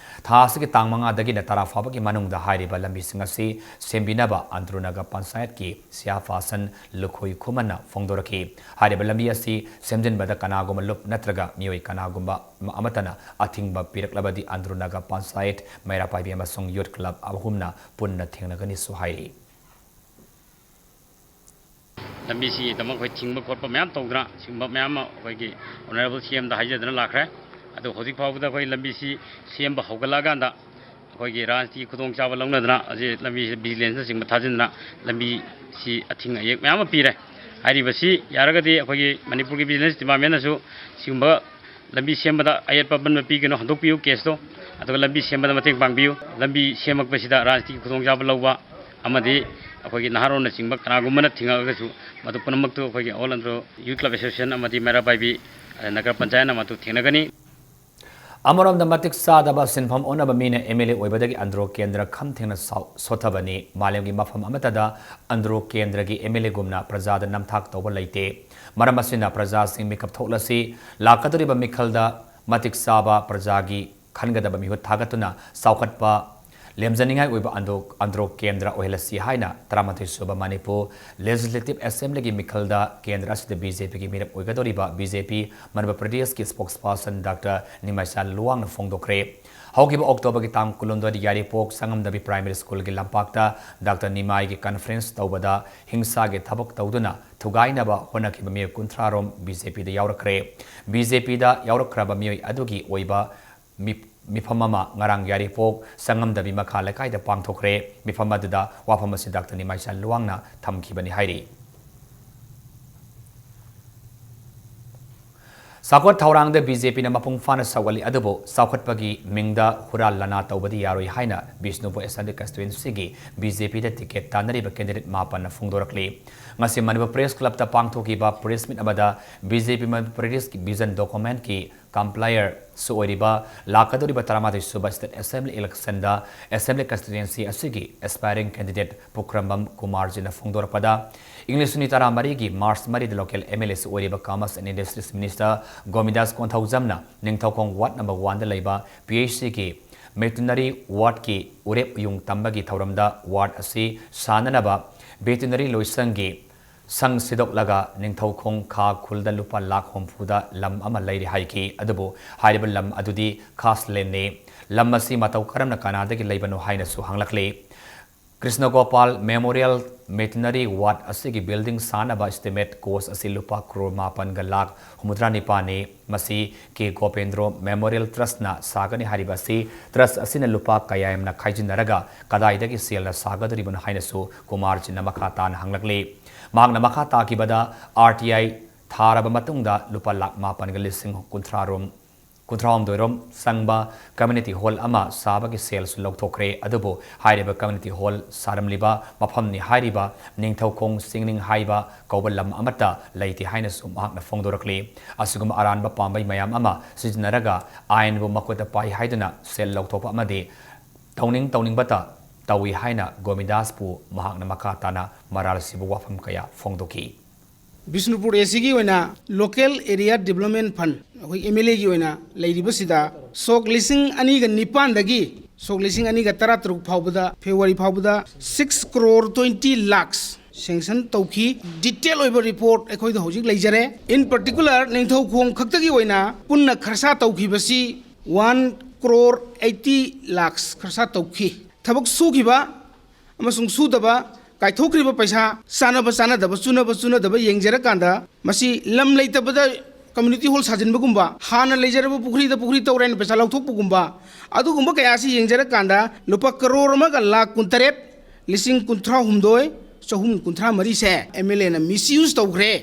ꯊꯥ ꯑꯁꯤꯒꯤ ꯇꯥꯡ ꯃꯉꯥꯗꯒꯤꯅ ꯇꯔꯥ ꯐꯥꯎꯕꯒꯤ ꯃꯅꯨꯡꯗ ꯍꯥꯏꯔꯤꯕ ꯂꯝꯕꯤꯁꯤꯡ ꯑꯁꯤ ꯁꯦꯝꯕꯤꯅꯕ ꯑꯟꯗ꯭ꯔꯣ ꯅꯒꯔ ꯄꯟꯆꯥꯌꯠꯀꯤ ꯁꯤꯌꯥꯐꯥꯁꯟ ꯂꯨꯈꯣꯏ ꯈꯨꯃꯟꯅ ꯐꯣꯡꯗꯣꯔꯛꯈꯤ꯫ ꯍꯥꯏꯔꯤꯕ ꯂꯝꯕꯤ ꯑꯁꯤ ꯁꯦꯝꯖꯤꯟꯕꯗ ꯀꯅꯥꯒꯨꯝꯕ ꯂꯨꯞ ꯅꯠꯇ꯭ꯔꯒ ꯃꯤꯑꯣꯏ ꯀꯅꯥꯒꯨꯝꯕ ꯑꯃꯠꯇꯅ ꯑꯊꯤꯡꯕ ꯄꯤꯔꯛꯂꯕꯗꯤ ꯑꯟꯗ꯭ꯔꯣ ꯅꯒꯔ ꯄꯟꯆꯥꯌꯠ, ꯃꯩꯔꯥ ꯄꯥꯏꯕꯤ ꯑꯃꯁꯨꯡ ꯌꯨꯊ ꯀ꯭ꯂꯕ ꯑꯍꯨꯝꯅ ꯄꯨꯟꯅ ꯊꯦꯡꯅꯒꯅꯤꯁꯨ ꯍꯥꯏꯔꯤ꯫ ꯂꯝꯕꯤꯁꯤꯒꯤꯗꯃꯛ ꯑꯩꯈꯣꯏ ꯊꯤꯡꯕ ꯈꯣꯠꯄ ꯃꯌꯥꯝ ꯇꯧꯗꯅ, ꯁꯤꯒꯨꯝꯕ ꯃꯌꯥꯝ ꯑꯃ ꯑꯩꯈꯣꯏꯒꯤ Honourable C M ꯗ ꯍꯥꯏꯖꯗꯅ ꯂꯥꯛꯈ꯭ꯔꯦ꯫ ꯑꯗꯨ ꯍꯧꯖꯤꯛ ꯐꯥꯎꯕꯗ ꯑꯩꯈꯣꯏ ꯂꯝꯕꯤꯁꯤ ꯁꯦꯝꯕ ꯍꯧꯒꯠꯂꯛꯑꯀꯥꯟꯗ ꯑꯩꯈꯣꯏꯒꯤ ꯔꯥꯖꯅꯤꯇꯤꯒꯤ ꯈꯨꯗꯣꯡꯆꯥꯕ ꯂꯧꯅꯗꯅ ꯍꯧꯖꯤꯛ ꯂꯝꯕꯤꯁꯤ vigilance ꯅꯆꯤꯡꯕ ꯊꯥꯖꯤꯟꯗꯅ ꯂꯝꯕꯤꯁꯤ ꯑꯊꯤꯡ ꯑꯌꯦꯛ ꯃꯌꯥꯝ ꯑꯃ ꯄꯤꯔꯦ꯫ ꯍꯥꯏꯔꯤꯕꯁꯤ ꯌꯥꯔꯒꯗꯤ ꯑꯩꯈꯣꯏꯒꯤ ꯃꯅꯤꯄꯨꯔꯒꯤ Vigilance Department ꯅꯁꯨ ꯁꯤꯒꯨꯝꯕ ꯂꯝꯕꯤ ꯁꯦꯝꯕꯗ ꯑꯌꯦꯠꯄ ꯑꯄꯟꯕ ꯄꯤꯒꯅꯨ, ꯍꯟꯗꯣꯛꯄꯤꯌꯨ case ꯇꯣ꯫ ꯑꯗꯨꯒ ꯂꯝꯕꯤ ꯁꯦꯝꯕꯗ ꯃꯇꯦꯡ ꯄꯥꯡꯕꯤꯌꯨ꯫ ꯂꯝꯕꯤ ꯁꯦꯝꯃꯛꯄꯁꯤꯗ ꯔꯥꯖꯅꯤꯇꯤꯒꯤ ꯈꯨꯗꯣꯡꯆꯥꯕ ꯂꯧꯕ ꯑꯃꯗꯤ ꯑꯩꯈꯣꯏꯒꯤ ꯅꯍꯥꯔꯣꯜꯅꯆꯤꯡꯕ ꯀꯅꯥꯒꯨꯝꯕꯅ ꯊꯤꯡꯉꯛꯑꯒꯁꯨ ꯃꯗꯨ ꯄꯨꯝꯅꯃꯛꯇꯨ ꯑꯩꯈꯣꯏꯒꯤ All Andro Youth Club Association ꯑꯃꯗꯤ ꯃꯩꯔꯥ ꯄꯥꯏꯕꯤ, ꯑ, ꯅꯒꯔ ꯄꯟꯆꯥꯌꯠꯅ ꯃꯗꯨ ꯊꯦꯡꯅꯒꯅꯤ꯫ ꯑꯃꯔꯣꯝꯗ ꯃꯇꯤꯛ ꯆꯥꯗꯕ ꯁꯤꯟꯐꯝ ꯑꯣꯟꯅꯕ ꯃꯤꯅ M L A ꯑꯣꯏꯕꯗꯒꯤ ꯑꯟꯗ꯭ꯔꯣ ꯀꯦꯟꯗ꯭ꯔ ꯈꯝ ꯊꯦꯡꯅ ꯁꯥꯎ-, ꯁꯣꯠꯊꯕꯅꯤ꯫ ꯃꯥꯂꯦꯝꯒꯤ ꯃꯐꯝ ꯑꯃꯠꯇꯗ ꯑꯟꯗ꯭ꯔꯣ ꯀꯦꯟꯗ꯭ꯔꯒꯤ M L A ꯒꯨꯝꯅ ꯄ꯭ꯔꯖꯥꯗ ꯅꯝꯊꯥꯛ ꯇꯧꯕ ꯂꯩꯇꯦ꯫ ꯃꯔꯝ ꯑꯁꯤꯅ ꯄ꯭ꯔꯖꯥꯁꯤꯡ ꯃꯤꯀꯞ ꯊꯣꯛꯂꯁꯤ, ꯂꯥꯛꯀꯗꯧꯔꯤꯕ ꯃꯤꯈꯜꯗ ꯃꯇꯤꯛ ꯆꯥꯕ ꯄ꯭ꯔꯖꯥꯒꯤ ꯈꯟꯒꯗꯕ ꯃꯤꯍꯨꯠ ꯊꯥꯒꯠꯇꯨꯅ ꯆꯥꯎꯈꯠꯄ ꯂꯦꯝꯖꯅꯤꯡꯉꯥꯏ ꯑꯣꯏꯕ ꯑꯟꯗ꯭ꯔꯣ, ꯑꯟꯗ꯭ꯔꯣ ꯀꯦꯟꯗ꯭ꯔ ꯑꯣꯏꯍꯜꯂꯁꯤ ꯍꯥꯏꯅ ꯇꯔꯥꯃꯥꯊꯣꯏ ꯁꯨꯕ ꯃꯅꯤꯄꯨꯔ Legislative Assembly ꯒꯤ ꯃꯤꯈꯜꯗ ꯀꯦꯟꯗ꯭ꯔ ꯑꯁꯤꯗ B J P ꯒꯤ ꯃꯤꯔꯦꯞ ꯑꯣꯏꯒꯗꯧꯔꯤꯕ B J P ꯃꯅꯤꯄꯨꯔ ꯄ꯭ꯔꯗꯦꯁꯀꯤ spokesperson Doctor ꯅꯤꯃꯥꯏꯆꯥ ꯂꯨꯋꯥꯡꯅ ꯐꯣꯡꯗꯣꯛꯈ꯭ꯔꯦ꯫ ꯍꯧꯈꯤꯕ October ꯒꯤ ꯇꯥꯡ ꯀꯨꯟꯍꯨꯝꯗꯣꯏꯗ ꯌꯥꯏꯔꯤꯄꯣꯛ ꯁꯪꯉꯝꯗꯕꯤ Primary School ꯒꯤ ꯂꯝꯄꯥꯛꯇ Doctor ꯅꯤꯃꯥꯏꯒꯤ conference ꯇꯧꯕꯗ ꯍꯤꯡꯁꯥꯒꯤ ꯊꯕꯛ ꯇꯧꯗꯨꯅ ꯊꯨꯒꯥꯏꯅꯕ ꯍꯣꯠꯅꯈꯤꯕ ꯃꯤꯑꯣꯏ ꯀꯨꯟꯊ꯭ꯔꯥ ꯔꯣꯝ B J P ꯗ ꯌꯥꯎꯔꯛꯈ꯭ꯔꯦ꯫ B J P ꯗ ꯌꯥꯎꯔꯛꯈ꯭ꯔꯕ ꯃꯤꯑꯣꯏ ꯑꯗꯨꯒꯤ ꯑꯣꯏꯕ ꯃꯤ-, ꯃꯤꯐꯝ ꯑꯃ ꯉꯔꯥꯡ ꯌꯥꯏꯔꯤꯄꯣꯛ ꯁꯪꯉꯝꯗꯕꯤ ꯃꯈꯥ ꯂꯩꯀꯥꯏꯗ ꯄꯥꯡꯊꯣꯛꯈ꯭ꯔꯦ꯫ ꯃꯤꯐꯝ ꯑꯗꯨꯗ ꯋꯥꯐꯝ ꯑꯁꯤ Doctor ꯅꯤꯃꯥꯏꯆꯥ ꯂꯨꯋꯥꯡꯅ ꯊꯝꯈꯤꯕꯅꯤ ꯍꯥꯏꯔꯤ꯫ ꯆꯥꯎꯈꯠ ꯊꯧꯔꯥꯡꯗ B J P ꯅ ꯃꯄꯨꯡ ꯐꯥꯅ ꯁꯧꯒꯠꯂꯤ, ꯑꯗꯨꯕꯨ ꯆꯥꯎꯈꯠꯄꯒꯤ ꯃꯤꯡꯗ ꯍꯨꯔꯥꯟ ꯂꯥꯟꯅꯥ ꯇꯧꯕꯗꯤ ꯌꯥꯔꯣꯏ ꯍꯥꯏꯅ ꯕꯤꯁꯅꯨꯄꯨꯔ Assembly Constituency ꯒꯤ B J P ꯗ ticket ꯇꯥꯟꯅꯔꯤꯕ candidate ꯃꯥꯄꯟꯅ ꯐꯣꯡꯗꯣꯔꯛꯂꯤ꯫ ꯉꯁꯤ ꯃꯅꯤꯄꯨꯔ Press Club ꯇ ꯄꯥꯡꯊꯣꯛꯈꯤꯕ press meet ꯑꯃꯗ B J P Manipur Press ꯀꯤ vision document ꯀꯤ ꯀꯝꯄ꯭ꯂꯥꯏꯌꯔꯁꯨ ꯑꯣꯏꯔꯤꯕ ꯂꯥꯛꯀꯗꯧꯔꯤꯕ ꯇꯔꯥꯃꯥꯊꯣꯏ ꯁꯨꯕ State Assembly election ꯗ Assembly constituency ꯑꯁꯤꯒꯤ aspiring candidate ꯄꯨꯈ꯭ꯔꯝꯕꯝ ꯀꯨꯃꯥꯔꯖꯤꯅ ꯐꯣꯡꯗꯣꯔꯛꯄꯗ, ꯏꯪ ꯂꯤꯁꯤꯡ ꯑꯅꯤ ꯇꯔꯥꯃꯔꯤꯒꯤ March ꯃꯔꯤꯗ local M L A ꯁꯨ ꯑꯣꯏꯔꯤꯕ Commerce and Industries Minister ꯒꯣꯃꯤꯗꯥꯁ ꯀꯣꯟꯊꯧꯖꯝꯅ Ningthoukhong ward number one ꯗ ꯂꯩꯕ P H C ꯒꯤ veterinary ward ꯀꯤ ꯎꯔꯦꯞ ꯎꯌꯨꯡ ꯇꯝꯕꯒꯤ ꯊꯧꯔꯝꯗ ward ꯑꯁꯤ ꯁꯥꯟꯅꯅꯕ veterinary ꯂꯣꯏꯁꯪꯒꯤ ꯁꯪ ꯁꯤꯗꯣꯛꯂꯒ ꯅꯤꯡꯊꯧꯈꯣꯡ ꯈꯥ ꯈꯨꯜꯗ ꯂꯨꯄꯥ ꯂꯥꯈ ꯍꯨꯝꯐꯨꯗ ꯂꯝ ꯑꯃ ꯂꯩꯔꯦ ꯍꯥꯏꯈꯤ꯫ ꯑꯗꯨꯕꯨ ꯍꯥꯏꯔꯤꯕ ꯂꯝ ꯑꯗꯨꯗꯤ ꯈꯥꯁ ꯂꯦꯟꯅꯤ꯫ ꯂꯝ ꯑꯁꯤ ꯃꯇꯧ ꯀꯔꯝꯅ ꯀꯅꯥꯗꯒꯤ ꯂꯩꯕꯅꯣ ꯍꯥꯏꯅꯁꯨ ꯍꯪꯂꯛꯂꯤ꯫ Krishna Gopal Memorial Veterinary Ward ꯑꯁꯤꯒꯤ building ꯁꯥꯅꯕ estimate cost ꯑꯁꯤ ꯂꯨꯄꯥ ꯀ꯭ꯔꯣꯔ ꯃꯥꯄꯟꯒ ꯂꯥꯈ ꯍꯨꯝꯐꯨꯇꯔꯥ ꯅꯤꯄꯥꯟꯅꯤ꯫ ꯃꯁꯤ ꯀꯦ ꯒꯣꯄꯦꯟꯗ꯭ꯔꯣ Memorial Trust ꯅ ꯁꯥꯒꯅꯤ꯫ ꯍꯥꯏꯔꯤꯕ ꯑꯁꯤ trust ꯑꯁꯤꯅ ꯂꯨꯄꯥ ꯀꯌꯥ ꯌꯥꯝꯅ ꯈꯥꯏꯖꯤꯟꯅꯔꯒ ꯀꯗꯥꯏꯗꯒꯤ ꯁꯦꯜꯅ ꯁꯥꯒꯗꯧꯔꯤꯕꯅꯣ ꯍꯥꯏꯅꯁꯨ ꯀꯨꯃꯥꯔꯖꯤꯅ ꯃꯈꯥ ꯇꯥꯅ ꯍꯪꯂꯛꯂꯤ꯫ ꯃꯍꯥꯛꯅ ꯃꯈꯥ ꯇꯥꯈꯤꯕꯗ, R T I ꯊꯥꯔꯕ ꯃꯇꯨꯡꯗ ꯂꯨꯄꯥ ꯂꯥꯈ ꯃꯥꯄꯟꯒ ꯂꯤꯁꯤꯡ ꯀꯨꯟꯊ꯭ꯔꯥ ꯔꯣꯝ, ꯀꯨꯟꯊ꯭ꯔꯥꯍꯨꯝꯗꯣꯏ ꯔꯣꯝ ꯆꯪꯕ community hall ꯑꯃ ꯁꯥꯕꯒꯤ ꯁꯦꯜꯁꯨ ꯂꯧꯊꯣꯛꯈ꯭ꯔꯦ꯫ ꯑꯗꯨꯕꯨ ꯍꯥꯏꯔꯤꯕ community hall ꯁꯥꯔꯝꯂꯤꯕ ꯃꯐꯝꯅꯤ ꯍꯥꯏꯔꯤꯕ ꯅꯤꯡꯊꯧꯈꯣꯡ ꯆꯤꯡꯅꯤꯡ ꯍꯥꯏꯕ ꯀꯧꯕ ꯂꯝ ꯑꯃꯠꯇ ꯂꯩꯇꯦ ꯍꯥꯏꯅꯁꯨ ꯃꯍꯥꯛꯅ ꯐꯣꯡꯗꯣꯔꯛꯂꯤ꯫ ꯑꯁꯤꯒꯨꯝꯕ ꯑꯔꯥꯟꯕ ꯄꯥꯝꯕꯩ ꯃꯌꯥꯝ ꯑꯃ ꯁꯤꯖꯤꯟꯅꯔꯒ ꯑꯥꯏꯟꯕꯨ ꯃꯈꯨꯠꯇ ꯄꯥꯏ ꯍꯥꯏꯗꯨꯅ ꯁꯦꯜ ꯂꯧꯊꯣꯛꯄ ꯑꯃꯗꯤ ꯇꯧꯅꯤꯡ ꯇꯧꯅꯤꯡꯕꯇ ꯇꯧꯏ ꯍꯥꯏꯅ ꯒꯣꯃꯤꯗꯥꯁꯄꯨ ꯃꯍꯥꯛꯅ ꯃꯈꯥ ꯇꯥꯅ ꯃꯔꯥꯜ ꯁꯤꯕ ꯋꯥꯐꯝ ꯀꯌꯥ ꯐꯣꯡꯗꯣꯛꯈꯤ꯫ ꯕꯤꯁꯅꯨꯄꯨꯔ A C ꯒꯤ ꯑꯣꯏꯅ Local Area Development Fund, ꯑꯩꯈꯣꯏ M L A ꯒꯤ ꯑꯣꯏꯅ ꯂꯩꯔꯤꯕꯁꯤꯗ ꯁꯣꯛ ꯂꯤꯁꯤꯡ ꯑꯅꯤꯒ ꯅꯤꯄꯥꯟꯗꯒꯤ ꯁꯣꯛ ꯂꯤꯁꯤꯡ ꯑꯅꯤꯒ ꯇꯔꯥꯇꯔꯨꯛ ꯐꯥꯎꯕꯗ, February ꯐꯥꯎꯕꯗ six crore twenty lakhs sanction ꯇꯧꯈꯤ꯫ Detail ꯑꯣꯏꯕ report ꯑꯩꯈꯣꯏꯗ ꯍꯧꯖꯤꯛ ꯂꯩꯖꯔꯦ꯫ In particular, ꯅꯤꯡꯊꯧꯈꯣꯡ ꯈꯛꯇꯒꯤ ꯑꯣꯏꯅ ꯄꯨꯟꯅ ꯈꯔꯁꯥ ꯇꯧꯈꯤꯕꯁꯤ one crore eighty lakhs ꯈꯔꯁꯥ ꯇꯧꯈꯤ꯫ ꯊꯕꯛ ꯁꯨꯈꯤꯕ ꯑꯃꯁꯨꯡ ꯁꯨꯗꯕ, ꯀꯥꯏꯊꯣꯛꯈ꯭ꯔꯤꯕ ꯄꯩꯁꯥ, ꯆꯥꯅꯕ ꯆꯥꯅꯗꯕ, ꯆꯨꯅꯕ ꯆꯨꯅꯗꯕ ꯌꯦꯡꯖꯔꯀꯥꯟꯗ, ꯃꯁꯤ ꯂꯝ ꯂꯩꯇꯕꯗ community hall ꯁꯥꯖꯤꯟꯕꯒꯨꯝꯕ, ꯍꯥꯟꯅ ꯂꯩꯖꯔꯕ ꯄꯨꯈ꯭ꯔꯤꯗ ꯄꯨꯈ꯭ꯔꯤ ꯇꯧꯔꯦꯅ ꯄꯩꯁꯥ ꯂꯧꯊꯣꯛꯄꯒꯨꯝꯕ, ꯑꯗꯨꯒꯨꯝꯕ ꯀꯌꯥ ꯑꯁꯤ ꯌꯦꯡꯖꯔꯀꯥꯟꯗ, ꯂꯨꯄꯥ ꯀꯔꯣꯔ ꯑꯃꯒ ꯂꯥꯈ ꯀꯨꯟꯇꯔꯦꯠ, ꯂꯤꯁꯤꯡ ꯀꯨꯟꯊ꯭ꯔꯥꯍꯨꯝꯗꯣꯏ, ꯆꯍꯨꯝ ꯀꯨꯟꯊ꯭ꯔꯥ ꯃꯔꯤꯁꯦ M L A ꯅ misuse ꯇꯧꯈ꯭ꯔꯦ꯫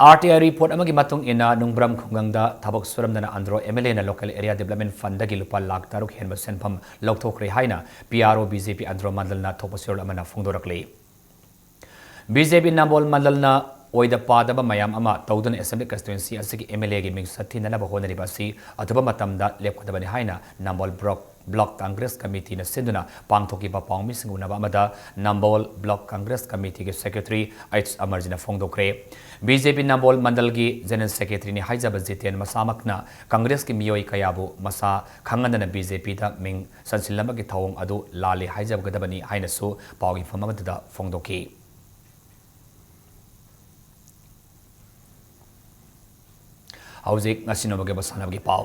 R T I report ꯑꯃꯒꯤ ꯃꯇꯨꯡ ꯏꯟꯅ, ꯅꯨꯡꯕ꯭ꯔꯝ ꯈꯨꯡꯒꯪꯗ ꯊꯕꯛ ꯁꯨꯔꯝꯗꯅ ꯑꯟꯗ꯭ꯔꯣ M L A ꯅ Local Area Development Fund ꯗꯒꯤ ꯂꯨꯄꯥ ꯂꯥꯈ ꯇꯔꯨꯛ ꯍꯦꯟꯕ ꯁꯦꯟꯐꯝ ꯂꯧꯊꯣꯛꯈ꯭ꯔꯦ ꯍꯥꯏꯅ P R O B J P Andro ꯃꯟꯗꯜꯅ ꯊꯣꯛꯄ ꯆꯦꯔꯣꯜ ꯑꯃꯅ ꯐꯣꯡꯗꯣꯔꯛꯂꯤ꯫ B J P ꯅꯝꯕꯣꯜ ꯃꯟꯗꯜꯅ ꯑꯣꯏꯗ ꯄꯥꯗꯕ ꯃꯌꯥꯝ ꯑꯃ ꯇꯧꯗꯨꯅ Assembly Constituency ꯑꯁꯤꯒꯤ M L A ꯒꯤ ꯃꯤꯡꯆꯠ ꯊꯤꯅꯅꯕ ꯍꯣꯠꯅꯔꯤꯕ ꯑꯁꯤ ꯑꯊꯨꯕ ꯃꯇꯝꯗ ꯂꯦꯞꯀꯗꯕꯅꯤ ꯍꯥꯏꯅ ꯅꯝꯕꯣꯜ ꯕ꯭ꯂꯣꯛ, ꯕ꯭ꯂꯣꯛ ꯀꯪꯒ꯭ꯔꯦꯁ ꯀꯃꯤꯇꯤꯅ ꯁꯤꯟꯗꯨꯅ ꯄꯥꯡꯊꯣꯛꯈꯤꯕ ꯄꯥꯎꯃꯤꯁꯤꯡ ꯎꯅꯕ ꯑꯃꯗ ꯅꯝꯕꯣꯜ ꯕ꯭ꯂꯣꯛ ꯀꯪꯒ꯭ꯔꯦꯁ ꯀꯃꯤꯇꯤꯒꯤ ꯁꯦꯀ꯭ꯔꯦꯇꯔꯤ ꯑꯩꯆ ꯑꯃꯔꯖꯤꯅ ꯐꯣꯡꯗꯣꯛꯈ꯭ꯔꯦ꯫ B J P ꯅꯝꯕꯣꯜ ꯃꯟꯗꯜꯒꯤ ꯖꯦꯅꯔꯦꯜ ꯁꯦꯀ꯭ꯔꯦꯇꯔꯤꯅꯤ ꯍꯥꯏꯖꯕ ꯖꯤꯇꯦꯟ ꯃꯁꯥꯃꯛꯅ ꯀꯪꯒ꯭ꯔꯦꯁꯀꯤ ꯃꯤꯑꯣꯏ ꯀꯌꯥꯕꯨ ꯃꯁꯥ ꯈꯪꯍꯟꯗꯅ B J P ꯗ ꯃꯤꯡ ꯆꯟꯁꯤꯜꯂꯝꯕꯒꯤ ꯊꯧꯑꯣꯡ ꯑꯗꯨ ꯂꯥꯜꯂꯤ ꯍꯥꯏꯖꯒꯗꯕꯅꯤ ꯍꯥꯏꯅꯁꯨ ꯄꯥꯎ ꯏꯐꯝ ꯑꯃꯗꯨꯗ ꯐꯣꯡꯗꯣꯛꯈꯤ꯫ ꯍꯧꯖꯤꯛ ꯉꯁꯤ ꯅꯣꯡꯃꯒꯤ ꯑꯣꯏꯕ ꯁꯥꯟꯅꯕꯒꯤ ꯄꯥꯎ꯫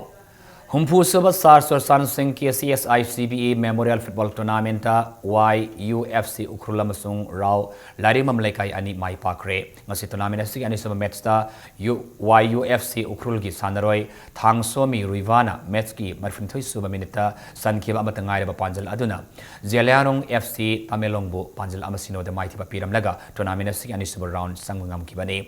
ꯍꯨꯝꯐꯨ ꯁꯨꯕ ꯁꯥꯔ ꯆꯨꯔꯆꯥꯟ ꯁꯤꯡ K C S I C B E Memorial Football Tournament Y U F C Ukhrul ꯑꯃꯁꯨꯡ ꯔꯥꯎ ꯂꯥꯏꯔꯤꯃꯝ ꯂꯩꯀꯥꯏ ꯑꯅꯤ ꯃꯥꯏ ꯄꯥꯛꯈ꯭ꯔꯦ꯫ ꯉꯁꯤ tournament ꯑꯁꯤꯒꯤ ꯑꯅꯤꯁꯨꯕ match ꯇ U-, Y U F C ꯎꯈ꯭ꯔꯨꯜꯒꯤ ꯁꯥꯟꯅꯔꯣꯏ ꯊꯥꯡꯁꯣꯃꯤ ꯔꯨꯏꯚꯥꯅ match ꯀꯤ ꯃꯔꯤꯐꯨꯅꯤꯊꯣꯏ ꯁꯨꯕ minute ꯇ ꯆꯟꯈꯤꯕ ꯑꯃꯠꯇ ꯉꯥꯏꯔꯕ ꯄꯥꯟꯖꯜ ꯑꯗꯨꯅ ꯖꯦꯂꯤꯌꯥꯡꯔꯣꯡ F C ꯇꯃꯦꯡꯂꯣꯡꯕꯨ ꯄꯥꯟꯖꯜ ꯑꯃ ꯁꯤꯅꯣꯗ ꯃꯥꯏꯊꯤꯕ ꯄꯤꯔꯝꯂꯒ tournament ꯑꯁꯤꯒꯤ ꯑꯅꯤꯁꯨꯕ round ꯆꯪꯕ ꯉꯝꯈꯤꯕꯅꯤ꯫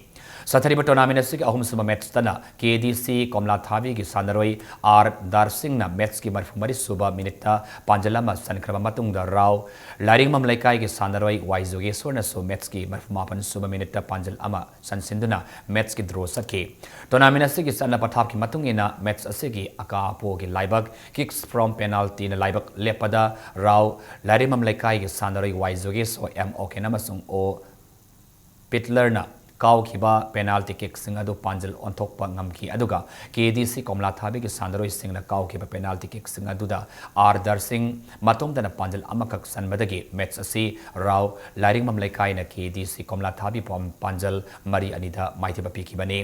ꯆꯠꯊꯔꯤꯕ tournament ꯑꯁꯤꯒꯤ ꯑꯍꯨꯝꯁꯨꯕ match ꯇꯅ K D C ꯀꯣꯝꯂꯥꯊꯥꯕꯤꯒꯤ ꯁꯥꯟꯅꯔꯣꯏ ꯑꯥꯔ ꯗꯥꯔꯁꯤꯡꯅ match ꯀꯤ ꯃꯔꯤꯐꯨꯃꯔꯤ ꯁꯨꯕ minute ꯇ ꯄꯥꯟꯖꯜ ꯑꯃ ꯆꯟꯈ꯭ꯔꯕ ꯃꯇꯨꯡꯗ ꯔꯥꯎ ꯂꯥꯏꯔꯤꯡꯃꯝ ꯂꯩꯀꯥꯏꯒꯤ ꯁꯥꯟꯅꯔꯣꯏ ꯋꯥꯏ ꯖꯣꯒꯦꯁꯣꯔꯅꯁꯨ match ꯀꯤ ꯃꯔꯤꯐꯨꯃꯥꯄꯟ ꯁꯨꯕ minute ꯇ ꯄꯥꯟꯖꯜ ꯑꯃ ꯆꯟꯁꯤꯟꯗꯨꯅ match ꯀꯤ draw ꯆꯠꯈꯤ꯫ Tournament ꯑꯁꯤꯒꯤ ꯆꯠꯅ ꯄꯊꯥꯞꯀꯤ ꯃꯇꯨꯡ ꯏꯟꯅ match ꯑꯁꯤꯒꯤ ꯑꯀꯥ ꯑꯄꯣꯒꯤ ꯂꯥꯏꯕꯛ, kicks from penalty ꯅ ꯂꯥꯏꯕꯛ ꯂꯦꯞꯄꯗ ꯔꯥꯎ ꯂꯥꯏꯔꯤꯃꯝ ꯂꯩꯀꯥꯏꯒꯤ ꯁꯥꯟꯅꯔꯣꯏ ꯋꯥꯏ ꯖꯣꯒꯦꯁꯣꯔ, ꯑꯦꯝ ꯑꯣꯀꯦꯟ ꯑꯃꯁꯨꯡ ꯑꯣ ꯄꯤꯠꯂꯔꯅ ꯀꯥꯎꯈꯤꯕ penalty kick ꯁꯤꯡ ꯑꯗꯨ ꯄꯥꯟꯖꯜ ꯑꯣꯟꯊꯣꯛꯄ ꯉꯝꯈꯤ꯫ ꯑꯗꯨꯒ K D C ꯀꯣꯝꯂꯥꯊꯥꯕꯤꯒꯤ ꯁꯥꯟꯅꯔꯣꯏꯁꯤꯡꯅ ꯀꯥꯎꯈꯤꯕ penalty kick ꯁꯤꯡ ꯑꯗꯨꯗ ꯑꯥꯔ ꯗꯥꯔꯁꯤꯡ ꯃꯇꯣꯝꯇꯅ ꯄꯥꯟꯖꯜ ꯑꯃꯈꯛ ꯆꯟꯕꯗꯒꯤ match ꯑꯁꯤ ꯔꯥꯎ ꯂꯥꯏꯔꯤꯡꯃꯝ ꯂꯩꯀꯥꯏꯅ K D C ꯀꯣꯝꯂꯥꯊꯥꯕꯤ ꯄꯥꯝ-, ꯄꯥꯟꯖꯜ ꯃꯔꯤ ꯑꯅꯤꯗ ꯃꯥꯏꯊꯤꯕ ꯄꯤꯈꯤꯕꯅꯤ꯫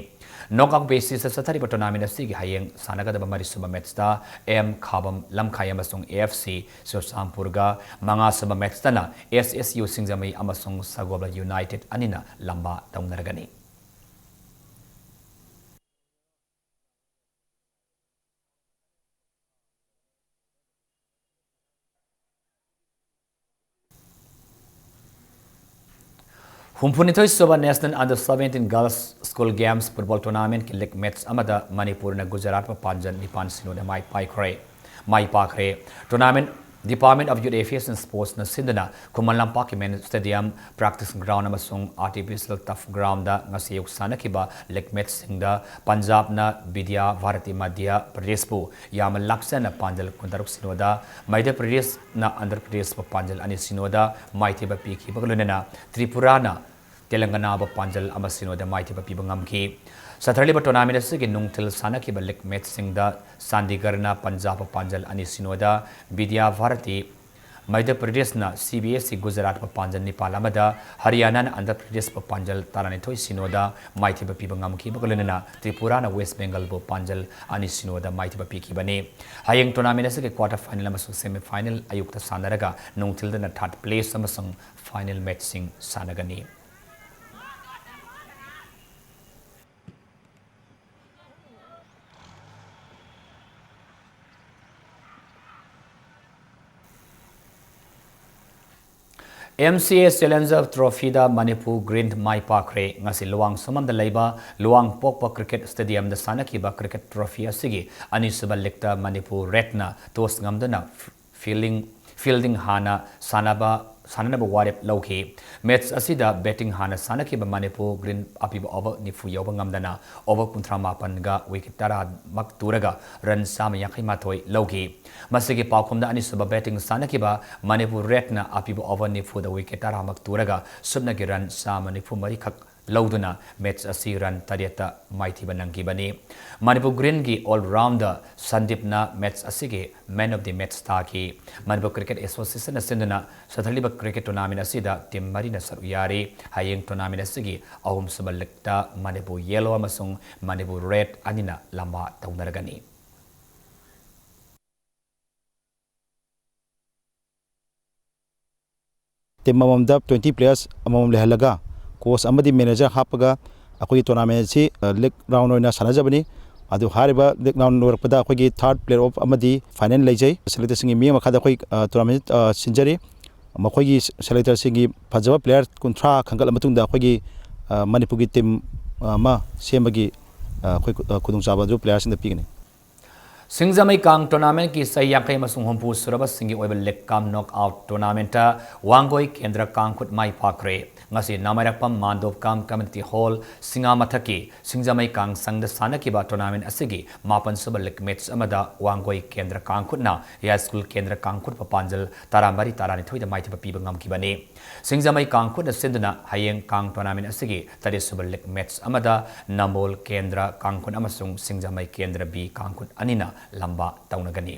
Knockout basis ꯇ ꯆꯠꯊꯔꯤꯕ tournament ꯑꯁꯤꯒꯤ ꯍꯌꯦꯡ ꯁꯥꯟꯅꯒꯗꯕ ꯃꯔꯤꯁꯨꯕ match ꯇ ꯑꯦꯝ ꯈꯥꯕꯝ ꯂꯝꯈꯥꯏ ꯑꯃꯁꯨꯡ A F C ꯆꯨꯔꯆꯥꯟꯄꯨꯔꯒ, ꯃꯉꯥꯁꯨꯕ match ꯇꯅ S S U ꯁꯤꯡꯖꯃꯩ ꯑꯃꯁꯨꯡ ꯁꯒꯣꯜꯕꯟ United ꯑꯅꯤꯅ ꯂꯝꯕꯥ ꯇꯧꯅꯔꯒꯅꯤ꯫ ꯍꯨꯝꯐꯨꯅꯤꯊꯣꯏ ꯁꯨꯕ National Under seventeen Girls School Games Football Tournament ꯀꯤ league match ꯑꯃꯗ ꯃꯅꯤꯄꯨꯔꯅ ꯒꯨꯖꯔꯥꯠꯄꯨ ꯄꯥꯟꯖꯜ ꯅꯤꯄꯥꯟ ꯁꯤꯅꯣꯗ ꯃꯥꯏ ꯄꯥꯏꯈ꯭ꯔꯦ, ꯃꯥꯏ ꯄꯥꯛꯈ꯭ꯔꯦ꯫ Tournament Department of Youth Affairs and Sportsꯅ ꯁꯤꯟꯗꯨꯅ ꯈꯨꯃꯟ ꯂꯝꯄꯥꯛꯀꯤ main stadium, practice ground ꯑꯃꯁꯨꯡ artificial turf groundꯗ ꯉꯁꯤ ꯑꯌꯨꯛ ꯁꯥꯟꯅꯈꯤꯕ league matchꯁꯤꯡꯗ ꯄꯟꯖꯥꯕꯅ ꯕꯤꯗ꯭ꯌꯥ ꯚꯥꯔꯇꯤ ꯃꯙ꯭ꯌ ꯄ꯭ꯔꯗꯦꯁꯄꯨ ꯌꯥꯝꯅ ꯂꯥꯛꯆꯅ ꯄꯥꯟꯖꯜ ꯀꯨꯟꯇꯔꯨꯛ ꯁꯤꯅꯣꯗ, ꯃꯙ꯭ꯌ ꯄ꯭ꯔꯗꯦꯁꯅ ꯑꯟꯙ꯭ꯔ ꯄ꯭ꯔꯗꯦꯁꯄꯨ ꯄꯥꯟꯖꯜ ꯑꯅꯤ ꯁꯤꯅꯣꯗ ꯃꯥꯏꯊꯤꯕ ꯄꯤꯈꯤꯕꯒ ꯂꯣꯏꯅꯅ ꯇ꯭ꯔꯤꯄꯨꯔꯥꯅ ꯇꯦꯂꯪꯒꯅꯥꯕꯨ ꯄꯥꯟꯖꯜ ꯑꯃ ꯁꯤꯅꯣꯗ ꯃꯥꯏꯊꯤꯕ ꯄꯤꯕ ꯉꯝꯈꯤ꯫ ꯁꯥꯊꯔꯂꯤꯕ tournament ꯑꯁꯤꯒꯤ ꯅꯨꯡꯊꯤꯜ ꯁꯥꯟꯅꯈꯤꯕ league matchꯁꯤꯡꯗ ꯆꯥꯟꯗꯤꯒꯔꯅ ꯄꯟꯖꯥꯕꯄꯨ ꯄꯥꯟꯖꯜ ꯑꯅꯤ ꯁꯤꯅꯣꯗ, ꯕꯤꯗ꯭ꯌꯥ ꯚꯥꯔꯇꯤ ꯃꯙ꯭ꯌ ꯄ꯭ꯔꯗꯦꯁꯅ ꯁꯤ ꯕꯤ ꯑꯦꯁ ꯏ ꯒꯨꯖꯔꯥꯠꯄꯨ ꯄꯥꯟꯖꯜ ꯅꯤꯄꯥꯜ ꯑꯃꯗ, ꯍꯔꯤꯌꯥꯅꯥꯅ ꯑꯟꯙ꯭ꯔ ꯄ꯭ꯔꯗꯦꯁꯄꯨ ꯄꯥꯟꯖꯜ ꯇꯔꯥꯅꯤꯊꯣꯏ ꯁꯤꯅꯣꯗ ꯃꯥꯏꯊꯤꯕ ꯄꯤꯕ ꯉꯝꯈꯤꯕꯒ ꯂꯣꯏꯅꯅ ꯇ꯭ꯔꯤꯄꯨꯔꯥꯅ ꯋꯦꯁ ꯕꯦꯡꯒꯜꯕꯨ ꯄꯥꯟꯖꯜ ꯑꯅꯤ ꯁꯤꯅꯣꯗ ꯃꯥꯏꯊꯤꯕ ꯄꯤꯈꯤꯕꯅꯤ꯫ ꯍꯌꯦꯡ tournament ꯑꯁꯤꯒꯤ quarter final ꯑꯃꯁꯨꯡ semi final ꯑꯌꯨꯛꯇ ꯁꯥꯟꯅꯔꯒ ꯅꯨꯡꯊꯤꯜꯗꯅ third place ꯑꯃꯁꯨꯡ final matchꯁꯤꯡ ꯁꯥꯟꯅꯒꯅꯤ꯫ M C A Challenger Trophyꯗ Manipur Green ꯃꯥꯏ ꯄꯥꯛꯈ꯭ꯔꯦ꯫ ꯉꯁꯤ ꯂꯨꯋꯥꯡ ꯁꯨꯃꯝꯗ ꯂꯩꯕ ꯂꯨꯋꯥꯡ ꯄꯣꯛꯄ cricket stadiumꯗ ꯁꯥꯟꯅꯈꯤꯕ cricket trophy ꯑꯁꯤꯒꯤ ꯑꯅꯤꯁꯨꯕ leagueꯇ ꯃꯅꯤꯄꯨꯔ Redꯅ toss ꯉꯝꯗꯨꯅ fielding, fielding ꯍꯥꯟꯅ ꯁꯥꯟꯅꯕ, ꯁꯥꯟꯅꯅꯕ ꯋꯥꯔꯦꯞ ꯂꯧꯈꯤ꯫ Match ꯑꯁꯤꯗ batting ꯍꯥꯟꯅ ꯁꯥꯟꯅꯈꯤꯕ ꯃꯅꯤꯄꯨꯔ Green ꯑꯄꯤꯕ over ꯅꯤꯐꯨ ꯌꯧꯕ ꯉꯝꯗꯅ over ꯀꯨꯟꯊ꯭ꯔꯥ ꯃꯥꯄꯟꯒ wicket ꯇꯔꯥꯃꯛ ꯇꯨꯔꯒ run ꯆꯥꯝꯃ ꯌꯥꯡꯈꯩ ꯃꯥꯊꯣꯏ ꯂꯧꯈꯤ꯫ ꯃꯁꯤꯒꯤ ꯄꯥꯎꯈꯨꯝꯗ ꯑꯅꯤꯁꯨꯕ batting ꯁꯥꯟꯅꯈꯤꯕ ꯃꯅꯤꯄꯨꯔ Redꯅ ꯑꯄꯤꯕ over ꯅꯤꯐꯨꯗ wicket ꯇꯔꯥꯃꯛ ꯇꯨꯔꯒ ꯁꯨꯞꯅꯒꯤ run ꯆꯥꯝꯃ ꯅꯤꯐꯨ ꯃꯔꯤꯈꯛ ꯂꯧꯗꯨꯅ match ꯑꯁꯤ run ꯇꯔꯦꯠꯇ ꯃꯥꯏꯊꯤꯕ ꯅꯪꯈꯤꯕꯅꯤ꯫ ꯃꯅꯤꯄꯨꯔ Greenꯒꯤ all-rounder ꯁꯟꯗꯤꯞꯅ match ꯑꯁꯤꯒꯤ man of the match ꯇꯥꯈꯤ꯫ ꯃꯅꯤꯄꯨꯔ Cricket Associationꯅ ꯁꯤꯟꯗꯨꯅ ꯆꯠꯊꯔꯤꯕ cricket tournament ꯑꯁꯤꯗ team ꯃꯔꯤꯅ ꯁꯔꯨꯛ ꯌꯥꯔꯤ꯫ ꯍꯌꯦꯡ tournament ꯑꯁꯤꯒꯤ ꯑꯍꯨꯝꯁꯨꯕ leagueꯇ ꯃꯅꯤꯄꯨꯔ Yellow ꯑꯃꯁꯨꯡ ꯃꯅꯤꯄꯨꯔ Red ꯑꯅꯤꯅ ꯂꯝꯕꯥ ꯇꯧꯅꯔꯒꯅꯤ꯫ Team ꯑꯃꯃꯝꯗ twenty players ꯑꯃꯃꯝ ꯂꯩꯍꯜꯂꯒ, coach ꯑꯃꯗꯤ manager ꯍꯥꯞꯄꯒ ꯑꯩꯈꯣꯏꯒꯤ tournament ꯑꯁꯤ, ꯑ, league round ꯑꯣꯏꯅ ꯁꯥꯟꯅꯖꯕꯅꯤ꯫ ꯑꯗꯨ ꯍꯥꯏꯔꯤꯕ league round ꯂꯣꯏꯔꯛꯄꯗ ꯑꯩꯈꯣꯏꯒꯤ third player of ꯑꯃꯗꯤ final ꯂꯩꯖꯩ꯫ Selectorꯁꯤꯡꯒꯤ ꯃꯤꯠꯌꯦꯡ ꯃꯈꯥꯗ ꯑꯩꯈꯣꯏ, ꯑ, tournament, ꯑ, ꯁꯤꯟꯖꯔꯤ꯫ ꯃꯈꯣꯏꯒꯤ selectorꯁꯤꯡꯒꯤ ꯐꯖꯕ player ꯀꯨꯟꯊ꯭ꯔꯥ ꯈꯟꯒꯠꯂ ꯃꯇꯨꯡꯗ ꯑꯩꯈꯣꯏꯒꯤ, ꯑ, ꯃꯅꯤꯄꯨꯔꯒꯤ team ꯑꯃ ꯁꯦꯝꯕꯒꯤ, ꯑ, ꯑꯩꯈꯣꯏ, ꯑ, ꯈꯨꯗꯣꯡꯆꯥꯕ ꯑꯗꯨ playerꯁꯤꯡꯗ ꯄꯤꯒꯅꯤ꯫ ꯁꯤꯡꯖꯃꯩ ꯀꯥꯡ ꯇꯣꯔꯅꯥꯃꯦꯟꯠꯀꯤ ꯆꯍꯤ ꯌꯥꯡꯈꯩ ꯑꯃꯁꯨꯡ ꯍꯨꯝꯐꯨ ꯁꯨꯔꯕꯁꯤꯡꯒꯤ ꯑꯣꯏꯕ ꯂꯤꯒ ꯀꯝ ꯅꯣꯛ ꯑꯥꯎꯠ ꯇꯣꯔꯅꯥꯃꯦꯟꯠꯇ ꯋꯥꯡꯒꯣꯏ ꯀꯦꯟꯗ꯭ꯔ ꯀꯥꯡꯈꯨꯠ ꯃꯥꯏ ꯄꯥꯛꯈ꯭ꯔꯦ꯫ ꯉꯁꯤ ꯅꯥꯃꯩꯔꯥꯛꯄꯝ ꯃꯥꯟꯗꯣꯞ ꯀꯝ ꯀꯝꯃ꯭ꯌꯨꯅꯤꯇꯤ ꯍꯣꯜ ꯁꯤꯡꯉꯥ ꯃꯊꯛꯀꯤ ꯁꯤꯡꯖꯃꯩ ꯀꯥꯡ ꯁꯪꯗ ꯁꯥꯟꯅꯈꯤꯕ ꯇꯣꯔꯅꯥꯃꯦꯟꯠ ꯑꯁꯤꯒꯤ ꯃꯥꯄꯟ ꯁꯨꯕ ꯂꯤꯒ ꯃꯦꯠꯆ ꯑꯃꯗ ꯋꯥꯡꯒꯣꯏ ꯀꯦꯟꯗ꯭ꯔ ꯀꯥꯡꯈꯨꯠꯅ ꯌꯥꯏꯁ꯭ꯀꯨꯜ ꯀꯦꯟꯗ꯭ꯔ ꯀꯥꯡꯈꯨꯠꯄꯨ ꯄꯥꯟꯖꯜ ꯇꯔꯥꯃꯔꯤ ꯇꯔꯥꯅꯤꯊꯣꯏꯗ ꯃꯥꯏꯊꯤꯕ ꯄꯤꯕ ꯉꯝꯈꯤꯕꯅꯤ꯫ ꯁꯤꯡꯖꯃꯩ ꯀꯥꯡꯈꯨꯠꯅ ꯁꯤꯟꯗꯨꯅ ꯍꯌꯦꯡ ꯀꯥꯡ ꯇꯣꯔꯅꯥꯃꯦꯟꯠ ꯑꯁꯤꯒꯤ ꯇꯔꯦꯠ ꯁꯨꯕ ꯂꯤꯒ ꯃꯦꯠꯆ ꯑꯃꯗ ꯅꯝꯕꯣꯜ ꯀꯦꯟꯗ꯭ꯔ ꯀꯥꯡꯈꯨꯠ ꯑꯃꯁꯨꯡ ꯁꯤꯡꯖꯃꯩ ꯀꯦꯟꯗ꯭ꯔ ꯕꯤ ꯀꯥꯡꯈꯨꯠ ꯑꯅꯤꯅ ꯂꯝꯕꯥ ꯇꯧꯅꯒꯅꯤ꯫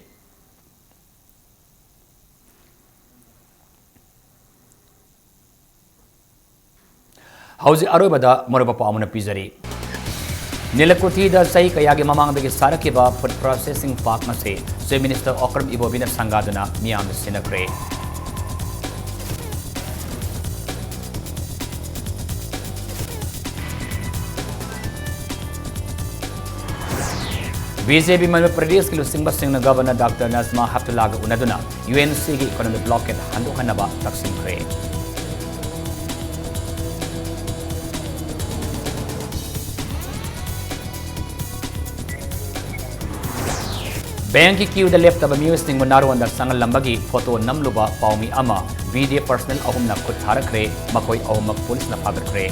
ꯍꯧꯖꯤꯛ ꯑꯔꯣꯏꯕꯗ ꯃꯔꯨꯑꯣꯏꯕ ꯄꯥꯎ ꯑꯃꯅ ꯄꯤꯖꯔꯤ꯫ ꯅꯤꯂꯀꯨꯊꯤꯗ ꯆꯍꯤ ꯀꯌꯥꯒꯤ ꯃꯃꯥꯡꯗꯒꯤ ꯁꯥꯔꯛꯈꯤꯕ ꯐꯨꯗ ꯄ꯭ꯔꯣꯁꯦꯁꯤꯡ ꯄꯥꯔꯛ ꯑꯁꯤ ꯆꯤꯐ ꯃꯤꯅꯤꯁꯇꯔ ꯑꯣꯀ꯭ꯔꯝ ꯏꯕꯣꯕꯤꯅ ꯁꯪꯒꯥꯗꯨꯅ ꯃꯤꯌꯥꯝꯗ ꯁꯤꯟꯅꯈ꯭ꯔꯦ꯫ ꯕꯤ ꯖꯦ ꯄꯤ ꯃꯅꯤꯄꯨꯔ ꯄ꯭ꯔꯗꯦꯁꯀꯤ ꯂꯨꯆꯤꯡꯕꯁꯤꯡꯅ governor doctor Najma ꯍꯦꯞꯇꯨꯂꯥꯒ ꯎꯅꯗꯨꯅ U N ꯁꯤꯒꯤ ꯏꯀꯣꯅꯣꯃꯤꯛ ꯕ꯭ꯂꯣꯀꯦꯗ ꯍꯟꯗꯣꯛꯍꯟꯅꯕ ꯇꯛꯁꯤꯟꯈ꯭ꯔꯦ꯫ ꯕꯦꯡꯛꯀꯤ ꯀ꯭ꯌꯨꯗ ꯂꯦꯞꯇꯕ ꯃꯤꯑꯣꯏꯁꯤꯡꯕꯨ ꯅꯥꯔꯣꯟꯗ ꯆꯪꯍꯜꯂꯝꯕꯒꯤ ꯐꯣꯇꯣ ꯅꯝꯂꯨꯕ ꯄꯥꯎꯃꯤ ꯑꯃ ꯕꯤ ꯗꯤ ꯑꯦꯐ ꯄꯔꯁꯅꯦꯜ ꯑꯍꯨꯝꯅ ꯈꯨꯠ ꯊꯥꯔꯛꯈ꯭ꯔꯦ꯫ ꯃꯈꯣꯏ ꯑꯍꯨꯝꯃꯛ ꯄꯨꯂꯤꯁꯅ ꯐꯥꯒꯠꯈ꯭ꯔꯦ꯫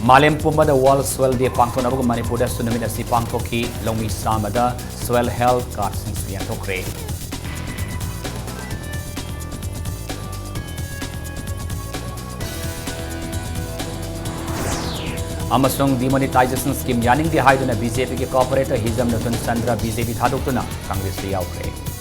ꯃꯥꯂꯦꯝ ꯄꯨꯝꯕꯗ ꯋꯥꯔꯜꯗ ꯁꯣꯏꯜ ꯗꯦ ꯄꯥꯡꯊꯣꯛꯅꯕꯒꯨꯝ ꯃꯅꯤꯄꯨꯔꯗꯁꯨ ꯅꯨꯃꯤꯠ ꯑꯁꯤ ꯄꯥꯡꯊꯣꯛꯈꯤ꯫ ꯂꯧꯃꯤ ꯆꯥꯝꯃꯗ ꯁꯣꯏꯜ ꯍꯦꯜꯊ ꯀꯥꯔꯗꯁꯤꯡꯁꯨ ꯌꯦꯟꯊꯣꯛꯈ꯭ꯔꯦ꯫ ꯑꯃꯁꯨꯡ ꯗꯤꯃꯣꯅꯤꯇꯥꯏꯖꯦꯁꯟ ꯁ꯭ꯀꯤꯝ ꯌꯥꯅꯤꯡꯗꯦ ꯍꯥꯏꯗꯨꯅ ꯕꯤ ꯖꯦ ꯄꯤꯒꯤ ꯀꯣꯔꯄꯣꯔꯦꯇꯔ ꯍꯤꯖꯝ ꯅꯨꯇꯟ ꯆꯟꯗ꯭ꯔ ꯕꯤ ꯖꯦ ꯄꯤ ꯊꯥꯗꯣꯛꯇꯨꯅ ꯀꯪꯒ꯭ꯔꯦꯁꯇ ꯌꯥꯎꯈ꯭ꯔꯦ꯫